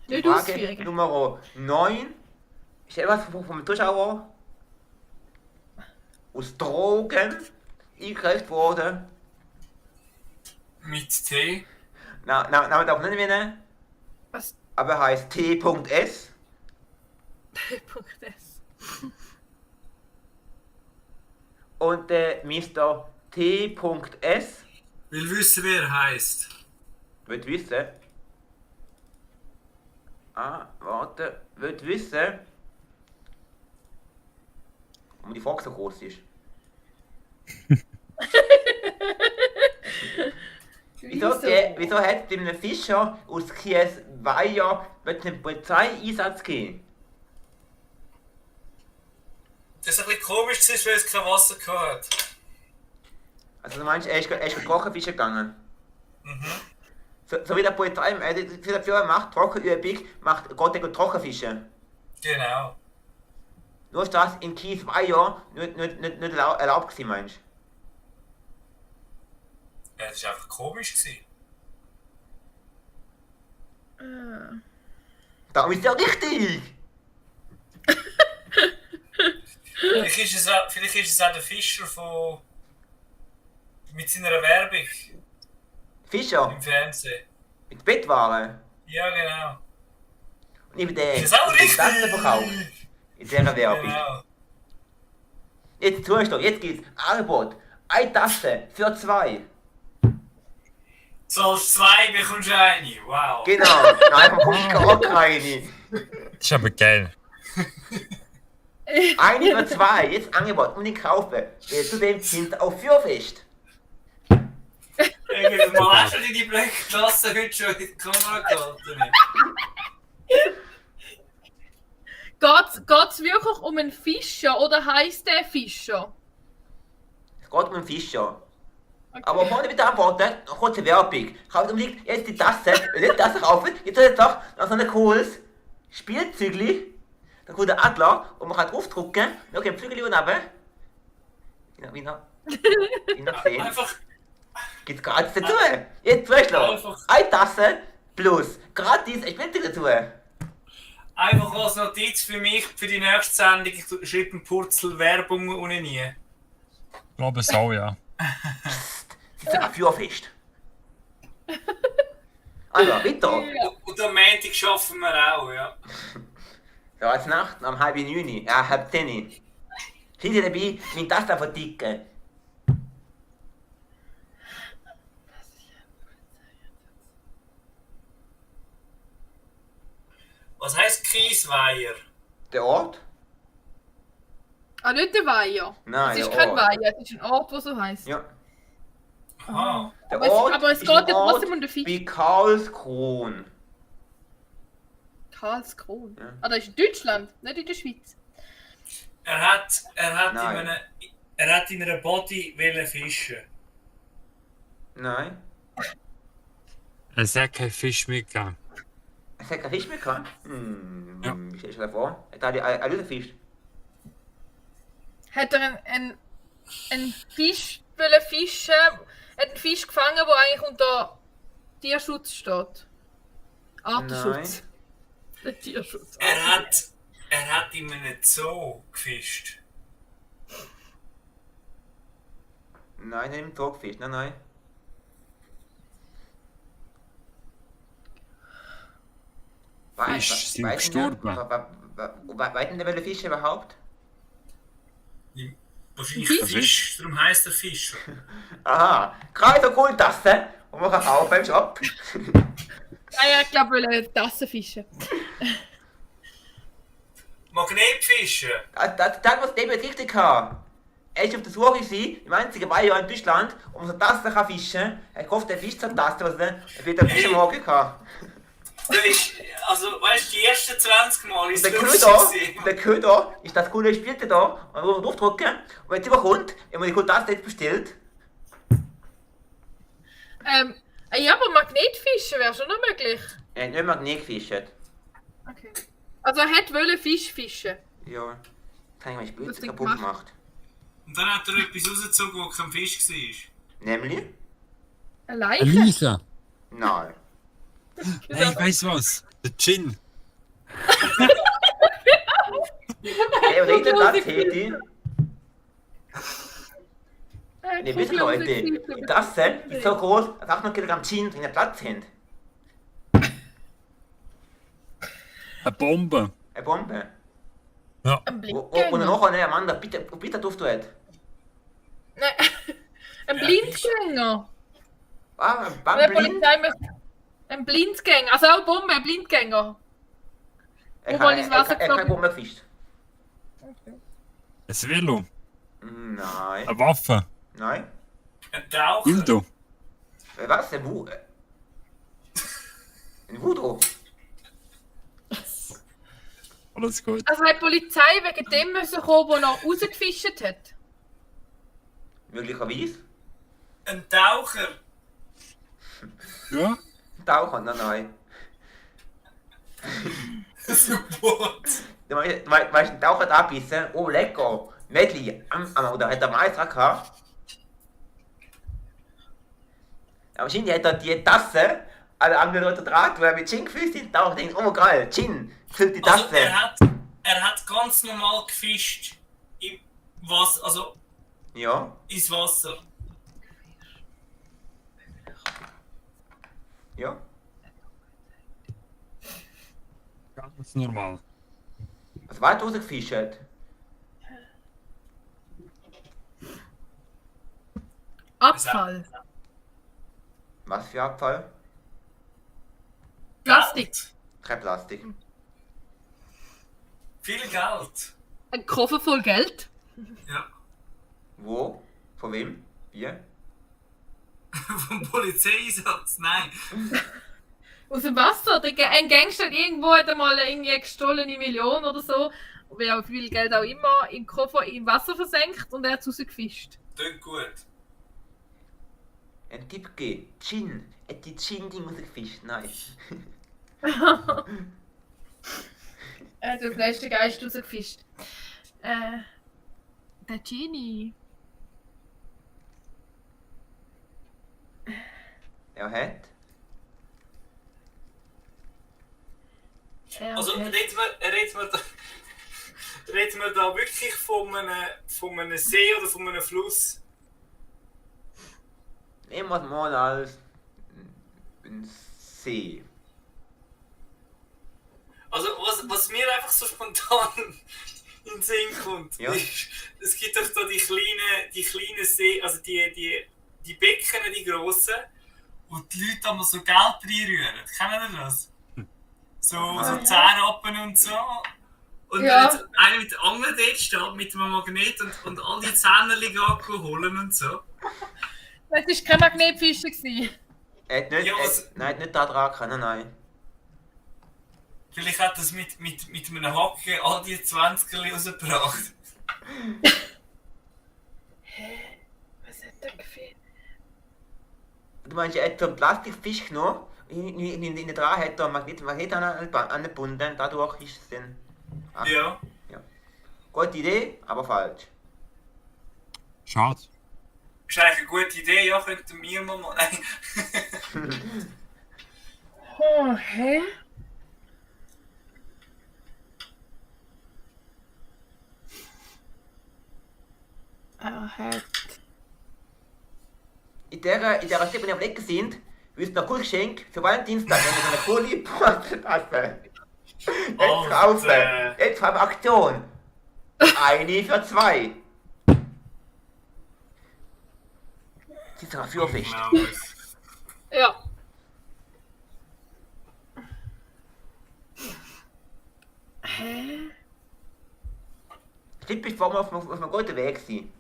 [SPEAKER 4] Nicht
[SPEAKER 2] Frage
[SPEAKER 4] ausführen.
[SPEAKER 2] Nummer 9. Ist etwas vom Zuschauer aus Drogen eingereicht worden.
[SPEAKER 5] Mit T.
[SPEAKER 2] Namen darf ich nicht nennen,
[SPEAKER 4] Was?
[SPEAKER 2] aber er heißt T.S.
[SPEAKER 4] Punkt S.
[SPEAKER 2] Und der Mr. T.S.
[SPEAKER 5] Will wissen, wer er heisst.
[SPEAKER 2] wird wissen. Wird wissen, warum die Frage so groß ist. Wieso hat dem Fischer aus Kiesweiler einen Polizeieinsatz gegeben?
[SPEAKER 5] Das ist ein bisschen komisch, weil es kein Wasser hatte.
[SPEAKER 2] Also du meinst, er ist Trockenfischen gegangen? So wie der Polizei, der Führer macht Trockenübung, geht er Trockenfischen.
[SPEAKER 5] Genau.
[SPEAKER 2] Nur ist das in Kiesweiler nicht erlaubt gewesen, meinst du?
[SPEAKER 5] Ja, das war einfach komisch.
[SPEAKER 2] Darum ist ja richtig!
[SPEAKER 5] Vielleicht ist es auch der Fischer mit seiner Werbung
[SPEAKER 2] Fischer,
[SPEAKER 5] im Fernsehen.
[SPEAKER 2] mit Bettwaren.
[SPEAKER 5] Ja, genau.
[SPEAKER 2] Und ich bin der
[SPEAKER 5] Ist das auch richtig?
[SPEAKER 2] Tastenverkauf. In dieser Werbung.
[SPEAKER 5] Genau.
[SPEAKER 2] Jetzt tust du, jetzt gibt's Angebot. Eine Tasse für 2.
[SPEAKER 5] Zahlst 2, bekommst du eine. Wow.
[SPEAKER 2] Genau, nein, man kommt gar keine.
[SPEAKER 3] Das ist aber geil.
[SPEAKER 2] Eine für 2, jetzt Angebot, unbedingt kaufen. Zudem sind auch Fürfest.
[SPEAKER 5] Irgendwie mal hast du in die Blechklasse heute schon in die Kamera gehalten.
[SPEAKER 4] Geht's wirklich um einen Fischer oder heisst der Fischer?
[SPEAKER 2] Es geht um einen Fischer.
[SPEAKER 4] Okay.
[SPEAKER 2] Aber bevor ich wieder antworte, noch kurze Werbung. Kauft unbedingt jetzt die Tasse, wenn ihr die Tasse kaufen, jetzt soll jetzt doch noch so ein cooles Spielzügli. Da kommt der Adler und man kann draufdrücken, dann geht ein Flügel runter. Wie noch sehen.
[SPEAKER 5] Einfach,
[SPEAKER 2] Gibt's gratis dazu. Jetzt zuerst noch.
[SPEAKER 5] Einfach.
[SPEAKER 2] Eine Tasse plus gratis ein Spielzeug dazu.
[SPEAKER 5] einfach als Notiz für mich, für die nächste Sendung, ich schreibe einen Purzel Werbung ohne nie.
[SPEAKER 3] Ich glaube es auch, ja.
[SPEAKER 2] Sie sind Feuerfest. Also, weiter.
[SPEAKER 5] Und am Montag schaffen wir auch, ja.
[SPEAKER 2] Ja, jetzt Nacht, um 8:30, ja, 9:30. Sind Sie dabei, mein Taste verdicken?
[SPEAKER 5] Was heisst Kiesweiher?
[SPEAKER 2] Der Ort?
[SPEAKER 4] Ah, nicht der Weiher.
[SPEAKER 2] Nein,
[SPEAKER 4] Es ist
[SPEAKER 2] der
[SPEAKER 4] kein
[SPEAKER 2] Ort.
[SPEAKER 4] Weiher, es ist ein Ort, der so heisst.
[SPEAKER 2] Ja.
[SPEAKER 5] Aha.
[SPEAKER 2] Der
[SPEAKER 4] Aber
[SPEAKER 2] Ort
[SPEAKER 4] es
[SPEAKER 2] ist
[SPEAKER 4] geht
[SPEAKER 2] ein
[SPEAKER 4] ja
[SPEAKER 2] Ort
[SPEAKER 4] trotzdem um den Fisch.
[SPEAKER 2] bei Karlskron.
[SPEAKER 4] Karlskron.
[SPEAKER 2] Ja.
[SPEAKER 4] Ah, das ist in Deutschland, nicht in der Schweiz.
[SPEAKER 5] Er hat
[SPEAKER 2] Nein.
[SPEAKER 5] in einer Body wollen fischen.
[SPEAKER 2] Nein.
[SPEAKER 3] Es hat keinen Fisch mitgegeben.
[SPEAKER 2] Es hat keinen Fisch mehr gehabt.
[SPEAKER 3] Ja.
[SPEAKER 2] Wie stellst du dir vor? Er hat einen Fisch.
[SPEAKER 4] Hat er einen Fisch wollen fischen, hat einen Fisch gefangen, der eigentlich unter Tierschutz steht. Artenschutz. Der Tierschutz.
[SPEAKER 5] Er hat in einem Zoo gefischt.
[SPEAKER 2] Nein, nicht im Tagfisch. Nein, nein.
[SPEAKER 3] Fische sind gestorben.
[SPEAKER 2] Weiten welche Fische überhaupt?
[SPEAKER 5] Wahrscheinlich
[SPEAKER 4] Fisch?
[SPEAKER 5] Fisch, darum heisst der Fisch.
[SPEAKER 2] Aha, gerade so cool Tasse, und man kann kaufen beim Shop.
[SPEAKER 4] Ja, ich glaube, wir Tassen fischen.
[SPEAKER 5] Magnetfische.
[SPEAKER 2] Das was David richtig hat. Er ist auf der Suche gewesen, im einzigen Jahr in Deutschland, um so eine Tasse zu fischen. Er kauft den Fisch zur Tasse, was er wird der Fisch am Morgen gehabt.
[SPEAKER 5] Das ist, also, weißt du, die ersten 20 Mal ist
[SPEAKER 2] Der
[SPEAKER 5] es
[SPEAKER 2] Köder,
[SPEAKER 5] lustig.
[SPEAKER 2] der Köder ist das coole Spielte da, und wo man draufdrücken, und wenn es überkommt, wenn man die coole Tasse jetzt bestellt,
[SPEAKER 4] Ja, aber Magnetfischen wäre schon noch möglich.
[SPEAKER 2] er hat nicht Magnet gefischt.
[SPEAKER 4] Okay. Also er wollte Fisch fischen.
[SPEAKER 2] Ja, das habe ich mein Spiel
[SPEAKER 4] Was hat er
[SPEAKER 2] kaputt gemacht.
[SPEAKER 5] Und dann hat er etwas rausgezogen, wo kein Fisch war.
[SPEAKER 2] Nämlich?
[SPEAKER 4] Eine Leiche?
[SPEAKER 3] Elisa.
[SPEAKER 2] Nein.
[SPEAKER 3] Hey, ich weiss was. Der Gin.
[SPEAKER 2] Er redet das, Hedi.
[SPEAKER 4] Eine
[SPEAKER 2] Ne, wisst ihr Leute, die Tasse ist so groß, dass 800 Kilogramm Gin drin Platz sind.
[SPEAKER 3] Eine Bombe.
[SPEAKER 2] Eine Bombe.
[SPEAKER 3] Ja.
[SPEAKER 4] Ein
[SPEAKER 2] Und
[SPEAKER 4] Blindgänger.
[SPEAKER 2] noch eine Amanda, bitte Duft hat.
[SPEAKER 4] Nein. Ein Blindgänger.
[SPEAKER 2] Ah,
[SPEAKER 4] Der
[SPEAKER 2] Bambli.
[SPEAKER 4] Polizei möchte... Ein Blindgänger. Also auch Bombe, ein Blindgänger.
[SPEAKER 2] Er
[SPEAKER 4] Wo wollen ins Wasser
[SPEAKER 2] kann
[SPEAKER 4] geflogen?
[SPEAKER 2] Bombe gefischt.
[SPEAKER 3] Ein Velo.
[SPEAKER 2] Nein.
[SPEAKER 3] Eine Waffe.
[SPEAKER 2] Nein.
[SPEAKER 5] Ein Taucher.
[SPEAKER 3] Dildo.
[SPEAKER 2] Was? Ein Voodoo?
[SPEAKER 3] Alles gut.
[SPEAKER 4] Also hat die Polizei wegen dem müssen kommen, der noch rausgefischt hat.
[SPEAKER 2] Möglicherweise.
[SPEAKER 5] Ein Taucher.
[SPEAKER 3] Ja?
[SPEAKER 2] Taucher, nein.
[SPEAKER 5] What?
[SPEAKER 2] Du weißt, ein Taucher hat abbissen. Oh, lecker. Mädchen, oder hat er Mais dran gehabt? Aber wahrscheinlich hat er die Tasse, alle anderen Leute dran, weil er mit Gin gefischt sind. Der Taucher denkt, oh geil, Gin, füllt die
[SPEAKER 5] Also,
[SPEAKER 2] Tasse.
[SPEAKER 5] er hat ganz normal gefischt. Im Wasser, also
[SPEAKER 2] Ja.
[SPEAKER 5] ins Wasser.
[SPEAKER 2] Ja.
[SPEAKER 3] Ganz normal.
[SPEAKER 2] Was war rausgefischt?
[SPEAKER 4] Abfall.
[SPEAKER 2] Was für Abfall?
[SPEAKER 4] Plastik.
[SPEAKER 5] Geld.
[SPEAKER 2] Kein Plastik.
[SPEAKER 5] Viel Geld.
[SPEAKER 4] Ein Koffer voll Geld.
[SPEAKER 5] Ja.
[SPEAKER 2] Wo? Von wem? Wie?
[SPEAKER 5] Vom Polizeieinsatz, nein.
[SPEAKER 4] Aus dem Wasser. Ein Gangster hat irgendwo hat einmal irgendwie gestohlene Million oder so, wie auch viel Geld auch immer, im Koffer im Wasser versenkt und er hat es rausgefischt.
[SPEAKER 5] Klingt gut.
[SPEAKER 2] Ein Tipp gegeben. Gin. Hat die Gin-Ding rausgefischt? Nein.
[SPEAKER 4] Er hat den letzten Geist rausgefischt. Der Genie.
[SPEAKER 2] Er hat?
[SPEAKER 5] Also reden wir da wirklich von einem See oder von einem Fluss?
[SPEAKER 2] Nehmen wir es mal als ein See.
[SPEAKER 5] Also was mir einfach so spontan in den Sinn kommt,
[SPEAKER 2] Ja.
[SPEAKER 5] ist, es gibt doch da die kleinen See, also die Becken, die grossen, wo die Leute einmal so Geld reinrühren. Kennen ihr das? So 10 Rappen und so. Und
[SPEAKER 4] Ja.
[SPEAKER 5] wenn jetzt einer mit der Angel dort steht, mit einem Magnet und all die Zähnerchen holen und so.
[SPEAKER 4] Das war kein Magnetfischer. gewesen.
[SPEAKER 2] Er hat nicht,
[SPEAKER 5] Ja, was-
[SPEAKER 2] nein, hat nicht da dran können, nein.
[SPEAKER 5] Vielleicht hat er es mit einem Hacken all die 20er rausgebracht.
[SPEAKER 4] Was hat der gefehlt?
[SPEAKER 2] Du meinst, er hat so einen Plastikfisch genommen, in der dran hat er einen Magnet angebunden, dadurch ist es dann... Ach,
[SPEAKER 5] Ja.
[SPEAKER 2] Gute Idee, aber falsch.
[SPEAKER 3] Schade.
[SPEAKER 5] Ist eigentlich eine gute Idee, ja, könnten wir mal machen. Nein.
[SPEAKER 4] Oh, hä? Er hat...
[SPEAKER 2] In der Stelle, die wir am Lecken sind, ist noch ein cooles Geschenk für Valentinstag, wenn wir so eine coole Tasse. Jetzt kaufen! Jetzt haben wir Aktion! Eine für 2! Sie ist dafür fest.
[SPEAKER 4] Ja.
[SPEAKER 2] Typisch, warum auf einem guten Weg sein.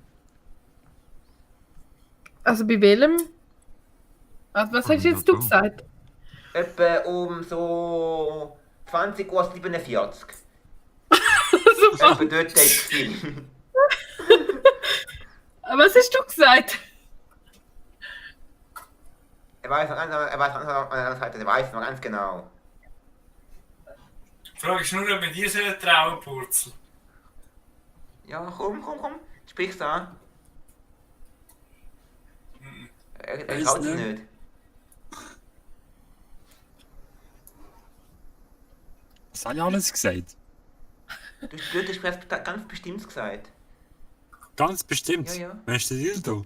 [SPEAKER 4] Also bei welchem? Also was hast jetzt du gesagt?
[SPEAKER 2] Etwa um so 20:47 Uhr.
[SPEAKER 4] Super.
[SPEAKER 2] Etwa dort ist es.
[SPEAKER 4] Was hast du gesagt?
[SPEAKER 2] Er weiß noch ganz genau.
[SPEAKER 5] Die Frage ist nur, ob wir dir trauen, Purzel.
[SPEAKER 2] Ja, komm. Sprich's an. Er traut es nicht.
[SPEAKER 3] Was habe ich alles gesagt?
[SPEAKER 2] Du hast ganz bestimmt gesagt.
[SPEAKER 3] Ganz bestimmt.
[SPEAKER 2] Ja.
[SPEAKER 3] Meinst du das da?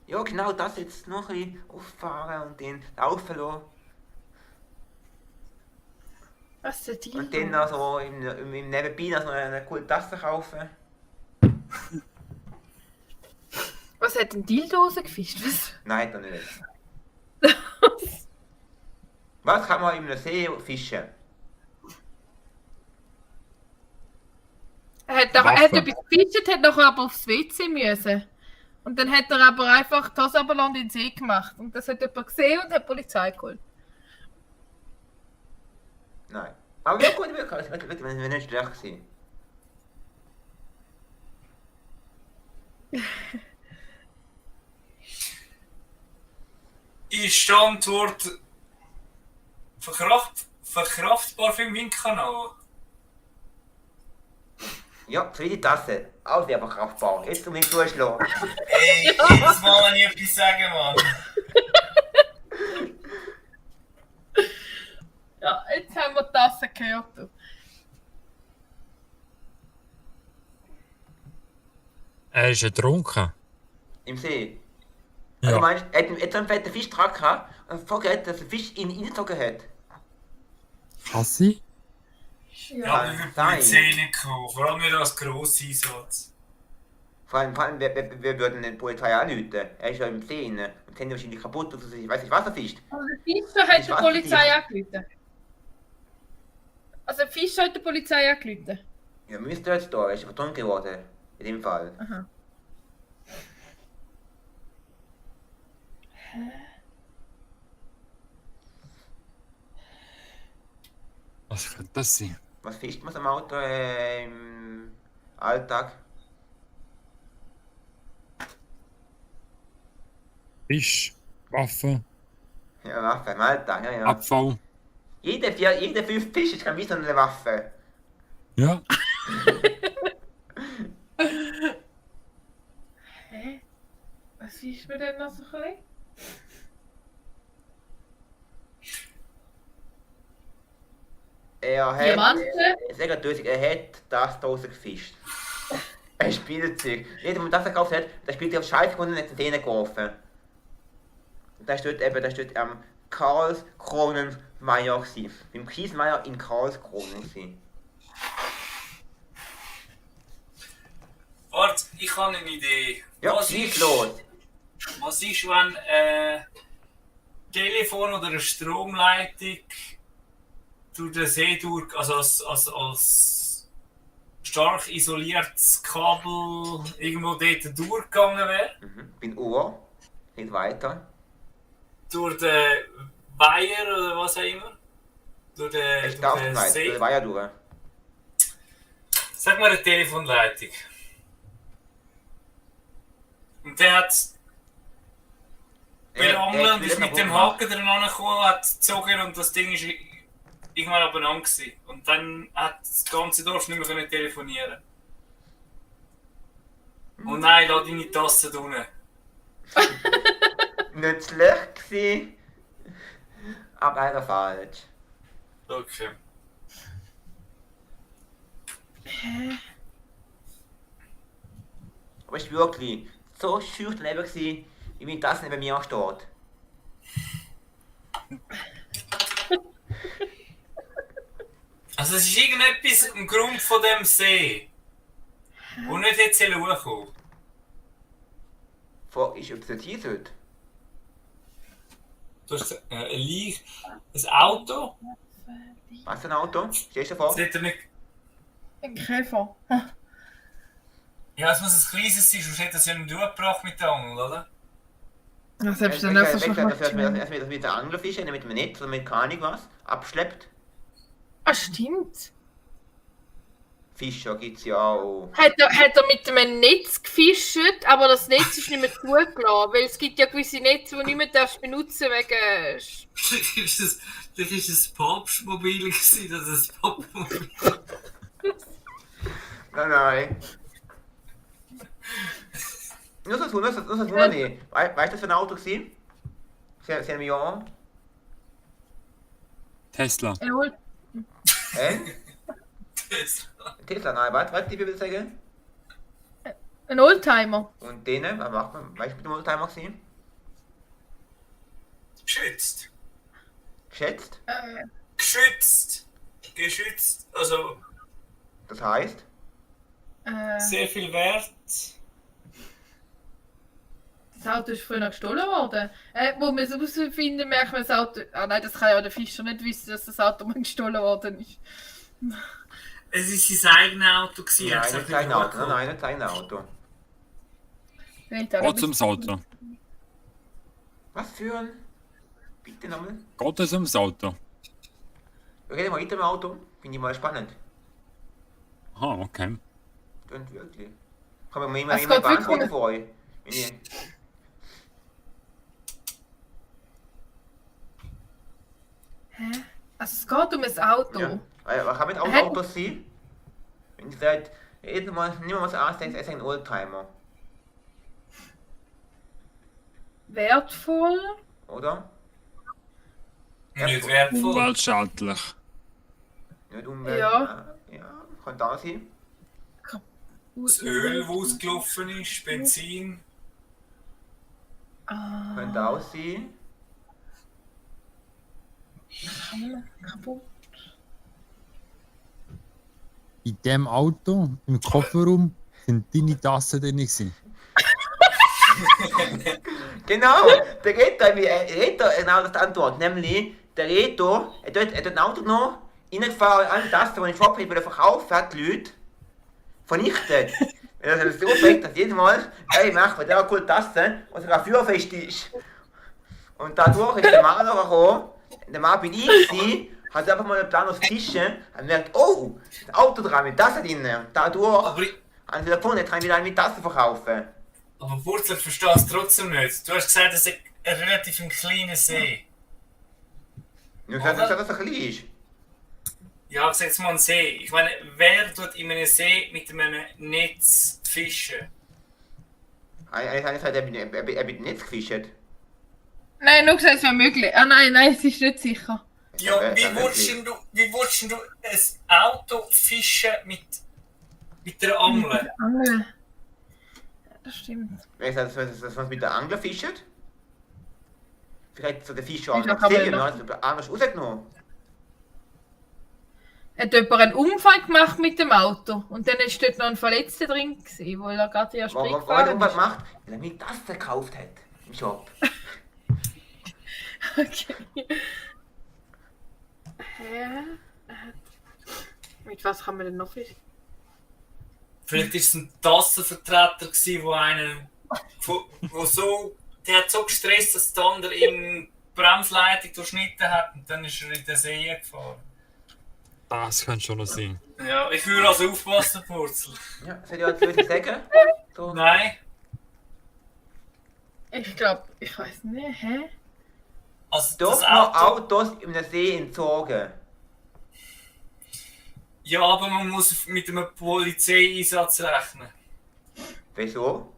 [SPEAKER 2] Ja, genau, das jetzt noch ein bisschen auffahren und den laufen lassen.
[SPEAKER 4] Was ist denn
[SPEAKER 2] Und dann noch so im Nebenbei noch so eine coole Tasse kaufen.
[SPEAKER 4] Was hat denn Dildose gefischt? Was?
[SPEAKER 2] Nein, das nicht. Was kann man in einem See fischen?
[SPEAKER 4] Er hat etwas gefischt, hat nachher aber aufs WC müssen. Und dann hat er aber einfach das Aberland in den See gemacht. Und das hat jemand gesehen und hat die Polizei geholt.
[SPEAKER 2] Nein. Aber ja gut, wirklich, wenn wir nicht schlecht sind.
[SPEAKER 5] Ist die Antwort verkraftbar für den Windkanal?
[SPEAKER 2] Ja, für die Tasse. Auch sehr verkraftbar. Jetzt um ihn zuschlagen.
[SPEAKER 5] Ey, jedes Mal, wenn ich etwas sage, Mann.
[SPEAKER 4] Ja, jetzt haben wir die Tasse gehört. Du.
[SPEAKER 3] Er ist ertrunken.
[SPEAKER 2] Im See.
[SPEAKER 3] Ja.
[SPEAKER 2] Also meinst, er hat so einen fetten Fisch dran gehabt und vorgehört, dass der Fisch ihn reingezogen hat.
[SPEAKER 3] Kann sie?
[SPEAKER 5] Ja, aber wir Polizei nicht kommen. Vor allem nicht als Grosseinsatz.
[SPEAKER 2] Vor allem wir würden den Polizei anrufen. Er ist ja im See rein. Und die Hände wahrscheinlich kaputt oder so. Ich weiß nicht, was er fischt.
[SPEAKER 4] Also der Fischer hat
[SPEAKER 2] Ich
[SPEAKER 4] die
[SPEAKER 2] weiß
[SPEAKER 4] Polizei
[SPEAKER 2] nicht.
[SPEAKER 4] angerufen. Also der Fischer hat die Polizei angerufen.
[SPEAKER 2] Ja, müsste jetzt da. Er ist vertrunken geworden. In dem Fall.
[SPEAKER 4] Aha.
[SPEAKER 3] Was könnte das sein?
[SPEAKER 2] Was fischt man so am Auto im Alltag?
[SPEAKER 3] Fisch, Waffe,
[SPEAKER 2] Ja, Waffe im Alltag, ja.
[SPEAKER 3] Abfall.
[SPEAKER 2] Jede 5 Fische ist wie so eine Waffe.
[SPEAKER 3] Ja.
[SPEAKER 4] Hä? Was ist mir denn noch so ein bisschen?
[SPEAKER 2] Er hat.
[SPEAKER 4] Diamanten?
[SPEAKER 2] Sag er hat das Dose gefischt. Ein Spielzeug. Jeder, der das gekauft hat, der spielt auf Scheiße und hat den Zähne geworfen. Und da steht Karls Kronenmeier gsi. Beim Kiesmeier in Karlskronen gsi.
[SPEAKER 5] Warte, ich habe eine Idee.
[SPEAKER 2] Ja, schieß los!
[SPEAKER 5] Was ist, wenn Telefon oder eine Stromleitung durch den See durch, also als stark isoliertes Kabel irgendwo dort durchgegangen wäre?
[SPEAKER 2] Bin Uhr. Geht weiter.
[SPEAKER 5] Durch den Weiher oder was auch immer? Durch
[SPEAKER 2] Es
[SPEAKER 5] den,
[SPEAKER 2] darf
[SPEAKER 5] durch den
[SPEAKER 2] nicht,
[SPEAKER 5] See?
[SPEAKER 2] das war ja durch.
[SPEAKER 5] Sag mal eine Telefonleitung. Und der hat bei der Angel ist mit dem Haken dran gekommen, hat gezogen und das Ding ist irgendwann abeinander gewesen. Und dann hat das ganze Dorf nicht mehr telefonieren. Oh nein, lass deine Tasse da unten.
[SPEAKER 2] Nicht schlecht gsi. Aber leider falsch.
[SPEAKER 5] Okay.
[SPEAKER 2] Aber es war wirklich so schüchtern eben gsi, wie wenn das neben mir steht.
[SPEAKER 5] Also Also es ist irgendetwas im Grund von dem See. Und nicht jetzt hochkommen.
[SPEAKER 2] Frage ist, ob es nicht hier sollte.
[SPEAKER 5] Du hast gesagt, ein Auto?
[SPEAKER 2] Was für ein Auto? Stehst du davor?
[SPEAKER 5] Das hat er nicht...
[SPEAKER 4] Ein Käfer.
[SPEAKER 5] Ja, es muss ein kleines sein, sonst hätte er es ja nicht durchgebracht mit der Angel, oder?
[SPEAKER 4] Ja, selbst der
[SPEAKER 2] Dass
[SPEAKER 4] Neffe schon
[SPEAKER 2] mit der Anglerfische, nicht mit dem Netz oder mit keine Ahnung was, abschleppt.
[SPEAKER 4] Ah, stimmt.
[SPEAKER 2] Fischer gibt es ja auch.
[SPEAKER 4] Hat er mit einem Netz gefischt, aber das Netz ist nicht mehr zugelassen, weil es gibt ja gewisse Netze, die nicht mehr darfst benutzen wegen...
[SPEAKER 5] Vielleicht ist es Papstmobil gewesen, das ist ein Papstmobil.
[SPEAKER 2] Nein. Nur das Wunder nicht. Weißt du, das für ein Auto gewesen? Sie haben ja.
[SPEAKER 3] Tesla.
[SPEAKER 2] Tesla, nein, was die Bibel sagen?
[SPEAKER 4] Ein Oldtimer.
[SPEAKER 2] Und denen, was macht man? Weißt du, mit dem Oldtimer gewesen?
[SPEAKER 5] Geschützt.
[SPEAKER 2] Geschätzt?
[SPEAKER 5] Geschützt. Also
[SPEAKER 2] Das heißt?
[SPEAKER 5] sehr viel Wert.
[SPEAKER 4] Das Auto ist früher gestohlen worden. Wo wir es herausfinden, merkt man das Auto... Ah nein, das kann ja der Fischer nicht wissen, dass das Auto mal gestohlen worden ist.
[SPEAKER 5] Es war sein eigenes Auto.
[SPEAKER 2] Nein, nicht sein Auto. Nein, nicht sein Auto.
[SPEAKER 3] Geht ums Auto.
[SPEAKER 2] Was für ein... Bitte nochmal.
[SPEAKER 3] Geht es ums Auto?
[SPEAKER 2] Reden wir weiter im Auto. Finde ich mal spannend.
[SPEAKER 3] Aha, okay.
[SPEAKER 2] Stimmt wirklich. Kann man mir
[SPEAKER 4] Es
[SPEAKER 2] immer
[SPEAKER 4] geht
[SPEAKER 2] beantworten
[SPEAKER 4] wirklich-
[SPEAKER 2] für euch.
[SPEAKER 4] Also es geht um ein Auto.
[SPEAKER 2] Ja. Was kann mit Autos sein? Wenn ihr sagt, nehmen wir was andenkt, es ist ein Oldtimer.
[SPEAKER 4] Wertvoll.
[SPEAKER 2] Oder?
[SPEAKER 5] Nicht wertvoll.
[SPEAKER 3] Umweltschädlich.
[SPEAKER 2] Nicht Umwelt.
[SPEAKER 4] Ja.
[SPEAKER 2] Ja, kann da sein.
[SPEAKER 5] Das Öl, das ausgelaufen ist, Benzin.
[SPEAKER 2] Könnte auch sein.
[SPEAKER 4] Kaputt.
[SPEAKER 3] In dem Auto, im Kofferraum, sind deine Tassen drin gewesen.
[SPEAKER 2] Genau, der Reto genau das Antwort. Nämlich, der Reto, er hat ein Auto genommen, reingefahren, alle Tasten, die ich vorgebracht habe, verkauft hat, die Leute vernichtet. Weil er so aufregt, dass jedes Mal, hey, mach mal der coole Taste, und sogar feuerfest ist. Und dadurch ist der Mann noch gekommen, der Mann bin ich gewesen, hat einfach mal einen Plan aufs Fischen, und merkt, oh, das Auto dran mit Tassen drin. Und dadurch
[SPEAKER 5] Aber
[SPEAKER 2] haben sie gefunden, jetzt kann ich wieder mit Tassen verkaufen.
[SPEAKER 5] Aber Burzel, ich verstehe es trotzdem nicht. Du hast gesagt, es ist ein relativ kleiner See.
[SPEAKER 2] Ich habe gesagt, dass er klein ist.
[SPEAKER 5] Ja, ich sag jetzt mal ein See. Ich meine, wer tut in einem See mit einem Netz fischen?
[SPEAKER 2] Einer sagt, er wird nicht gefischt.
[SPEAKER 4] Nein, nur gesagt, es wäre möglich. Ah nein, es ist nicht sicher.
[SPEAKER 5] Ja, wie willst du ein Auto fischen mit der Angel?
[SPEAKER 4] Angel. Das stimmt.
[SPEAKER 2] Wer sagt, dass man mit der Angler fischt? Vielleicht so der Fischer
[SPEAKER 4] Ich
[SPEAKER 2] auch
[SPEAKER 4] hab
[SPEAKER 2] gesehen,
[SPEAKER 4] aber
[SPEAKER 2] und hat anders rausgenommen.
[SPEAKER 4] Hat jemand einen Unfall gemacht mit dem Auto und dann ist dort noch ein Verletzter drin gewesen, weil er gerade erst
[SPEAKER 2] Warum
[SPEAKER 4] gefahren
[SPEAKER 2] hat er
[SPEAKER 4] ist.
[SPEAKER 2] gemacht? Weil er mir das gekauft hat. Im Shop.
[SPEAKER 4] Okay. Mit was kann man denn noch fischen?
[SPEAKER 5] Vielleicht war es ein Tassenvertreter, der hat so gestresst, dass der andere ihm die Bremsleitung durchschnitten hat und dann ist er in den See gefahren.
[SPEAKER 3] Das könnte schon noch sein.
[SPEAKER 5] Ja, ich würde also aufpassen, Purzel.
[SPEAKER 2] Ja, soll ich jetzt etwas sagen? So.
[SPEAKER 5] Nein.
[SPEAKER 4] Ich glaube, ich weiß nicht, hä?
[SPEAKER 5] Also
[SPEAKER 2] Doch
[SPEAKER 5] das
[SPEAKER 2] noch
[SPEAKER 5] Auto.
[SPEAKER 2] Autos in den See entzogen.
[SPEAKER 5] Ja, aber man muss mit einem Polizeieinsatz rechnen.
[SPEAKER 2] Wieso?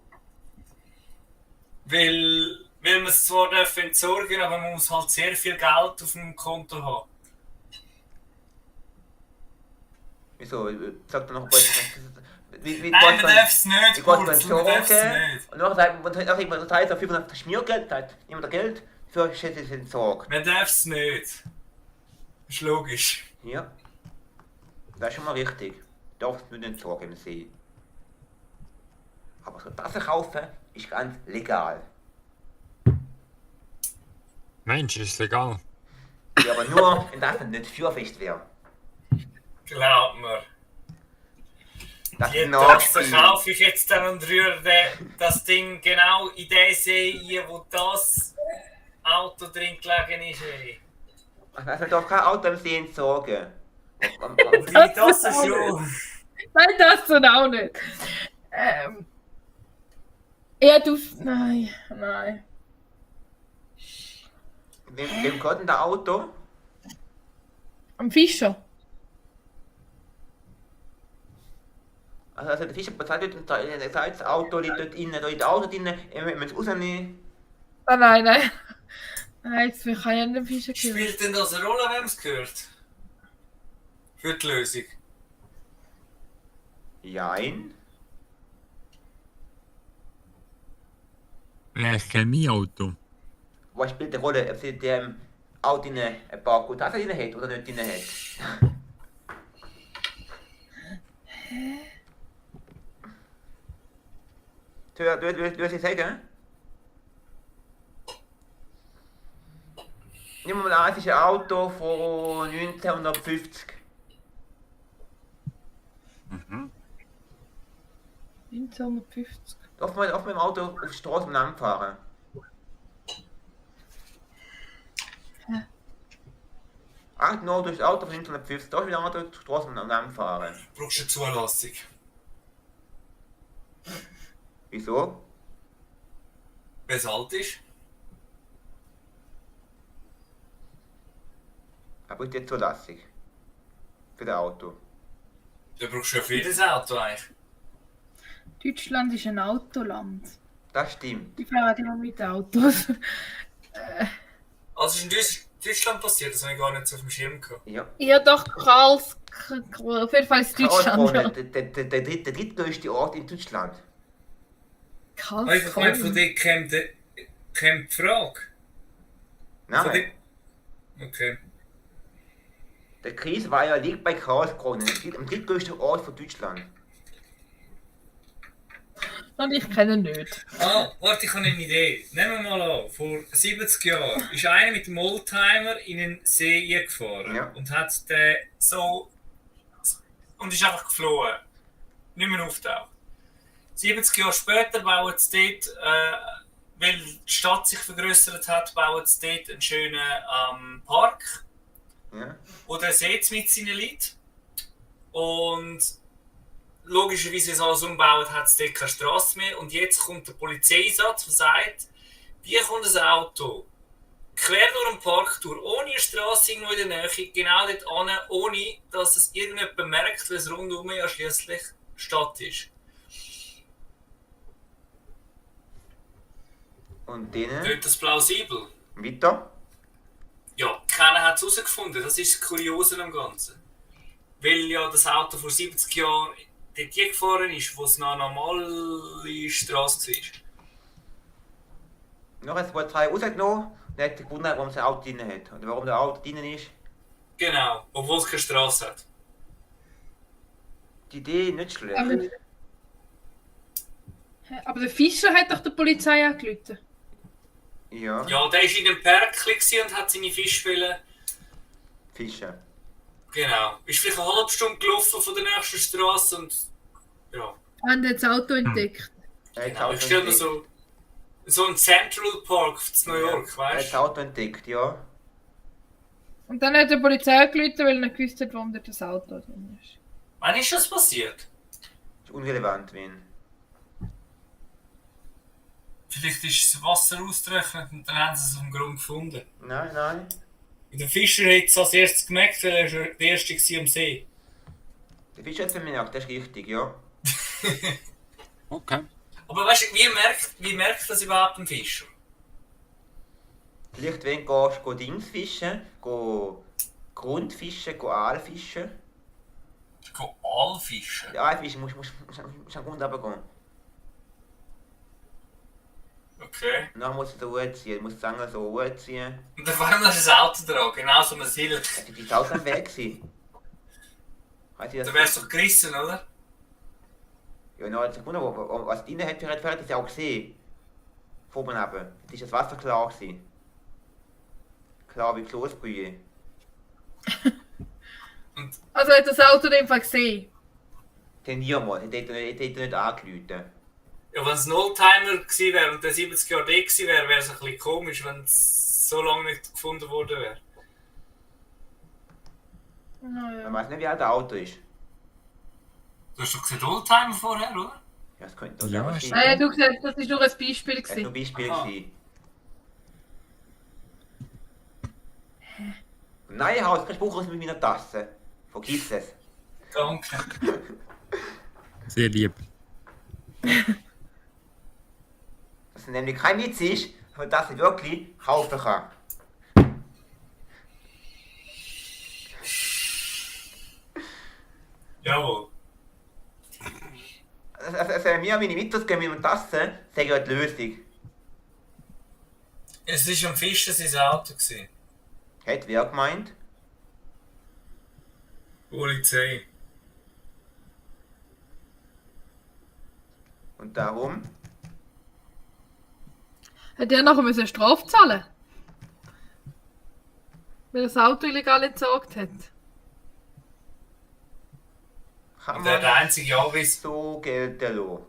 [SPEAKER 5] Weil man es zwar entsorgen darf, aber man muss halt sehr viel Geld auf dem Konto haben.
[SPEAKER 2] Wieso? Sagt er noch
[SPEAKER 5] Nein, man darf es nicht,
[SPEAKER 2] Ich wollte
[SPEAKER 5] Purzel, man darf es nicht.
[SPEAKER 2] Und dann sagt man, das heißt auf 500 Schmiergeld, hat niemand Geld für Schätze entsorgt.
[SPEAKER 5] Man darf es nicht. Ist logisch.
[SPEAKER 2] Ja. Das ist schon mal richtig. Darfst du nicht sorgen im See. Aber so Tassen kaufen ist ganz legal.
[SPEAKER 3] Mensch, ist legal.
[SPEAKER 2] Ja, aber nur, wenn das nicht feuerfest wäre.
[SPEAKER 5] Glaub mir.
[SPEAKER 2] Das
[SPEAKER 5] Die
[SPEAKER 2] ist
[SPEAKER 5] Tasse
[SPEAKER 2] noch.
[SPEAKER 5] kaufe ich jetzt dann und rühre das Ding genau in den See ein, wo das Auto drin gelegen ist. Ey.
[SPEAKER 2] Also darf kein Auto im See entsorgen.
[SPEAKER 5] Die Tasse schon.
[SPEAKER 4] Nein, das tut auch nicht. Ja, du. Nein.
[SPEAKER 2] Wem geht denn das Auto?
[SPEAKER 4] Am Fischer.
[SPEAKER 2] Also der Fischer bezahlt und das Auto liegt dort innen, da liegt das Auto drin, wenn es rausnehmen.
[SPEAKER 4] Nein. Nein, jetzt kann ich ja nicht den Fischer geben.
[SPEAKER 5] Spielt denn das eine Rolle, wem es gehört? Für die Lösung.
[SPEAKER 2] Jein.
[SPEAKER 3] Vielleicht Chemieauto.
[SPEAKER 2] Was spielt eine Rolle, ob sie dem Auto drin ein paar gute Tassen drin hat oder nicht drin hat? Du willst sagen? Nehmen wir mal an, es ist ein Auto von 1950.
[SPEAKER 4] 1950.
[SPEAKER 2] Darf man mit dem Auto auf die Straße umeinander fahren?
[SPEAKER 4] Hä?
[SPEAKER 2] Ach, no, durch das Auto von 1950, darf ich mit dem Auto auf die Straße umeinander fahren?
[SPEAKER 5] Brauchst du eine Zulassung?
[SPEAKER 2] Wieso?
[SPEAKER 5] Wer es alt ist?
[SPEAKER 2] Aber ich die Zulassung. Für das Auto.
[SPEAKER 5] Du brauchst ja für jedes Auto eigentlich.
[SPEAKER 4] Deutschland ist ein Autoland.
[SPEAKER 2] Das stimmt.
[SPEAKER 4] Die fahren immer mit Autos.
[SPEAKER 5] Also ist in Deutschland passiert, das habe ich gar nicht so auf dem Schirm gehabt.
[SPEAKER 2] Ja.
[SPEAKER 4] Ja, doch, Karls. Auf jeden Fall ist Deutschland. Ja.
[SPEAKER 2] Der drittgrößte Ort in Deutschland.
[SPEAKER 5] Ich meine, von dir kommt die Frage.
[SPEAKER 2] Nein,
[SPEAKER 5] Okay.
[SPEAKER 2] der Kiesweiher liegt bei Karlskrona, am drittgrößten Ort von Deutschland.
[SPEAKER 4] Und ich kenne ihn nicht.
[SPEAKER 5] Ah, warte, ich habe eine Idee. Nehmen wir mal an, vor 70 Jahren ist einer mit dem Oldtimer in einen See gefahren
[SPEAKER 2] Ja.
[SPEAKER 5] und hat den so. Und ist einfach geflohen. Nicht mehr auftaucht. 70 Jahre später bauen sie dort, weil die Stadt sich vergrößert hat, bauen sie dort einen schönen Park.
[SPEAKER 2] Ja.
[SPEAKER 5] Oder seht mit seinen Leuten. Und logischerweise, wenn sie alles umbauen, hat es dort keine Straße mehr. Und jetzt kommt der Polizeieinsatz, der sagt, wie kommt ein Auto quer durch den Park durch, ohne eine Straße irgendwo in der Nähe, genau dort hin, ohne dass es irgendjemand merkt, weil es rundum ja schliesslich Stadt ist.
[SPEAKER 2] Und denen?
[SPEAKER 5] Klingt das plausibel?
[SPEAKER 2] Weiter?
[SPEAKER 5] Ja, keiner hat es herausgefunden. Das ist das Kuriose am Ganzen. Weil ja das Auto vor 70 Jahren dort gefahren ist, wo es noch eine normale Straße war.
[SPEAKER 2] Noch ein paar drei rausgenommen und hat sich gewundert, warum das Auto drin hat. Oder warum das Auto drin ist.
[SPEAKER 5] Genau, obwohl es keine Straße hat.
[SPEAKER 2] Die Idee nicht schlecht.
[SPEAKER 4] Aber der Fischer hat doch der Polizei angerufen.
[SPEAKER 2] Ja.
[SPEAKER 5] Ja, der war in einem Perkli und hat seine Fischfälle.
[SPEAKER 2] Fische.
[SPEAKER 5] Genau. Ist vielleicht eine halbe Stunde gelaufen von der nächsten Straße und. Ja.
[SPEAKER 4] Haben das Auto entdeckt.
[SPEAKER 2] Er hat das
[SPEAKER 5] Genau.
[SPEAKER 2] Auto
[SPEAKER 5] Ich stelle mir
[SPEAKER 2] entdeckt.
[SPEAKER 5] so ein Central Park in New York,
[SPEAKER 2] Er hat
[SPEAKER 5] weißt
[SPEAKER 2] das
[SPEAKER 5] du?
[SPEAKER 2] Auto entdeckt, ja.
[SPEAKER 4] Und dann hat der Polizei angerufen, weil er nicht gewusst hat, warum dort das Auto drin ist.
[SPEAKER 5] Wann ist das passiert?
[SPEAKER 2] Ist unrelevant, wenn.
[SPEAKER 5] Vielleicht ist das Wasser ausgetrocknet und dann haben sie es auf dem Grund gefunden.
[SPEAKER 2] Nein.
[SPEAKER 5] Der Fischer hat es als erstes gemerkt, weil er war der Erste war am See.
[SPEAKER 2] Der Fischer hat es bemerkt, das ist richtig, ja.
[SPEAKER 3] Okay.
[SPEAKER 5] Aber weißt du, wie merkt das überhaupt ein Fischer?
[SPEAKER 2] Vielleicht wenn du Dings fischen, Grundfischen, Aalfischen.
[SPEAKER 5] Ich gehe Aalfischen.
[SPEAKER 2] Der Aalfischen muss am Grund runtergehen.
[SPEAKER 5] Okay.
[SPEAKER 2] Und dann muss er so hochziehen, muss die Zange so hochziehen.
[SPEAKER 5] Und dann fahren wir das Auto dran, genau so ein Silk.
[SPEAKER 2] Die ist auch am Weg gewesen.
[SPEAKER 5] Da wär's doch gerissen, oder?
[SPEAKER 2] Ja, noch eine Sekunde, was drin hat, hat das ja auch gesehen. Vor oben eben. Jetzt ist das Wasser klar gewesen. Klar wie Kloßbrühe.
[SPEAKER 4] Also hat das Auto in dem Fall gesehen?
[SPEAKER 2] Den niemand, den hätte nicht angerufen.
[SPEAKER 5] Ja, wenn es ein Oldtimer gewesen wäre und der 70 Jahre da gewesen wäre, wäre es ein bisschen komisch, wenn es so lange nicht gefunden worden wäre.
[SPEAKER 2] Man weiß nicht, wie alt das Auto ist.
[SPEAKER 5] Du hast doch gesagt Oldtimer vorher, oder?
[SPEAKER 2] Ja, das könnte
[SPEAKER 3] Ja,
[SPEAKER 2] auch
[SPEAKER 3] stimmt.
[SPEAKER 2] sein.
[SPEAKER 4] Du gesagt, das war nur ein Beispiel.
[SPEAKER 2] Das war nur ein Beispiel.
[SPEAKER 5] Aha.
[SPEAKER 2] Gewesen. Nein, Haus, kein Spruch aus mit meiner Tasse. Vergiss es.
[SPEAKER 5] Danke.
[SPEAKER 3] Sehr lieb.
[SPEAKER 2] Dass es nämlich kein Witz ist, aber dass ich wirklich kaufen kann.
[SPEAKER 5] Jawohl.
[SPEAKER 2] Also mir meine Mittels gehen mit einer Tasse, sage ich die Lösung.
[SPEAKER 5] Es war am Fischen sein Auto. Gewesen.
[SPEAKER 2] Hat wer gemeint?
[SPEAKER 5] Polizei.
[SPEAKER 2] Und darum?
[SPEAKER 4] Hat er nachher eine Strafe zahlen? Weil er das Auto illegal entsorgt hat.
[SPEAKER 2] Kann
[SPEAKER 5] Und der einzige Anweis.
[SPEAKER 2] so gelten lassen.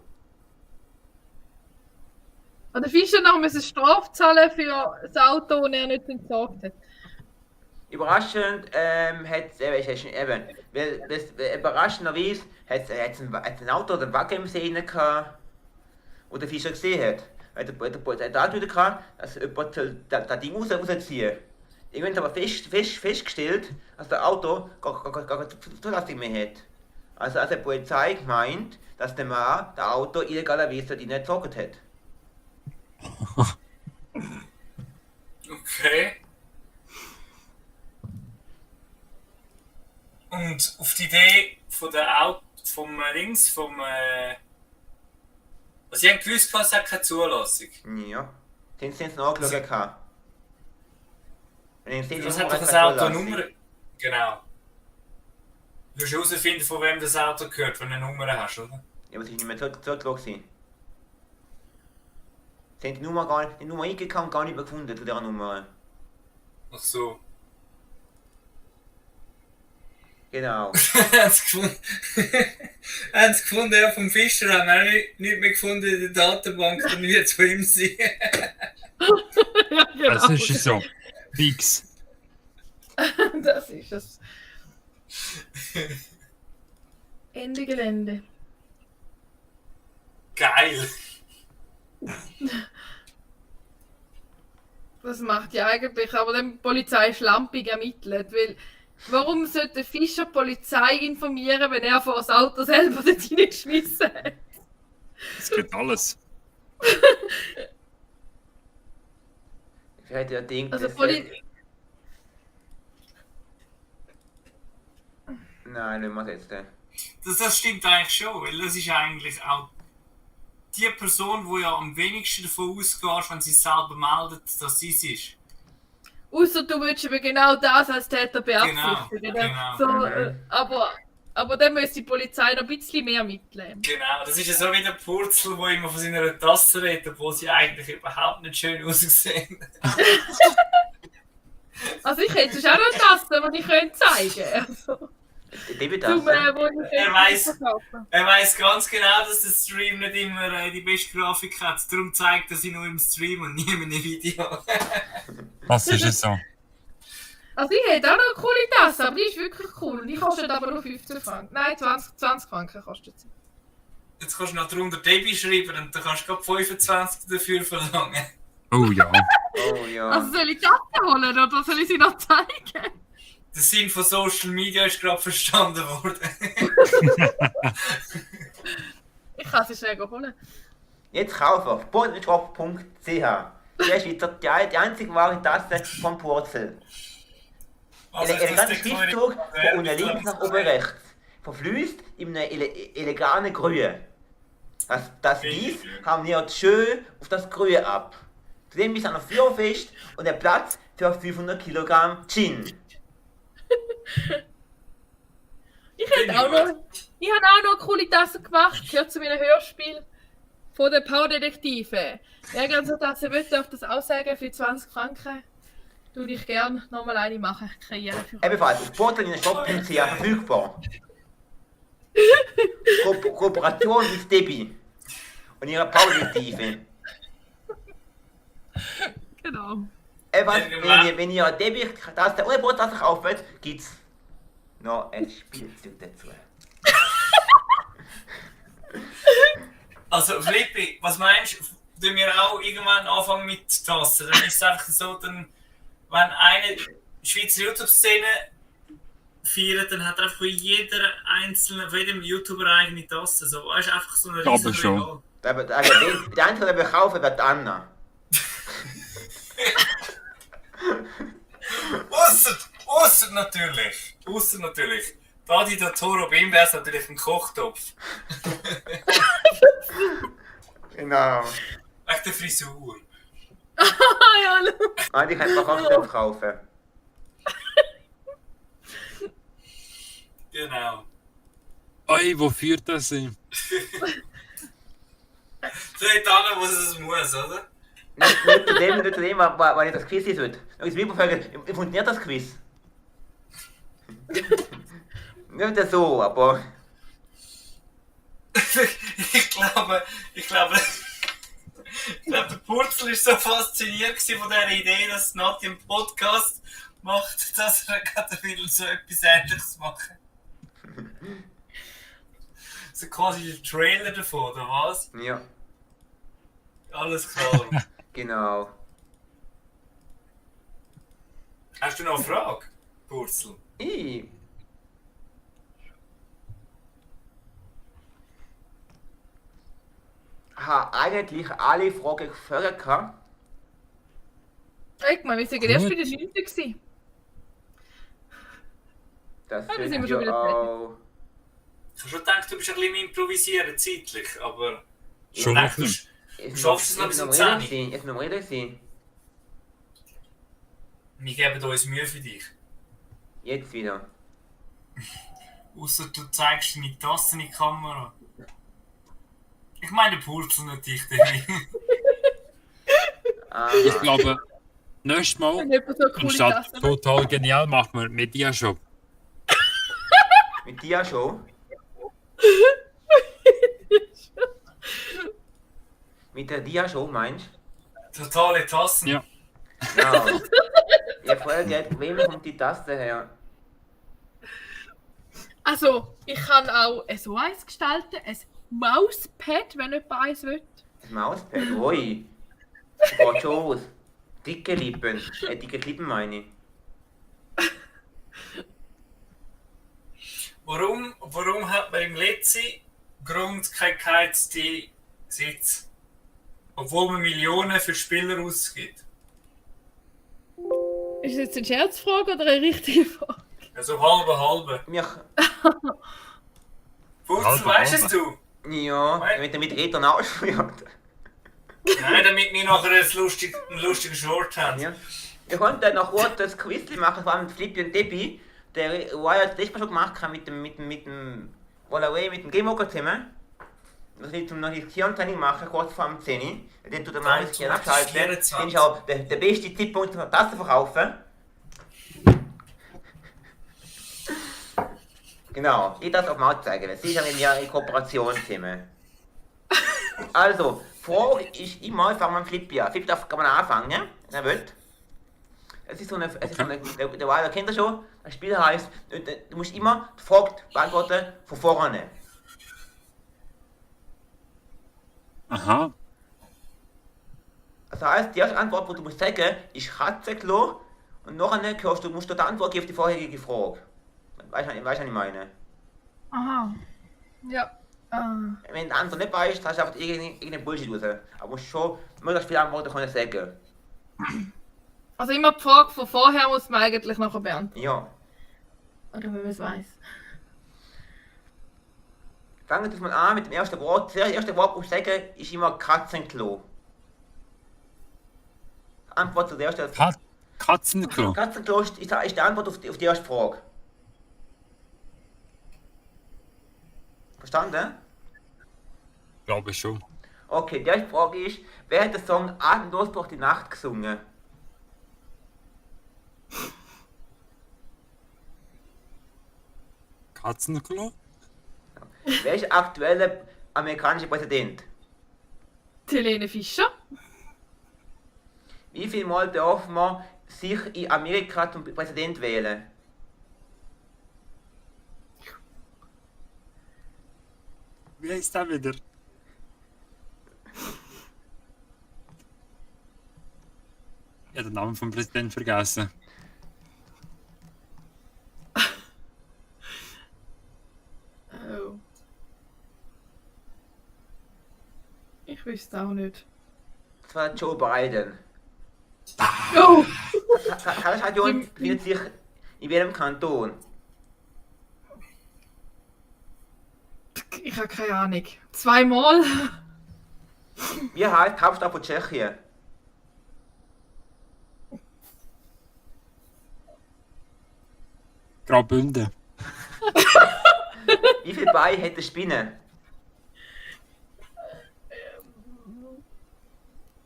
[SPEAKER 4] Oder Fischer nachher eine Strafe zahlen für das Auto, das er nicht entsorgt hat.
[SPEAKER 2] Überraschend hat es eben, weil überraschenderweise hat es ein Auto oder einen Wagen im See rein gehabt, wo der Fischer gesehen hat. Weil der Polizei da wieder gehabt, dass jemand das Ding rausziehen. Irgendwann aber festgestellt, dass das Auto gar keine Zulassung mehr hat. Also hat die Polizei gemeint, dass der Mann das Auto illegalerweise dort entsorgt hat.
[SPEAKER 5] Okay. Und auf die Idee von der vom Links, also sie haben gewusst, es hat keine Zulassung.
[SPEAKER 2] Ja. Den sie es nachgeschaut gehabt. Wenn
[SPEAKER 5] Das hat doch das Auto eine Nummer. Genau. Du musst herausfinden, von wem das Auto gehört, wenn du eine Nummer hast, oder?
[SPEAKER 2] Ja, aber es ist nicht mehr zurückgelegt. Sie haben die Nummer eingegeben und gar nicht mehr gefunden zu dieser Nummer.
[SPEAKER 5] Ach so.
[SPEAKER 2] Genau.
[SPEAKER 5] Haben sie gefunden, ja, vom Fischer haben wir auch nicht mehr gefunden in der Datenbank, dann wird es von ihm sein.
[SPEAKER 4] Ja, genau.
[SPEAKER 3] Das ist es so. Fix.
[SPEAKER 4] Das ist es. Ende Gelände.
[SPEAKER 5] Geil.
[SPEAKER 4] Das macht ja eigentlich, aber dann die Polizei schlampig ermittelt, weil warum sollte Fischer die Polizei informieren, wenn er vor das Auto selber dort hineingeschmissen hat?
[SPEAKER 3] Es geht alles.
[SPEAKER 2] Vielleicht der Ding.
[SPEAKER 4] Also
[SPEAKER 2] Nein, nicht mehr jetzt.
[SPEAKER 5] Das stimmt eigentlich schon, weil das ist eigentlich auch die Person, die ja am wenigsten davon ausgeht, wenn sie selber meldet, dass sie es ist.
[SPEAKER 4] Außer du willst aber genau das als Täter beabsichtigen.
[SPEAKER 5] Genau.
[SPEAKER 4] So, aber dann muss die Polizei noch ein bisschen mehr mitnehmen.
[SPEAKER 5] Genau, das ist ja so wie der Purzel, der immer von seiner Tasse redet, obwohl sie eigentlich überhaupt nicht schön aussehen.
[SPEAKER 4] Also ich hätte auch noch eine Tasse, die ich zeigen könnte. Also,
[SPEAKER 5] Er weiß ganz genau, dass der Stream nicht immer die beste Grafik hat. Darum zeigt er sie nur im Stream und nie in einem Video.
[SPEAKER 3] Das ist es so.
[SPEAKER 4] Also ich hätte auch noch eine coole Tasse, aber die ist wirklich cool. Und die kostet aber nur 15 Franken. Nein, 20 Franken kostet sie.
[SPEAKER 5] Jetzt kannst du noch drunter Debbie schreiben und dann kannst du gerade 25 dafür verlangen.
[SPEAKER 3] Oh ja.
[SPEAKER 2] Oh ja.
[SPEAKER 4] Also soll ich die Tasse holen oder soll ich sie noch zeigen?
[SPEAKER 5] Der Sinn von Social Media ist gerade verstanden worden.
[SPEAKER 4] Ich kann sie schnell holen.
[SPEAKER 2] Jetzt kaufen. Bodenshop.ch. Das ist wieder die einzige wahre Tasse vom Purzel.
[SPEAKER 5] Also,
[SPEAKER 2] Ein ganzer Schriftzug von unten links nach oben rechts. Verfließt in einem eleganten Grün. Das Wies harmoniert schön auf das Grün ab. Zudem ist er noch feuerfest und der Platz für 500 Kilogramm Gin.
[SPEAKER 4] Ich habe auch noch eine coole Tasse gemacht, gehört zu meinem Hörspiel von den Powerdetektiven. Wer gerne so eine Tasse will, darf das auch sagen, für 20 Franken. Würde ich gerne nochmal eine machen, kreieren für euch.
[SPEAKER 2] Ebenfalls auf portalinershop.ch verfügbar. Kooperation mit Debbie und ihrer Powerdetektive.
[SPEAKER 4] Genau.
[SPEAKER 2] Wenn ihr Debbie das der Urlaubstasse kauft, gibt's noch ein Spielzeug dazu.
[SPEAKER 5] Also Flippi, was meinst du? Tun wir auch irgendwann anfangen mit Tassen? Dann ist es einfach so, wenn eine Schweizer YouTube-Szene feiert, dann hat einfach von jedem YouTuber eine eigene Tasse. So, weißt du, einfach so eine riesen
[SPEAKER 3] Aber schon.
[SPEAKER 5] Regal.
[SPEAKER 2] Der einzige, der wir kaufen, wird Anna.
[SPEAKER 5] Ausser natürlich. Dadi der Toro Bimber ist natürlich ein Kochtopf.
[SPEAKER 2] Genau.
[SPEAKER 5] Echt eine Frisur.
[SPEAKER 4] Ja,
[SPEAKER 2] Nein, ich kann einfach Kochtopf kaufen.
[SPEAKER 5] Genau.
[SPEAKER 3] Oi, wo führt das hin?
[SPEAKER 5] Dort an, wo es muss, oder?
[SPEAKER 2] Nicht zu dem, weil ich das Quiz ist heute. Ich funktioniert das Quiz. Nicht so, aber.
[SPEAKER 5] Ich glaube, der Purzel ist so fasziniert von dieser Idee, dass Nati einen Podcast macht, dass er gerade will so etwas Ähnliches machen. So quasi der Trailer davon, oder was?
[SPEAKER 2] Ja,
[SPEAKER 5] Alles klar.
[SPEAKER 2] genau.
[SPEAKER 5] Hast du noch eine Frage, Purzel?
[SPEAKER 2] Ich habe eigentlich alle Fragen gefragt gehabt.
[SPEAKER 4] Ich meine, wir sind erst bei der 9. gewesen.
[SPEAKER 2] Das
[SPEAKER 4] Ja, da sind
[SPEAKER 2] sind
[SPEAKER 4] wir schon
[SPEAKER 2] ja
[SPEAKER 4] wieder
[SPEAKER 2] auch.
[SPEAKER 5] Ich habe schon gedacht, du bist ein bisschen im Improvisieren zeitlich, aber ich
[SPEAKER 3] Schon
[SPEAKER 5] denke,
[SPEAKER 3] wirklich.
[SPEAKER 5] du schaffst es noch bis um 10.
[SPEAKER 2] Jetzt noch reden sein.
[SPEAKER 5] Wir geben uns Mühe für dich.
[SPEAKER 2] Jetzt wieder.
[SPEAKER 5] Ausser du zeigst deine Tassen in die Kamera. Ich meine Purzel natürlich.
[SPEAKER 3] Ich glaube, nächstes Mal,
[SPEAKER 4] Wenn jemand so eine coole
[SPEAKER 3] anstatt
[SPEAKER 4] Tasse hat.
[SPEAKER 3] total genial, machen wir Mediashop.
[SPEAKER 2] Mit dir schon? Mit der Dia-Show meinst
[SPEAKER 5] Totale Tassen.
[SPEAKER 3] Ja.
[SPEAKER 2] du? Genau. Ich frage jetzt, wem kommt die Taste her?
[SPEAKER 4] Also, ich kann auch so eins gestalten, ein Mauspad, wenn jemand eins will.
[SPEAKER 2] Das Mauspad, ui. Das geht schon aus. Dicke Lippen. Dicke Lippen meine ich.
[SPEAKER 5] Warum hat man im letzten Grund keinen geheizten Sitz? Obwohl man Millionen für Spieler ausgibt.
[SPEAKER 4] Ist das jetzt eine Scherzfrage oder eine richtige Frage?
[SPEAKER 5] Also halbe.
[SPEAKER 2] Mich,
[SPEAKER 5] Purzel, weißt es du?
[SPEAKER 2] ja, wenn der mit Rädern ausführt.
[SPEAKER 5] Nein, damit wir nachher einen lustigen Short haben.
[SPEAKER 2] Ja. Ich konnte noch kurz das Quiz machen, vor allem mit Flippi und Debbie. Der war ja das letzte Mal schon gemacht mit dem Wallaway, mit dem Game Over zusammen. Das will ich noch die Kiontraining machen, kurz vor dem 10. Den tut er mal nicht gerne abschalten.
[SPEAKER 5] 24.
[SPEAKER 2] Den ist auch der beste Zeitpunkt, um das zu verkaufen. Genau, ich darf auch mal zeigen, weil sie haben ja in Kooperation zusammen. Also, Frage ist immer, fangen wir mit Flippi an. Flippi kann man anfangen, wenn er will. Es ist so eine, der Weiler kennt er schon, das Spiel heißt, du musst immer die Frage beantworten von vorne.
[SPEAKER 3] Aha.
[SPEAKER 2] Das heißt, die erste Antwort, die du musst sagen, ist Katzenklo und nachher musst du die Antwort geben auf die vorherige Frage. Weißt du, was ich meine?
[SPEAKER 4] Aha. Ja.
[SPEAKER 2] Wenn der andere nicht weiß, hast du einfach irgendeinen Bullshit raus. Aber du musst schon möglichst viele Antworten können sagen.
[SPEAKER 4] Also immer die Frage von vorher muss man eigentlich nachher beantworten.
[SPEAKER 2] Ja.
[SPEAKER 4] Oder wenn man es weiss.
[SPEAKER 2] Fangen wir mal an mit dem ersten Wort. Das erste Wort, das ich sagen, ist immer Katzenklo. Antwort zu der ersten.
[SPEAKER 3] Katzenklo.
[SPEAKER 2] Katzenklo ist die Antwort auf die erste Frage. Verstanden?
[SPEAKER 3] Glaube schon.
[SPEAKER 2] Okay, die erste Frage ist, wer hat den Song Atemlos durch die Nacht gesungen?
[SPEAKER 3] Katzenklo?
[SPEAKER 2] Wer ist der aktuelle amerikanische Präsident?
[SPEAKER 4] Helene Fischer.
[SPEAKER 2] Wie viel Mal darf man sich in Amerika zum Präsident wählen?
[SPEAKER 3] Wie heißt der wieder? Ich habe den Namen vom Präsidenten vergessen.
[SPEAKER 4] Oh. Ich wüsste auch nicht.
[SPEAKER 2] Das war Joe Biden.
[SPEAKER 4] Oh!
[SPEAKER 2] Karl Region befindet sich in welchem Kanton?
[SPEAKER 4] Ich habe keine Ahnung. 2 Mal?
[SPEAKER 2] Wie heißt die Hauptstadt von Tschechien?
[SPEAKER 3] Graubünden.
[SPEAKER 2] Wie viele Beine hat eine Spinne?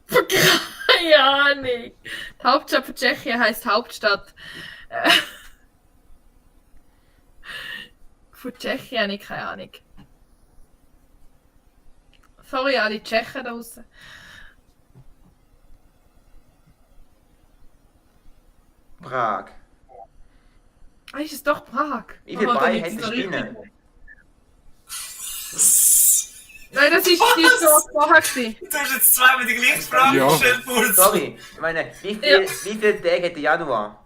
[SPEAKER 4] Keine Ahnung. Die Hauptstadt von Tschechien heisst Hauptstadt. Von Tschechien habe ich keine Ahnung. Sorry, alle Tschechen da draußen.
[SPEAKER 2] Prag.
[SPEAKER 4] Ah, ist es doch Prag?
[SPEAKER 2] Wie viele
[SPEAKER 4] Oh, dann
[SPEAKER 2] Beine
[SPEAKER 4] liegt's
[SPEAKER 2] hat eine
[SPEAKER 4] noch
[SPEAKER 2] Spinne?
[SPEAKER 4] richtig. Nein, das ist die Frage vorher gewesen.
[SPEAKER 5] Du hast jetzt zweimal die gleiche Frage
[SPEAKER 3] Ja.
[SPEAKER 5] gestellt, Putz.
[SPEAKER 2] Sorry, ich meine, wie viele Tage hat der Januar?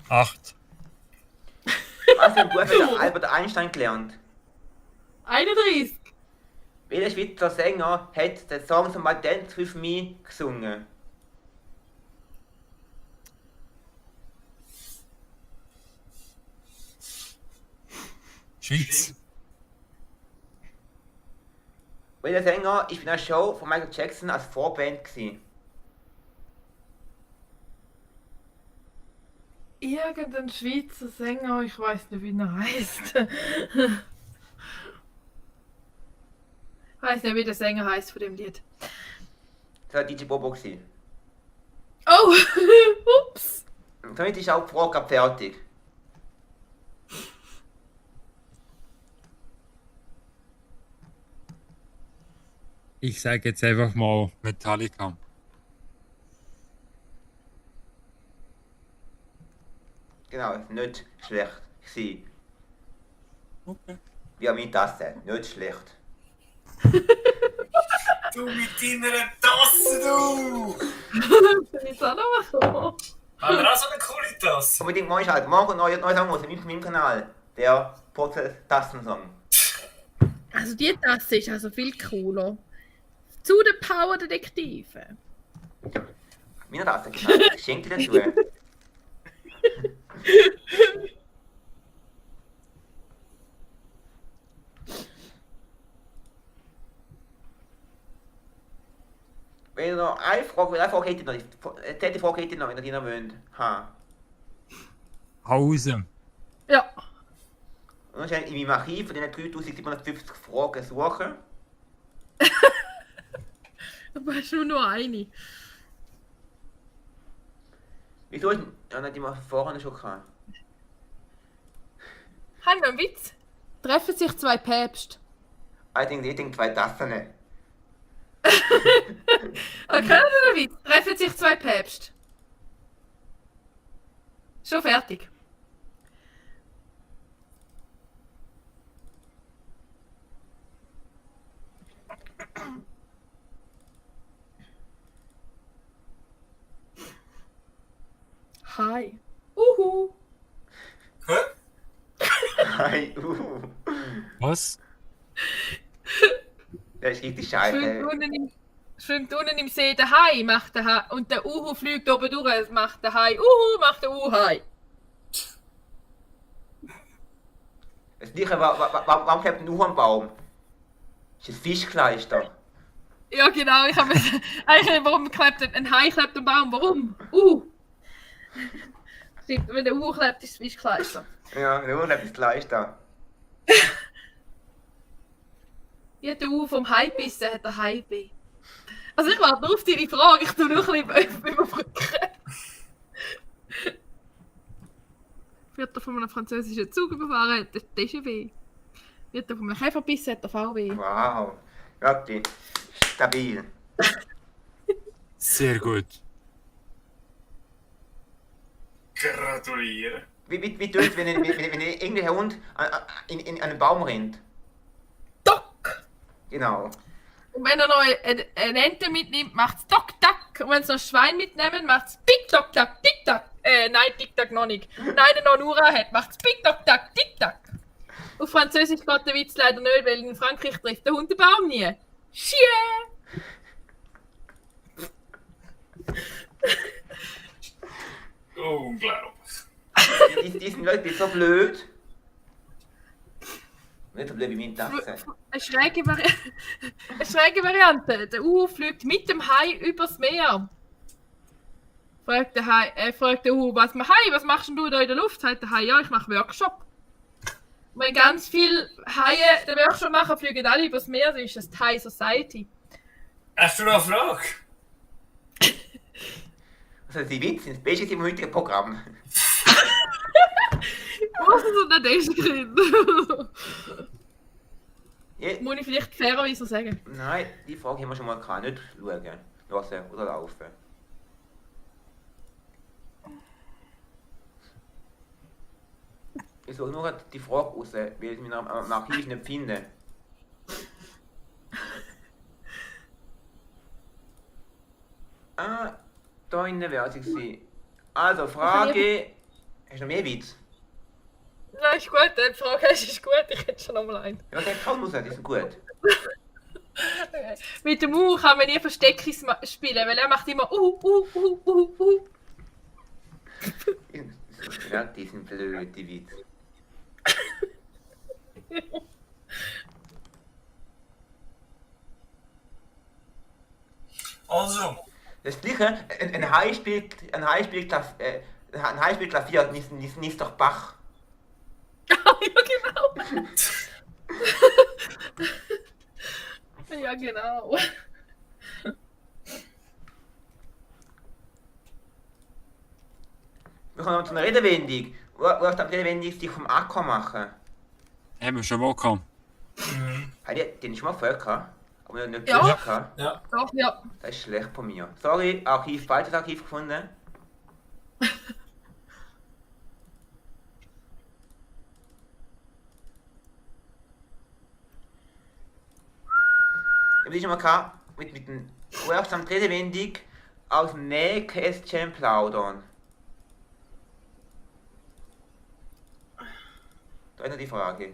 [SPEAKER 3] 8.
[SPEAKER 2] Was für ein Buch hat der Albert Einstein gelernt?
[SPEAKER 4] 31.
[SPEAKER 2] Welcher Schweizer Sänger hat den Song zum Dance with Me gesungen?
[SPEAKER 3] Schweiz.
[SPEAKER 2] Welcher Sänger ist bei einer Show von Michael Jackson als Vorband gewesen?
[SPEAKER 4] Irgendein Schweizer Sänger, ich weiß nicht, wie er heißt. Ich weiß nicht, wie der Sänger heißt von dem Lied.
[SPEAKER 2] Das war DJ Bobo gewesen.
[SPEAKER 4] Oh, ups.
[SPEAKER 2] Und damit ist auch die Frage fertig.
[SPEAKER 3] Ich sage jetzt einfach mal Metallica.
[SPEAKER 2] Genau, nicht schlecht gewesen.
[SPEAKER 3] Okay.
[SPEAKER 2] Wie meine Tasse, nicht schlecht.
[SPEAKER 5] Du mit deiner Tasse, du!
[SPEAKER 4] Bin ich auch noch gekommen?
[SPEAKER 5] Haben wir auch so eine coole Tasse?
[SPEAKER 2] Unbedingt morgen halt, morgen neuer Song aus meinem Kanal. Der Tassensong.
[SPEAKER 4] Also die Tasse ist also viel cooler. Zu den Power-Detektiven.
[SPEAKER 2] Meine Tasse, genau. Geschenke dazu. Wenn ihr noch eine Frage hättet, noch, die zweite Frage hättet noch, wenn ihr die noch wollt. Ha.
[SPEAKER 3] Hause.
[SPEAKER 4] Ja.
[SPEAKER 2] Und dann in meinem Archiv von diesen 3750 Fragen suchen.
[SPEAKER 4] Aber hast du nur eine.
[SPEAKER 2] Wieso ist ja nicht immer vorne schon gehabt?
[SPEAKER 4] Haben wir einen Witz? Treffen sich 2 Päpste.
[SPEAKER 2] Ich denke 2 Tassen.
[SPEAKER 4] Okay, oder einen Witz? Treffen sich 2 Päpste. Schon fertig. Hi. Uhu.
[SPEAKER 5] Hä?
[SPEAKER 2] Hi,
[SPEAKER 3] Was?
[SPEAKER 2] Das ist richtig
[SPEAKER 4] Schwimmt unten im See der Hai, macht der Hai. Und der Uhu fliegt oben durch, macht der Hai. Uhu, macht der Uhu-Hai.
[SPEAKER 2] Das Gleiche, warum klebt ein Uhr am Baum? Das ist ein Fischkleister.
[SPEAKER 4] Ja, genau. Ich habe eigentlich, warum klebt ein Hai klebt am Baum? Warum? Wenn der Uhu klebt, ist es Fischkleister.
[SPEAKER 2] Ja, nur ein Kleister.
[SPEAKER 4] Wie hat der Uwe vom Hai gebissen? Hat der Hai weh? Also ich warte nur auf deine Frage, ich tue noch ein bisschen überbrücken. Wird er von einem französischen Zug überfahren, hat der DGW. Wird er von einem Käfer gebissen, hat der VW.
[SPEAKER 2] Wow. Wirklich. Stabil.
[SPEAKER 3] Sehr gut.
[SPEAKER 5] Gratuliere.
[SPEAKER 2] Wie tut es, wenn irgendein Hund in einen Baum rennt?
[SPEAKER 4] Dock!
[SPEAKER 2] Genau.
[SPEAKER 4] Und wenn er noch eine Ente mitnimmt, macht es Dock, Tack. Und wenn es noch ein Schwein mitnehmen, macht es Tick, Dock, Tack, Tick, Tack. Nein, Tick, Tack noch nicht. Nein, der noch Nura hat, macht es Pick, Dock, Tack, Tick, Tack. Auf Französisch geht der Witz leider nicht, weil in Frankreich trifft der Hund den Baum nie. Chien!
[SPEAKER 5] Unglaublich.
[SPEAKER 2] Die sind Leute so blöd. Nicht so blöd wie meine Tasse.
[SPEAKER 4] Eine schräge Variante. Der Uhu fliegt mit dem Hai übers Meer. Fragt der Uhu, was machst denn du da in der Luft? Sagt der Hai, ja, ich mache Workshop. Und wenn ganz viele Haie den Workshop machen, fliegen alle übers Meer, dann ist das die High Society.
[SPEAKER 5] Hast du noch eine Frage?
[SPEAKER 2] Also die Witze sind das Beste im heutigen Programm.
[SPEAKER 4] Was ist denn das drin?
[SPEAKER 2] Ja,
[SPEAKER 4] Muss ich vielleicht fairerweise sagen.
[SPEAKER 2] nein, die Frage haben wir schon mal gehabt. Nicht schauen, hören oder laufen. Ich suche nur die Frage raus, weil ich mich am Archiv nicht finde. Ah, da innen wäre sie gewesen. Also, Frage. Hast du noch mehr Witz?
[SPEAKER 4] Nein, ist gut, die Frage ist gut, ich hätte schon noch mal einen.
[SPEAKER 2] Ja, der kann raus, die sind gut.
[SPEAKER 4] Mit dem kann man nie Versteckis spielen, weil er macht immer
[SPEAKER 2] Ja, die sind blöd, die Witz.
[SPEAKER 5] Also,
[SPEAKER 2] Das Gleiche, ein Hai spielt Klavier, nicht doch Bach.
[SPEAKER 4] Ja, genau. Ja, genau.
[SPEAKER 2] Wir kommen zu einer Redewendung. Wo ich die Redewendung sich vom Acker machen?
[SPEAKER 3] Haben wir schon mal gehabt.
[SPEAKER 2] Hat ihr den schon mal vorher gehabt? Aber nicht
[SPEAKER 4] Ja.
[SPEAKER 2] gehört gehabt?
[SPEAKER 5] ja.
[SPEAKER 4] Doch, ja.
[SPEAKER 2] Das ist schlecht von mir. Sorry, falsches Archiv gefunden. Ich habe schon mal gehabt, mit dem wirksamen Redewendung aus dem Nähkästchen plaudern. Da ist noch die Frage.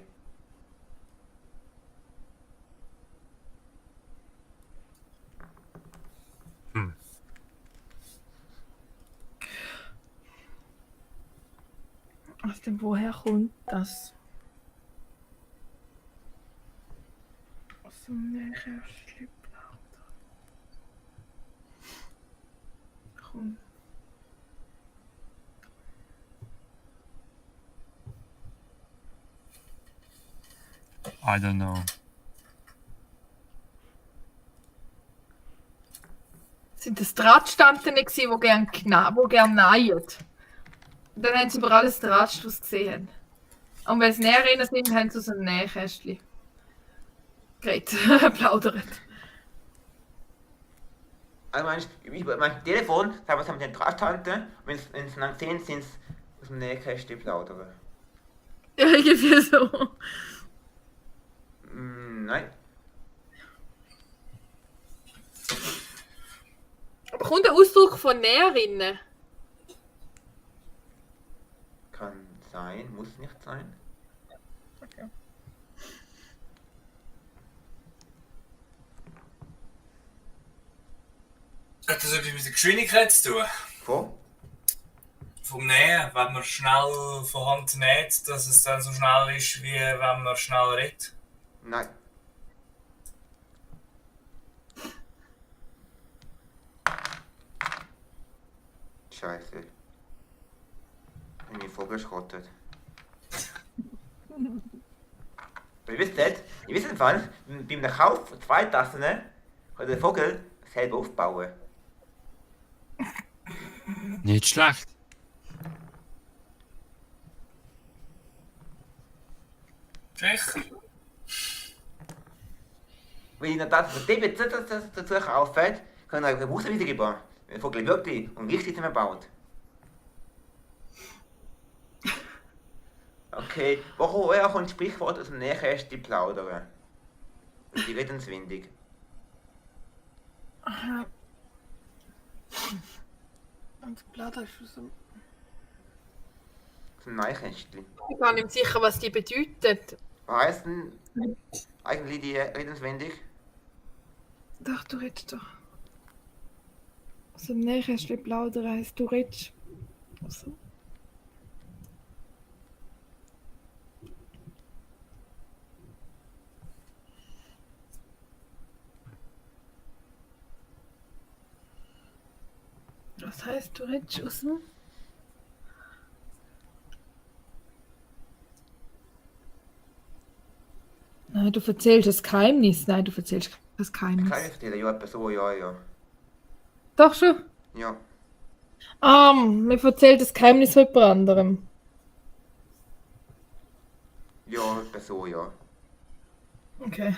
[SPEAKER 4] Aus dem woher kommt das? Aus dem Nähkästchen plaudern. Komm.
[SPEAKER 3] I don't know.
[SPEAKER 4] Sind das Drahtstanten gewesen, die gern nähen? Und dann haben sie über alles Drahtschluss gesehen. Und wenn sie Näherinnen sind, haben sie aus einem Nähkästchen geredet, plaudert.
[SPEAKER 2] Also mein Telefon, sagen wir den Drahttante, wenn sie dann sehen, sind sie aus dem Nähkästchen plaudern.
[SPEAKER 4] Ja, irgendwie so.
[SPEAKER 2] Nein.
[SPEAKER 4] Aber kommt der Ausdruck von Näherinnen?
[SPEAKER 2] Kann sein, muss nicht sein.
[SPEAKER 4] Okay.
[SPEAKER 5] Hat das etwas mit der Geschwindigkeit zu tun?
[SPEAKER 2] Wo?
[SPEAKER 5] Vom Nähen, wenn man schnell von Hand näht, dass es dann so schnell ist, wie wenn man schnell redet?
[SPEAKER 2] Nein. Scheiße. Ich bin Vogel schrottet. Ihr wisst nicht, beim Kauf von 2 Tassen kann der Vogel selber aufbauen.
[SPEAKER 3] Nicht schlecht.
[SPEAKER 5] Sicher.
[SPEAKER 2] Wenn ich noch das von dem jetzt dazu kaufe, kann ich auch wiedergeben. Wenn der Vogel wirklich und richtig zusammenbaut. Okay, woher kommt das Sprichwort aus dem Nähkästchen plaudern? Die Redenswindig.
[SPEAKER 4] Und Blader ist aus dem...
[SPEAKER 2] Aus dem Nähkästchen.
[SPEAKER 4] Ich bin gar nicht sicher, was die bedeutet.
[SPEAKER 2] Was heisst denn eigentlich die Redenswindig?
[SPEAKER 4] Doch, du redest doch. Aus dem Nähkästchen plaudern heisst, du redest. Also. Was heißt, du redest aus dem... Nein, du erzählst das Geheimnis. Nein, du erzählst das Geheimnis.
[SPEAKER 2] Kann ich erzählen? Ja, etwa so, ja.
[SPEAKER 4] Doch schon.
[SPEAKER 2] Ja.
[SPEAKER 4] Mir erzählt das Geheimnis von jemand anderem.
[SPEAKER 2] Ja, etwa so, ja.
[SPEAKER 4] Okay.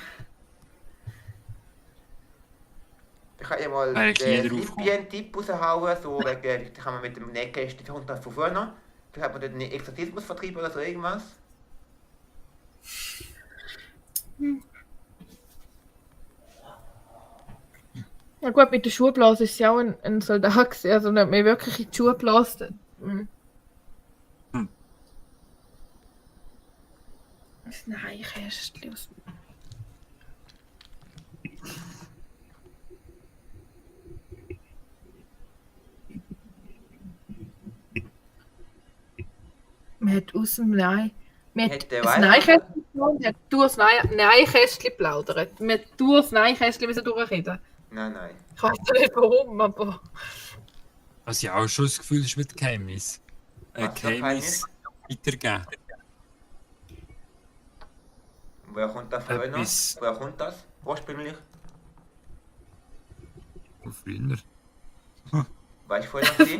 [SPEAKER 2] Ich kann ja mal
[SPEAKER 3] Eigentlich nie
[SPEAKER 2] den
[SPEAKER 3] drauf kommen.
[SPEAKER 2] einen Tipp raushauen, so wegen, kann man mit dem Nähkästchen von früher noch. Vielleicht hat man dort einen Exorzismus vertrieben oder so irgendwas.
[SPEAKER 4] Na gut, mit der Schuhblase ist sie auch ein Soldat gewesen, also nicht mehr wirklich in die Schuhe geblasen. Das ist ein Heikästchen aus... Man hat aus dem Nein... Man hat
[SPEAKER 2] Hätte
[SPEAKER 4] das Neinkästchen genommen, man hat durch das Neinkästchen geplaudert. Man hat durch das Neinkästchen müssen durchreden.
[SPEAKER 2] Nein.
[SPEAKER 4] Ich weiß nicht warum, aber...
[SPEAKER 3] Was ich auch schon das Gefühl ist mit Geheimnis.
[SPEAKER 2] Was für ein
[SPEAKER 3] Geheimnis weitergeben.
[SPEAKER 2] Woher kommt das früher noch?
[SPEAKER 3] Etwas.
[SPEAKER 2] Woher kommt das ursprünglich?
[SPEAKER 3] Von früher.
[SPEAKER 2] Weißt du vorher noch sie?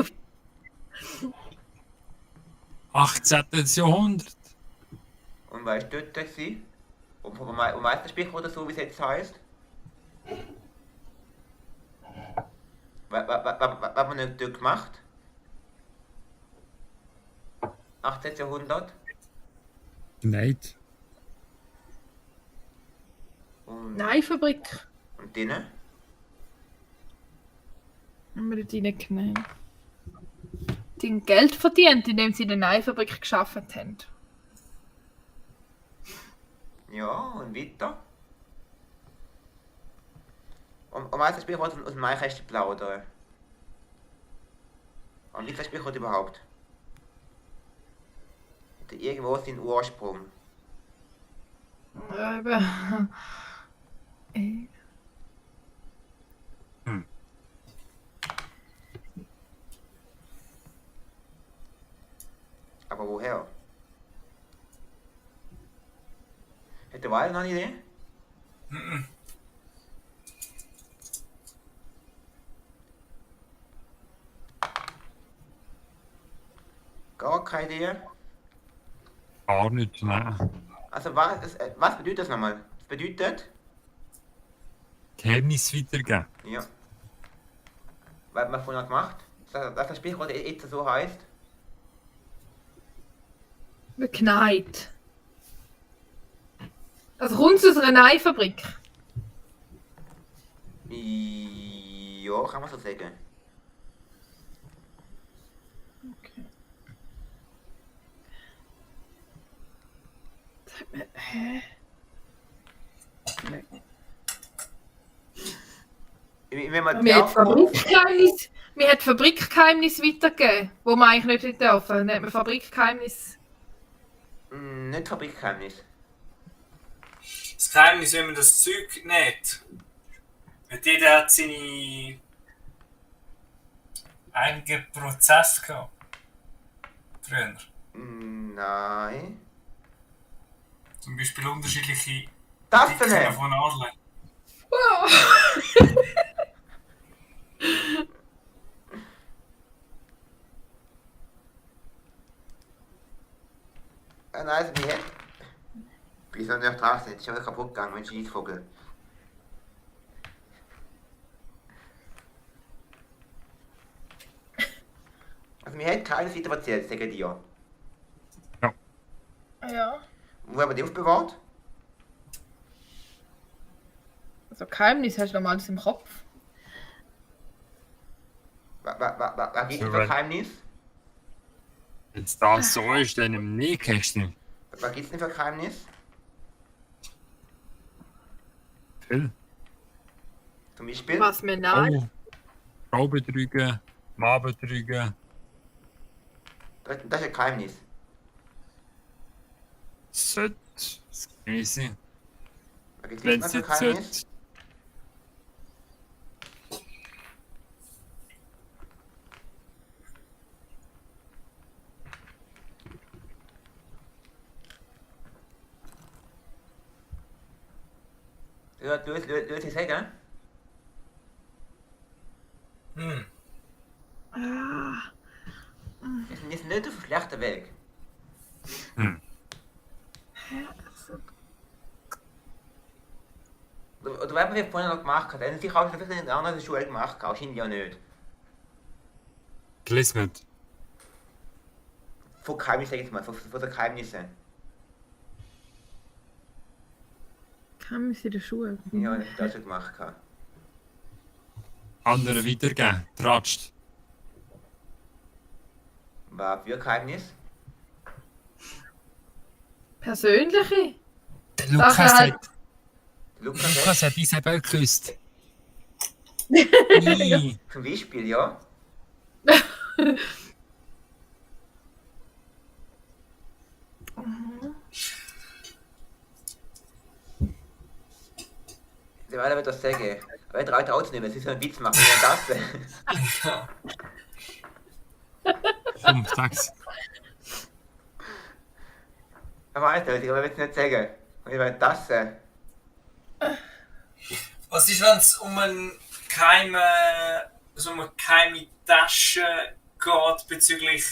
[SPEAKER 3] 18. Jahrhundert.
[SPEAKER 2] Und weißt du dort sie? Und vom Meisterspiel oder so, wie es jetzt heisst? Was hat man nicht dort gemacht? 18. Jahrhundert?
[SPEAKER 3] Nein.
[SPEAKER 2] Und,
[SPEAKER 4] Neinfabrik.
[SPEAKER 2] und denen?
[SPEAKER 4] Haben wir dort reingenommen. Die haben Geld verdient, indem sie in der Neinfabrik gearbeitet haben.
[SPEAKER 2] Ja, und weiter? Und Meisterspiel aus dem Maikästchen plaudern. Und wie das Spiel kommt überhaupt? Hat er irgendwo seinen Ursprung?
[SPEAKER 4] Aber...
[SPEAKER 2] Aber woher? Hätte Weil noch eine Idee? Gar keine Idee.
[SPEAKER 3] Gar nicht, nein.
[SPEAKER 2] Also was bedeutet das nochmal? Das bedeutet?
[SPEAKER 3] Geheimnis weitergeben.
[SPEAKER 2] Ja. Was hat man vorhin gemacht? Das Sprichwort jetzt so heißt?
[SPEAKER 4] Bekneit. Also kommt es aus einer Neinfabrik?
[SPEAKER 2] Ja, kann man so sagen.
[SPEAKER 4] Okay. Hä?
[SPEAKER 2] Wenn man
[SPEAKER 4] Mir hat Fabrikgeheimnis weitergegeben, wo man eigentlich nicht dürfen. Dann hat man Fabrikgeheimnis.
[SPEAKER 2] Nicht Fabrikgeheimnis.
[SPEAKER 5] Das Geheimnis, wenn man das Zeug nicht. Weil jeder hat seine eigenen Prozesse gehabt. Früher.
[SPEAKER 2] Nein.
[SPEAKER 5] Zum Beispiel unterschiedliche
[SPEAKER 2] Das
[SPEAKER 5] Dicken
[SPEAKER 2] denn?
[SPEAKER 5] von Nadeln.
[SPEAKER 2] Nein, also nicht. Wieso nicht draußen? Jetzt ist alles kaputt gegangen, mein Schießvogel. Also mir hat keine Seite erzählt, sage ich dir.
[SPEAKER 4] Ja.
[SPEAKER 2] Wo haben wir die aufbewahrt?
[SPEAKER 4] Also Geheimnis hast du noch alles im Kopf.
[SPEAKER 2] Was gibt es
[SPEAKER 3] So,
[SPEAKER 2] für
[SPEAKER 3] wenn-
[SPEAKER 2] Geheimnis?
[SPEAKER 3] Wenn es das so ist, dann im Nähkästchen.
[SPEAKER 2] Was gibt es denn für Geheimnis?
[SPEAKER 3] Viel.
[SPEAKER 2] Zum Beispiel?
[SPEAKER 4] Was mir nahe.
[SPEAKER 3] Oh. Frau betrügen, Mann betrügen.
[SPEAKER 2] Das ist ein Geheimnis.
[SPEAKER 3] Sollte. Das Käse.
[SPEAKER 2] Was gibt
[SPEAKER 3] Wenn
[SPEAKER 2] es
[SPEAKER 3] es
[SPEAKER 2] für
[SPEAKER 3] jetzt
[SPEAKER 2] Geheimnis?
[SPEAKER 3] sollte.
[SPEAKER 2] Löse ich sagen?
[SPEAKER 5] Hm.
[SPEAKER 2] Wir sind nicht auf einem schlechten Weg. Oder was wir vorhin noch gemacht haben, haben sie auch schon in der anderen Schule gemacht, wahrscheinlich ja nicht.
[SPEAKER 3] Gelismet.
[SPEAKER 2] Von Geheimnissen, sag ich jetzt mal, von den Geheimnissen.
[SPEAKER 4] Geheimnis in der Schule.
[SPEAKER 2] Ja, das hast du schon gemacht. Gehabt.
[SPEAKER 3] Anderen weitergeben. Tratscht.
[SPEAKER 2] Was für ein Geheimnis?
[SPEAKER 4] Persönliche?
[SPEAKER 3] Der Lukas
[SPEAKER 4] Sachen halt-
[SPEAKER 3] hat,
[SPEAKER 2] Lukas,
[SPEAKER 3] hat Isabel geküsst. Ih.
[SPEAKER 2] zum Beispiel, ja. Sie werden das sagen. Aber ich traue auch zu nehmen, sie sollen einen Witz machen, wie das.
[SPEAKER 5] Ja.
[SPEAKER 3] Komm, sag's.
[SPEAKER 2] Ich weiß das, ich will es nicht sagen. Ich will das.
[SPEAKER 5] Was ist, wenn es um eine geheime Tasche geht bezüglich,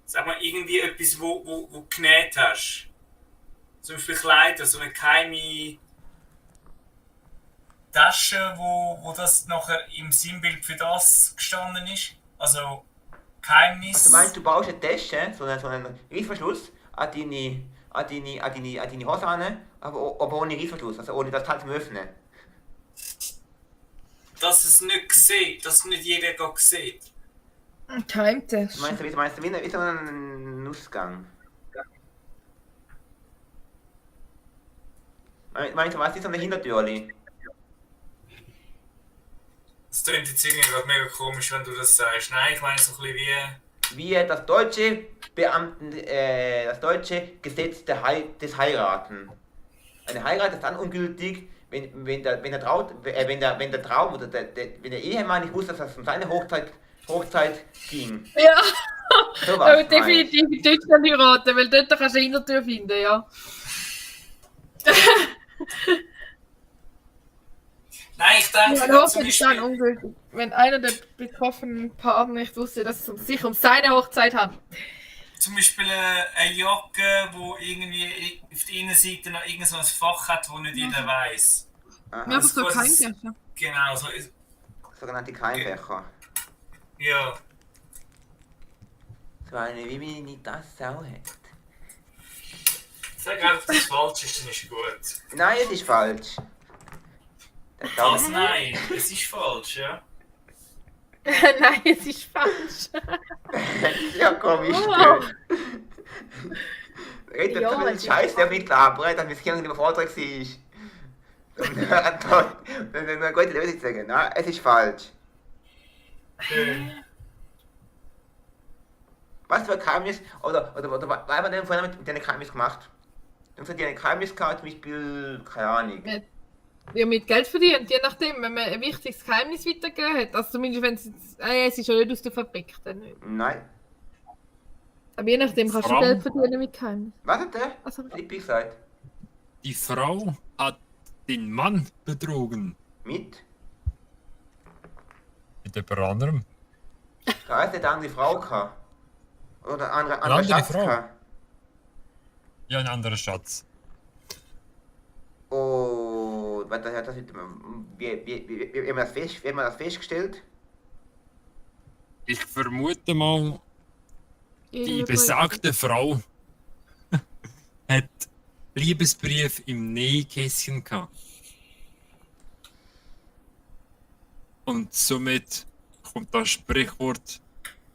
[SPEAKER 5] sag mal, irgendwie etwas, wo genäht hast? Zum Beispiel Kleider, so eine geheime Tasche, wo das nachher im Sinnbild für das gestanden ist? Also Geheimnis.
[SPEAKER 2] Also, du meinst, du baust eine Tasche, so einen Riissverschluss, an deine Hose an, aber ohne Riissverschluss, also ohne das Teil zum Öffnen.
[SPEAKER 5] Dass es nicht sieht, dass nicht jeder geht sieht.
[SPEAKER 4] Geheimtest.
[SPEAKER 2] Meinst du wie so ein Ausgang? Meinst du, was ist so eine Hintertürli?
[SPEAKER 5] Das klingt jetzt irgendwie gerade mega komisch, wenn du das sagst. Nein, ich meine so ein bisschen wie.
[SPEAKER 2] Wie das deutsche das deutsche Gesetz des Heiraten. Eine Heirat ist dann ungültig, wenn der Traum oder wenn der Ehemann nicht wusste, dass es um seine Hochzeit ging.
[SPEAKER 4] Ja,
[SPEAKER 2] So
[SPEAKER 4] aber
[SPEAKER 2] was
[SPEAKER 4] definitiv in Deutschland heiraten, weil dort kannst du eine Hintertür finden, ja.
[SPEAKER 5] Nein, ich denke
[SPEAKER 4] Ja,
[SPEAKER 5] zum
[SPEAKER 4] Hochzeit ist dann
[SPEAKER 5] Beispiel.
[SPEAKER 4] ungültig. Wenn einer der betroffenen Partner nicht wusste, dass es sich um seine Hochzeit handelt.
[SPEAKER 5] Zum Beispiel eine Jacke, wo irgendwie auf der Innenseite noch irgend so ein Fach hat, wo nicht jeder weiß.
[SPEAKER 2] Aha.
[SPEAKER 4] Ja, aber so
[SPEAKER 5] Das
[SPEAKER 4] kein
[SPEAKER 5] ist-
[SPEAKER 4] Gäste.
[SPEAKER 5] Genau, so.
[SPEAKER 2] Sogenannte Keimfächer.
[SPEAKER 5] Ja.
[SPEAKER 2] So eine, wie meine Tasse auch hat.
[SPEAKER 5] Sag einfach, dass es falsch ist, dann ist gut.
[SPEAKER 2] Nein, es ist falsch. Das
[SPEAKER 5] Was?
[SPEAKER 2] darf
[SPEAKER 5] Nein, es ist falsch, ja.
[SPEAKER 4] Nein, es ist falsch.
[SPEAKER 2] ja komisch.
[SPEAKER 4] Oh.
[SPEAKER 2] Redet
[SPEAKER 4] Ja,
[SPEAKER 2] so viel
[SPEAKER 4] es ist
[SPEAKER 2] Scheiß der mit aber dass mein Kind überfordert war. Und dann eine gute Lösung sagen. Nein, es ist falsch. Was für ein Geheimnis? Oder was haben wir denn vorher mit deinem Geheimnis gemacht? Dann hat die ein Geheimnis gehabt, zum Beispiel, keine Ahnung.
[SPEAKER 4] Ja, mit Geld verdient, je nachdem, wenn man ein wichtiges Geheimnis weitergegeben hat. Also zumindest wenn es jetzt, es ist ja nicht aus der Fabrik, dann nicht.
[SPEAKER 2] Nein.
[SPEAKER 4] Aber je nachdem kannst du
[SPEAKER 3] Vor allem-
[SPEAKER 4] Geld verdienen mit Geheimnis.
[SPEAKER 2] Was hat der?
[SPEAKER 4] Also,
[SPEAKER 2] Flippi gesagt.
[SPEAKER 3] Die Frau hat den Mann betrogen.
[SPEAKER 2] Mit?
[SPEAKER 3] Mit jemand anderem.
[SPEAKER 2] Da heißt nicht andere Frau gehabt. Oder andere
[SPEAKER 3] andere
[SPEAKER 2] Schatz
[SPEAKER 3] Frau.
[SPEAKER 2] gehabt.
[SPEAKER 3] Ja, ein anderer Schatz.
[SPEAKER 2] Oh, warte, wie haben wir das festgestellt?
[SPEAKER 3] Ich vermute mal, die
[SPEAKER 4] Irgendwie-
[SPEAKER 3] besagte Frau hat Liebesbrief im Nähkästchen gehabt. Und somit kommt das Sprichwort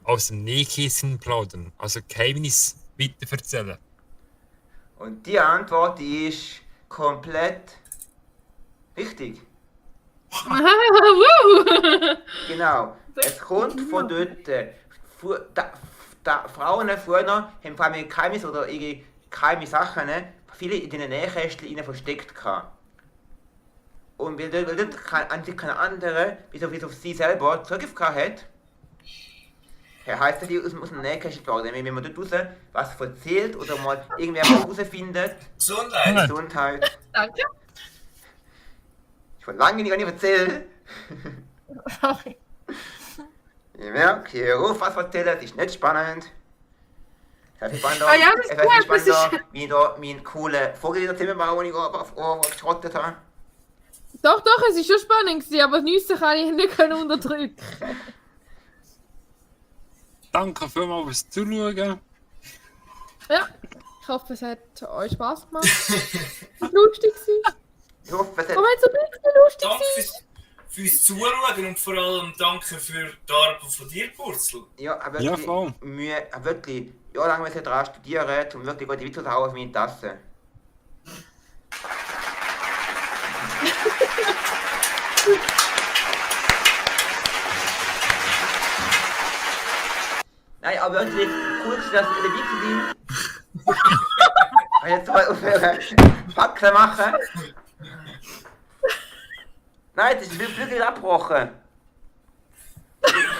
[SPEAKER 3] aus dem Nähkästchen plaudern, also Geheimnis weiterverzählen.
[SPEAKER 2] Und die Antwort, die ist komplett richtig.
[SPEAKER 4] Woo!
[SPEAKER 2] Genau. Es kommt von dort. Frauen früher haben vor allem Geheimnis oder geheime Sachen, viele in den Nähkästchen versteckt gehabt. Und weil dort eigentlich keine andere, bis auf sie selber Zugriff gehabt hat, heisst das, die aus dem Nähkästchen plaudern. Wenn man dort raus was erzählt oder mal irgendwer was herausfindet,
[SPEAKER 5] Gesundheit.
[SPEAKER 2] Gesundheit.
[SPEAKER 4] Danke.
[SPEAKER 2] Ich wollte lange nicht erzählen.
[SPEAKER 4] Sorry.
[SPEAKER 2] Ich merke, hier ruf was erzählen, das ist nicht spannend. Das ist spannender,
[SPEAKER 4] Ah ja, das ist
[SPEAKER 2] es ist
[SPEAKER 4] gut,
[SPEAKER 2] spannender, wie ich da meinen coolen Vogelliederzimmer baue, den ich auf Ohr geschrottet habe.
[SPEAKER 4] Doch, es ist schon spannend gewesen, aber das Nüsse kann ich nicht unterdrücken.
[SPEAKER 3] Danke vielmals fürs Zuschauen.
[SPEAKER 4] Ja, ich hoffe, es hat euch Spaß gemacht. Es war lustig gewesen.
[SPEAKER 2] Ich hoffe, es hat...
[SPEAKER 4] Moment, so ein bisschen lustig
[SPEAKER 5] Danke
[SPEAKER 4] gewesen.
[SPEAKER 5] fürs Zuschauen und vor allem danke für die Arbeit von dir, Purzel.
[SPEAKER 2] Ja, aber
[SPEAKER 3] Ja,
[SPEAKER 2] wirklich
[SPEAKER 3] voll.
[SPEAKER 2] Mühe, wirklich jahrelang müssen wir daran studieren, um wirklich gute Witze zu hauen auf meine Tasse. Nein, aber wirklich cool, dass ihr dabei gewesen seid. Und jetzt mal auf eure Faxen machen. Nein, das ist ein Flügel abgebrochen.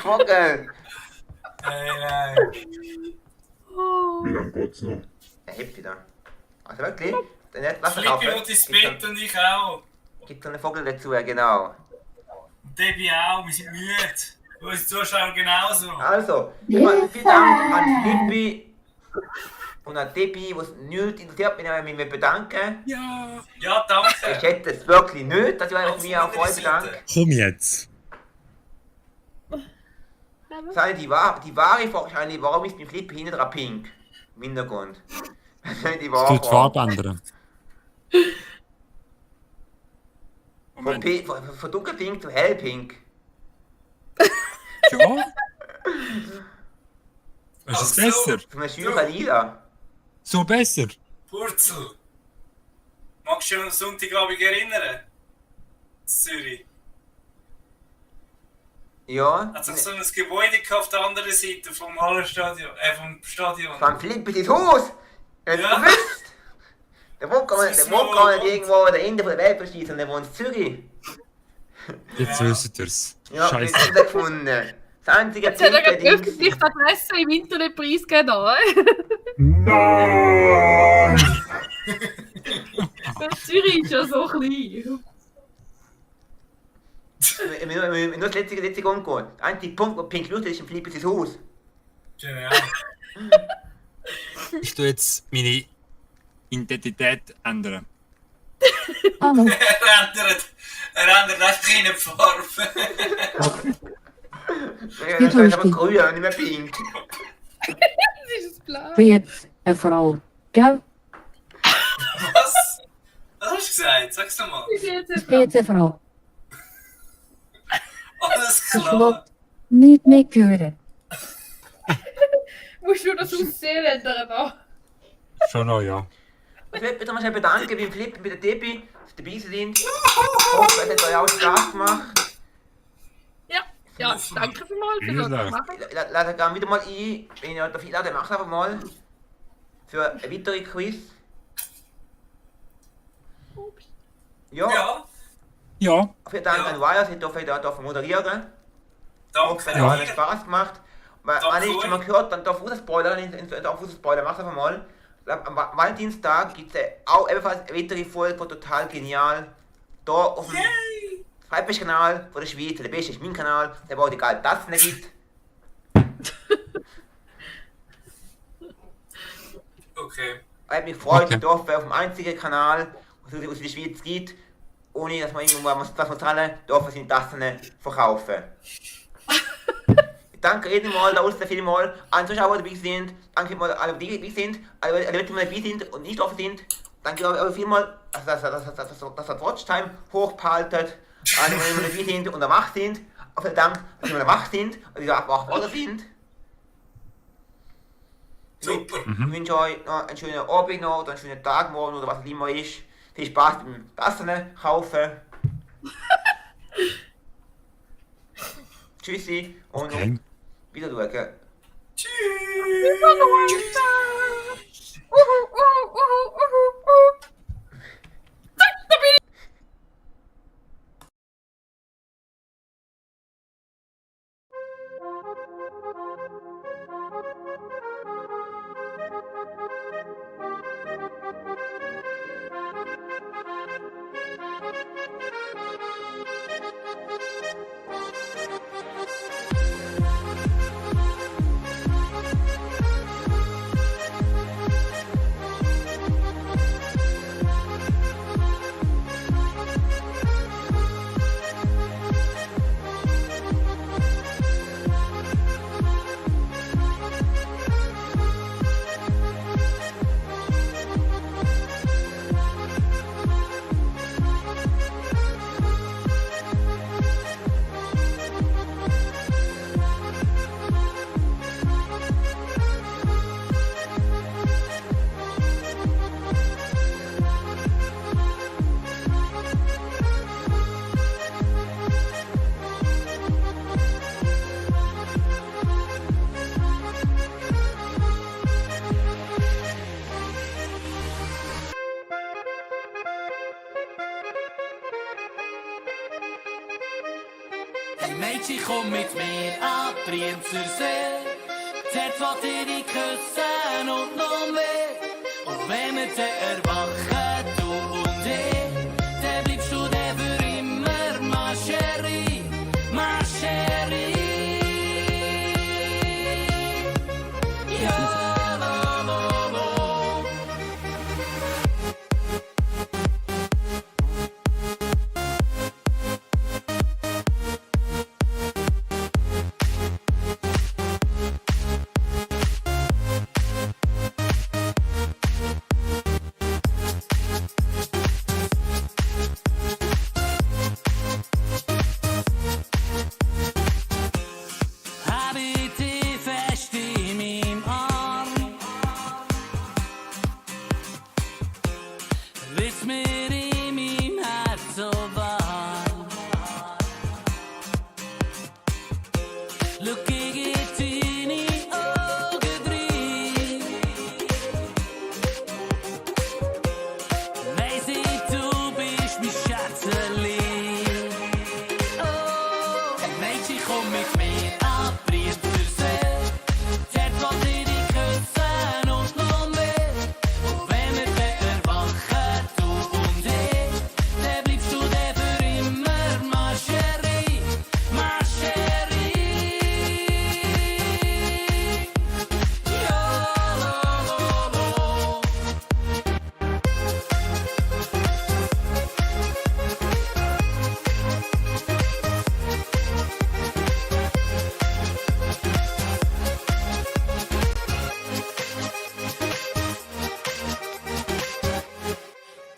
[SPEAKER 2] Vogel.
[SPEAKER 5] Nein.
[SPEAKER 4] Oh.
[SPEAKER 6] Wie lange geht's noch?
[SPEAKER 2] Er hebt wieder. Also wirklich? Dann jetzt lass es
[SPEAKER 5] Flippi will ins Bett und ich auch.
[SPEAKER 2] Gibt so einen Vogel dazu, genau.
[SPEAKER 5] Und Debbie auch, wir sind müde. Unsere Zuschauer genauso.
[SPEAKER 2] Also, vielen Dank an Flippi und an Debbie, die es nicht interessiert, wenn wir bedanken.
[SPEAKER 3] Ja.
[SPEAKER 5] Ja,
[SPEAKER 2] Ich
[SPEAKER 5] danke.
[SPEAKER 2] hätte es wirklich nicht, dass ich mich mich auch voll bedanke.
[SPEAKER 3] Komm jetzt.
[SPEAKER 2] Sei die wahre Frage ist eigentlich, warum ist beim Flippi hinten dran pink? Im Hintergrund. Das ist nicht die
[SPEAKER 3] Es
[SPEAKER 2] wahre
[SPEAKER 3] tut die
[SPEAKER 2] Frage.
[SPEAKER 3] Farbe ändern. Moment.
[SPEAKER 2] Von dunkelpink zu hellpink.
[SPEAKER 3] Ja? Ist es
[SPEAKER 5] Ach so.
[SPEAKER 3] besser?
[SPEAKER 2] Von einer schüren Lila.
[SPEAKER 3] So besser?
[SPEAKER 5] Purzel. Magst du dich an Sonntagabend erinnern? In Zürich.
[SPEAKER 2] Ja.
[SPEAKER 5] Hat sich so ein Gebäude gehabt auf der anderen Seite vom Hallenstadion, vom Stadion.
[SPEAKER 2] Von Flippi ins Haus. Hättest
[SPEAKER 5] Ja.
[SPEAKER 2] du gewusst? Der wohnt gar
[SPEAKER 5] Das
[SPEAKER 2] nicht
[SPEAKER 5] ist
[SPEAKER 2] irgendwo an der Ende von der Welt verschießen, sondern der wohnt in Zürich.
[SPEAKER 3] Jetzt wisst ihr's.
[SPEAKER 2] Ja, wir
[SPEAKER 3] Scheiße.
[SPEAKER 2] haben ihn gefunden. Das einzige
[SPEAKER 4] Jetzt hat er gerade
[SPEAKER 2] Ding.
[SPEAKER 4] öffentlich die Adresse im Internet preisgegeben. Da.
[SPEAKER 6] Nein!
[SPEAKER 4] Zürich ist ja so klein.
[SPEAKER 2] Wir müssen nur das letzte umgehen. Der einzige Punkt, wo pink lustig ist, im Flip ist das Haus.
[SPEAKER 5] Genau.
[SPEAKER 3] Ich tue jetzt meine Identität ändern.
[SPEAKER 7] Hallo.
[SPEAKER 5] Er ändert einfach keine Farbe.
[SPEAKER 2] Das ist einfach grün und nicht mehr pink.
[SPEAKER 4] Das ist blau.
[SPEAKER 7] Wie jetzt eine Frau. Gell?
[SPEAKER 5] Was? Was hast du gesagt? Sag's nochmal.
[SPEAKER 4] Ich bin jetzt
[SPEAKER 7] Ich bin jetzt eine Frau.
[SPEAKER 5] Alles
[SPEAKER 7] Ich will
[SPEAKER 5] klar.
[SPEAKER 7] nicht mehr hören.
[SPEAKER 4] musst du das Aussehen ändern. Da.
[SPEAKER 3] Schon noch, ja.
[SPEAKER 2] Ich möchte mich mal bedanken beim Flip und bei der Debbie, dass sie dabei sind. Ich hoffe, es hat euch auch Spaß gemacht.
[SPEAKER 4] Ja, danke vielmals für das
[SPEAKER 3] Vielen
[SPEAKER 4] Machen.
[SPEAKER 2] Lade gerne wieder mal ein, wenn ihr euch dafür einladet, macht einfach mal. Für ein weiteres Quiz. Ja,
[SPEAKER 5] Ja,
[SPEAKER 3] Ja.
[SPEAKER 2] vielen Dank
[SPEAKER 5] Ja.
[SPEAKER 2] an Wires, ich darf hier moderieren. Ich
[SPEAKER 5] danke.
[SPEAKER 2] hoffe, es hat euch Spaß gemacht. Weil,
[SPEAKER 5] Danke
[SPEAKER 2] wenn ich schon mal gehört, dann darf ich spoilern, mach's einfach mal. am Valentinstag gibt es auch ebenfalls eine weitere Folge von Total Genial. Da auf dem Freibisch-Kanal von der Schweiz. Der beste ist mein Kanal, der wo die geile Tassen gibt.
[SPEAKER 5] Okay.
[SPEAKER 2] Ich habe mich gefreut, ich durfte auf dem einzigen Kanal, was es aus der Schweiz gibt, ohne dass man irgendwo was muss zahlen, durfte seine Tassen verkaufen. Ich danke jedem Mal da außen vielmal allen Zuschauern, die dabei sind. Danke mal alle, die dabei sind, alle, die dabei sind und nicht offen sind. Danke auch vielmal, dass das Watchtime hochgehalten, alle, die dabei sind und wach sind. Auch vielen Dank, dass sie wach sind und die wach worden sind.
[SPEAKER 5] Super.
[SPEAKER 2] Ich wünsche euch noch einen schönen Abend noch, oder einen schönen Tag morgen oder was auch immer ist. Viel Spaß beim Tassen kaufen. Tschüssi und wieder schauen.
[SPEAKER 5] Tschüss.
[SPEAKER 1] Hey Mädchen, komm mit mir ab Brienzersee. Dort wollt ihr dich küssen und noch mehr. Und wenn wir dann erwachen, du und ich, dann bleibst du dann für immer, ma chérie, ma chérie. Ja, la, la, la. Hab ich dich fest in meinem Arm, wird's mir in meinem Herz so warm. Schau ich in deine Augen rein, weiss ich, du bist mein Schätzchen. Oh, hey Mädchen, komm mit mir ab Brienzersee. Dort wollt ich dich küssen und noch mehr. Und wenn wir dann erwachen, du und ich, dann bleibst du dann für immer, ma chérie, ma chérie. Ja, la, la, la.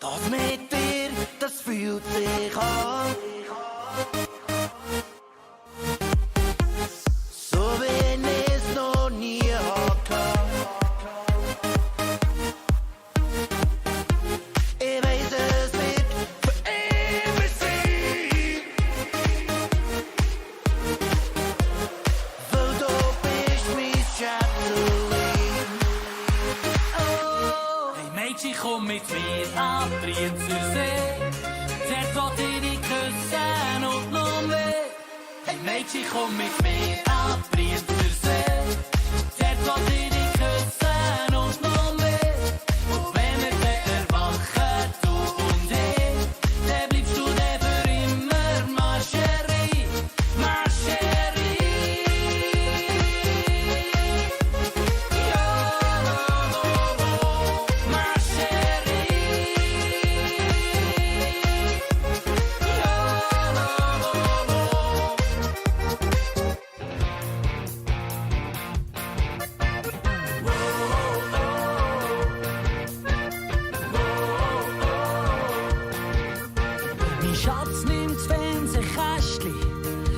[SPEAKER 1] Das mit dir, das fühlt sich an, so wie ich es noch nie hatte. Ich weiß, es wird für immer sein, weil du bist mein Schätzchen. Oh, hey Mädchen, komm mit mir ab Brienzersee. Dort wollt ich dich küssen und noch mehr. Hey Mädchen, komm mit mir ab Brienzersee. Dort wollt ich dich küssen und noch mehr. Schatz nimmt das Fernsehkästchen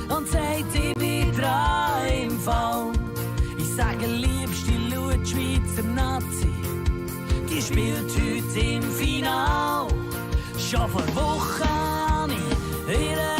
[SPEAKER 1] und sagt, ich bin dran im Fall. Ich sage, Liebste, schau die Schweizer Nazi, die spielt heute im Final. Schon vor Wochen habe ich ihr